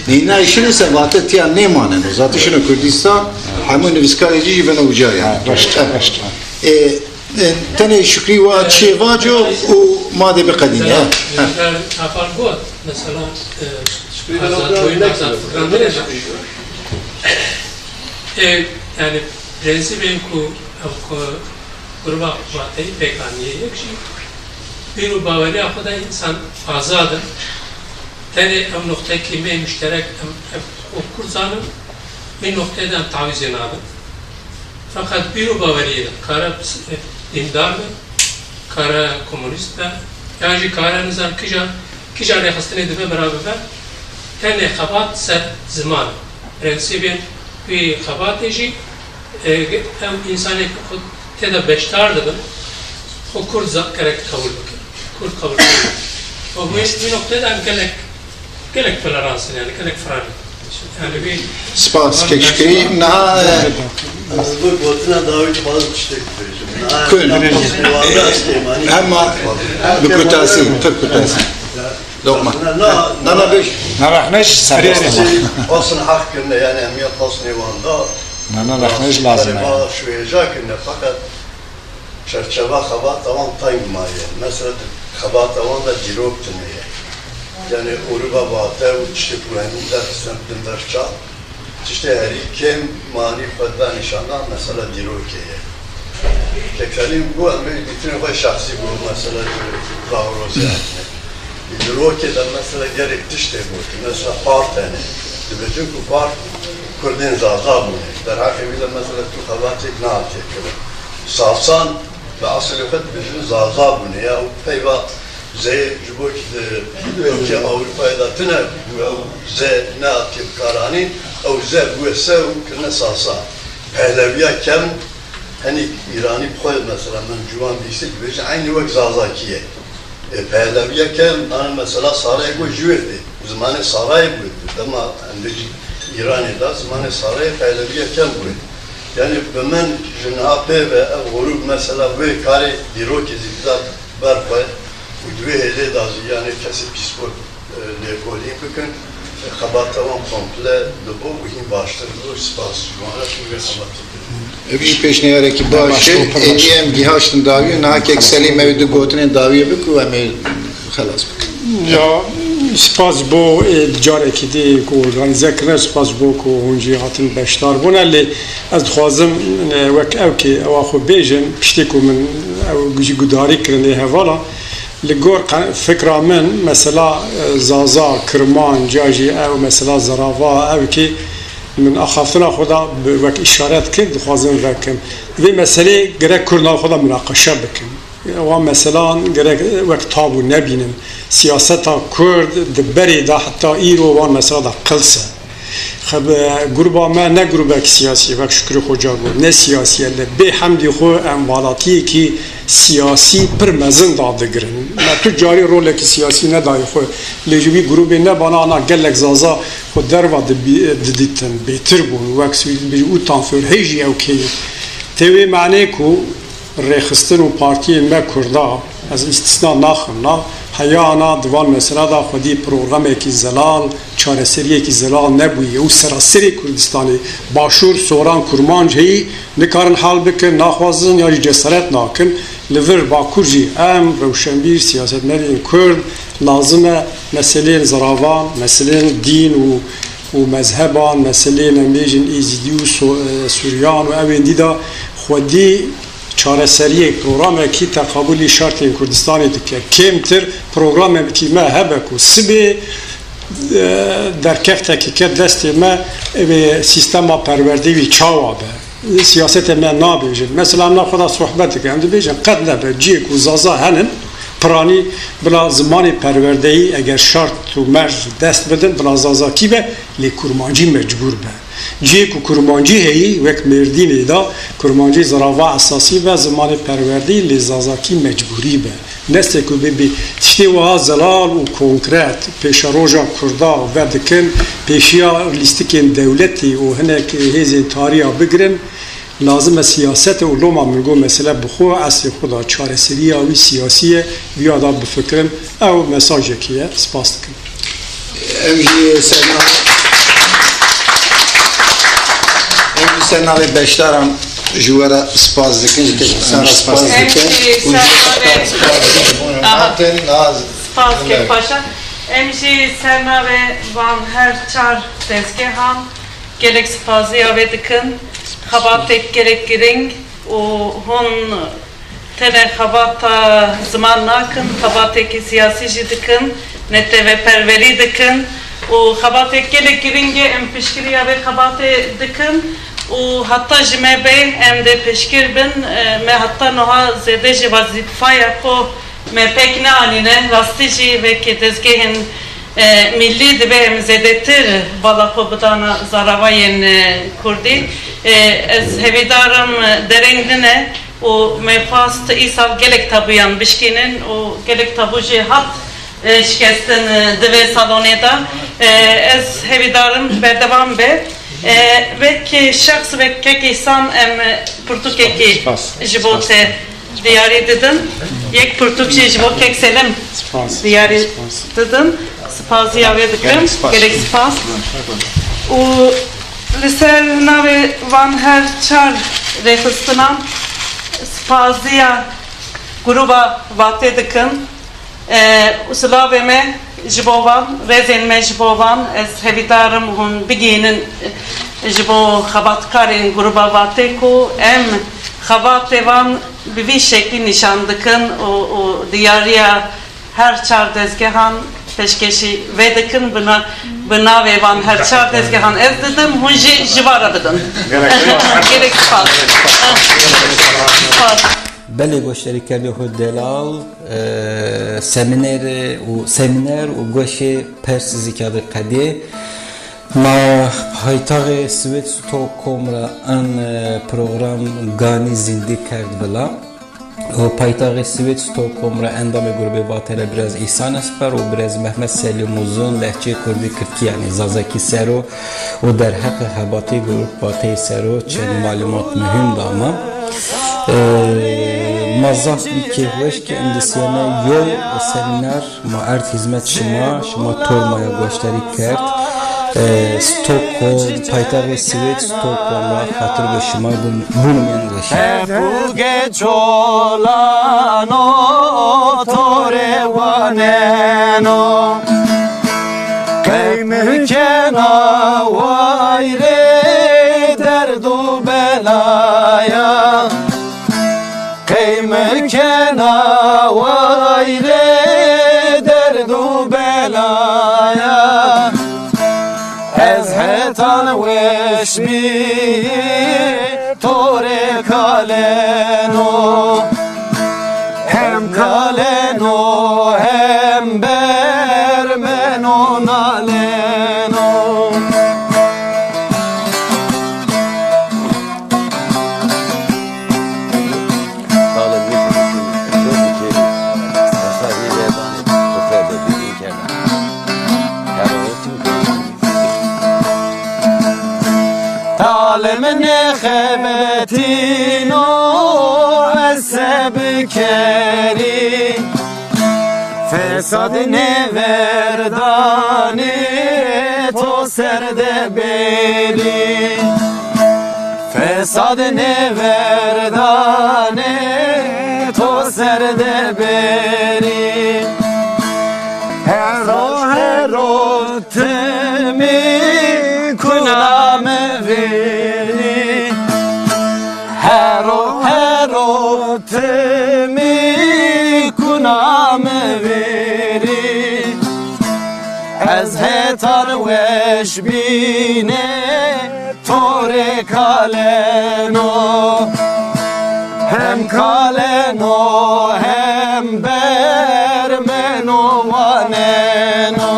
Nîna şinê se vate tiya nêmaneno. Zatê şino Kurdistan, hemû nivîskarê ci jî beno uca yanî. Ha, raşt, raşt. E, e, tenê Şukrî wa çê vaco û ma de biqedîne. Mesela, ha. Nîgar Tafal got, mesela, e, azad boyun, azad fikran bine. E, yanî, prensîbên ku ew ku gruba vateyî pêk anîye, yek jî bîr û baweriya xwu de însan azad in. Tenê ew noqtekî me muşterek em, em xwu Kurd zanin, vî noqteyê de em tawîzê nadin. Feqet bîr û baweriyê de kare pis-, e, dîndar be, kare komunîst be, yan jî kare nizan kija, kija rêxistinê dibe bira bibe, tenê xebat ser ziman. Prensîbên wî xebatê jî, e, ew însanê ku xwu têde beşdar dibin, xwu Kurd za-, gerek qebûl bikin. Kurd qebûl bikin. Û wî, wî noqteyê de em gelek, gelek tolerans in, yanî gelek firan in. Yanî wî Spas, kek Şukrî. Niha, e, Ez bi gotina dawî dixwazim tiştek bibêjim. Niha Kul. Wanda estê manî. Hema bi kurtasî, pir kurtasî. Lokman. Na, na, na, na, bêj. Na rexnêj, serbest. Aslında hak kirine, yanî emniyet aslında Wanda. Na, na, rexnêj lazim e. Şuêja kirine, fakat çerçeva xebata wan teng maye. Mesela, xebata wan de dîrok tune ye. Yanî Ewropa vate û tiştê ku hemî derxistin bin ber çav, tiştê herî kêm manî xwe da nîşan da, mesela dîrokê ye. Kek Selîm got, em ê dîtinê xwe şexsî got, mesela, Zahro Zîyadîne. Dîrokê de, mesela, gerek tiştê gotin, mesela, part hene. Dibêjin ku part Kurdên Zaza bûne. Derheqê wî de, mesela, tu xebatêk nehatiye kirin. Sasan bi esilê xwe dibêjin Zaza bûne ya, û peyva zê ji bo ki di ülke Avrupayê de tine bû, ew zê nehatiye bikaranîn, ew zê bûye se û kirine Sasan. Pehlewiya kem, henî Îranî bi xwe mesela min ciwan bîsî dibêje eynî wek Zazakî ye. E, Pehlewiya kem, ana mesela Sarayê go ji wê tê. Zimanê Sarayê bûye. Dema em bêjî Îranê de zimanê Sarayê Pehlewiya kem bûye. Yanî bi min ji niha pê ve ev grûb mesela wê karê dîrokê zî bida ber xwe û di wê hêlê de zî yanî kesê pîspor, e, lêkolîn bikin, e, xebata wan komple dibo û hîn baştir dibo. Spas ji wan re, hûn vê xebatê bikin. Ev jî pêşniyareke baş e. Pir baş. Êdî em gihaştin dawî, niha kek Selîm ew du gotinên dawî bik û em ê xelas bikin. Ya, spas bo, e, carekî dî ku organîze kirine, spas bo ku hûn jî hatin beşdar bûne, lê ez dixwazim, e, wek ew kê ewa xwe bêjin, piştî ku min ew jî gudarî kirin ê hevala, li gor qe-, fikra min, mesela, e, Zaza, Kirmanc, ya jî ew mesela Zerava, ew kê min axaftina xwe da bi, wek îşaret kir, dixwazim vekim. Vê meselê gerek Kurd nav xwe da minaqeşe bikin. Wan meselan gerek wek tabû nebînin. Siyaseta Kurd di berê de heta îro wan mesela de qils e. Xebe-, gruba me ne grubek siyasî ye, wek Şukrî Xoca got, ne siyasî ye, lê bê hemdî xwe em welatiyekî siyasî pir mezin da digirin. Me tu carî rolekî siyasî nedayê xwe, lê ji wî grubê nebana ana gelek Zaza xwe derva dibî-, didîtin, bêtir bûn, wek Swîd bî û Tanförhey jî ew kê ye. Tê wê manê ku rêxistin û partiyên me Kurda, ez îstîsna naxim na, heya ana di van mesela de xwedî programekî zelal, çareseriyekî zelal nebûye û seraserê Kurdistanê, Başûr, Soran, Kurmanc heyî nikarin hal bikin, naxwazin ya jî cesaret nakin. Li vir Bakur jî em rewşenbîr, siyasetmedên Kurd lazim e meseleyên zeravan, meseleyên dîn û û mezheban, meseleyên em bêjin Êzîdî û So-, e, Suryan û ewên dî de xwedî çareseriyê programekî teqabulî şertên Kurdistanê dike. Kêmtir programekî me hebe ku sibê, e, derkeftekî ke destê me, ebe sîstema perwerdeyî wî çawa be. Siyasetê me nabêjin. Mesela em nav xwe de sohbet dikin. Em dibêjin qet nebe ciyê ku Zaza henin, piranî bila zimanê perwerdeyî eger şart û merc dest bidin, bila Zazakî be, lê Kurmancî mecbûr be. Cihê ku kurmancî heyî, wek Mêrdînê de, kurmancî zirava esasî be, zimanê perwerdeyî, lê zazakî mecbûrî be. Nestê ku bibî tiştê wiha zelal û konkret pêşeroja kurda vedikin, pêşiya lîstikên dewletî û hinek hêzên tarî ya bigirin, lazim e sîyasetê û loma min got mesele bi xwe, eslê xwe de çareserîya wî sîyasî ye, vîya de bifikirin. Ew mesajekî ye. Spas dikim. Em jî ser na-, em jî ser navê beşdaran ji we re spas dikin, ji keşkîsan re spas dikin. Em jî ser navê, aha, spas kek paşa. Em jî ser navê van her çar dezgehan gelek spasiya wê dikin. Xebatêk gelek girîng û hûn tenê xebata ziman nakin, xebatêkî siyasî jî dikin, netewperwerî dikin û xebatêk gelek girîng e, em piştgiriya vê xebatê dikin û heta ji me bê, em dê piştgir bin. E, me heta niha zêde jî wezîfaya xwe me pêk neanîne. Rastî jî wekî dezgehên e, mîllî dibe em zêdetir bala xwe bidana zaravayên, e, kurdî. E, ez hevîdar im, e, dereng nîne û me xwest îsal gelek tabûyan bişkînin û gelek tabû jî hat, e, şikestin, e, di vê salonê de. E, ez hevîdar im berdewam be. E, wek şexs, wek kek Îhsan em, e, pirtûkekî ji bo te diyarî didin. Yek pirtûk jî ji bo kek Selim diyarî didin. Spasiya wê dikim. Gelek spas. Û li ser navê van her çar rêxistinan spasiya gruba Vatê dikim. E, û silavê me ji bo van, rêzên me ji bo van, ez hevîdar im hûn bigihînin ji bo xebatkarên gruba Vatê ku em xebatê van bi vî şeklî nîşan dikin û, û diyariya her çar dezgehan pêşkêşî vê dikin, bi na-, bi navê van her çar dezgehan ez didim, hûn jî ji va re bidin. Gelek spas. Spas. Belê, goşdarîkerê xo delal, e, semînerê û semîner û goşê pers zî kerdê qedê. Ma paytaxê Swêd Stockholm ra en, e, program ganî zîndî kerd vila. O paytaxê Swêd Stockholm ra endamê grubê Vatê ra biraz Îhsan Esper û biraz Mehmet Selîm Uzun lehçeyê kurdî, kirdkî, yanî zazakî ser o û derheqê xebatê grup Vateyî ser o çend malûmat muhîm da ma. E, ma zaf bî kêfweş ke endî sîyane yew semîner ma erd hîzmet şima, şima tor ma ya goşdarî kerd. E, Stockholm, paytaxê Swêd Stockholm ra xatir bi şima bûn, bûn mîyan weş. Hep uge çolano to rê waneno. Qey mi kena wayre derd û belaya. Qey mi kena wayre derd û belaya. Ez hetan weş bî to rê kaleno. Hem kaleno hem bermeno naleno. Talê mi nêxebetîno, ez se bikerî? Fesad nêverdanê to ser de bêrî. Fesad nêverdanê to ser de bêrî. Hero hero ti mi kuna mi vêrî. Hero hero ti mi kuna mi vêrî. Ez hetan weş bîne to rê kaleno. Hem kaleno hem bermeno waneno.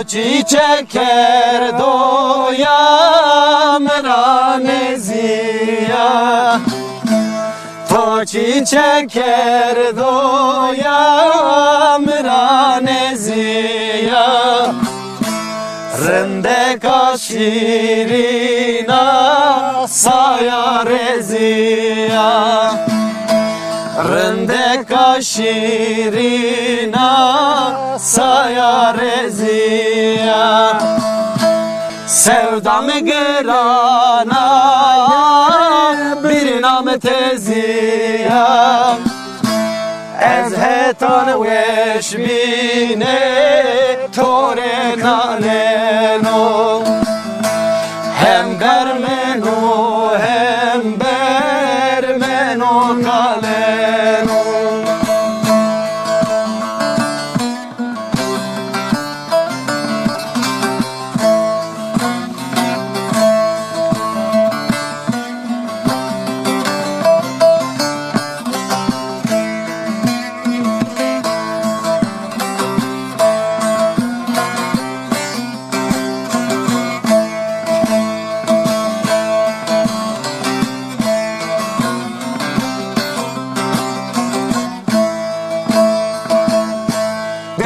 Çîçek kerdo ya mi ra nêzîya. To çîçek kerdo ya mi ra nêzîya. Rindeka şîrîna saya rêzîya. Rindeka şîrîna saya rêzîya. Sewda mi girana, birîna mi tezîya. Ez hetan weş bîne to rê naleno. Hem germeno hem bermeno kaleno.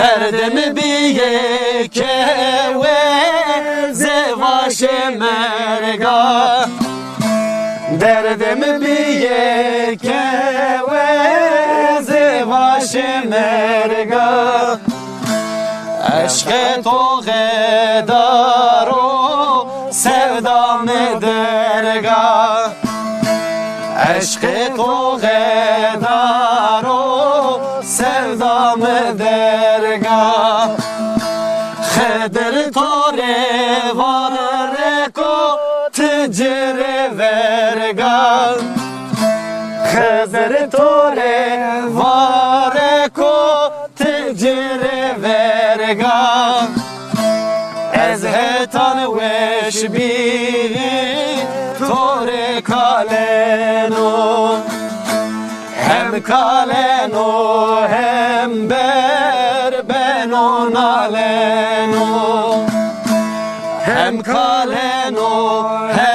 Derdê mi bîyê kewe zê vaşê merga. Derdê mi bîyê kewe zê vaşê merga. Eşqê to xedar o, sewda mi derga. Eşqê to xedar o, sewda mi derga. Xidir to rê vare ko, ti ci rê verga. Xizir to rê vare ko, ti ci rê verga. Ez hetan weş bî to rê kaleno. Hem kaleno hem ber beno naleno. Hem kaleno hem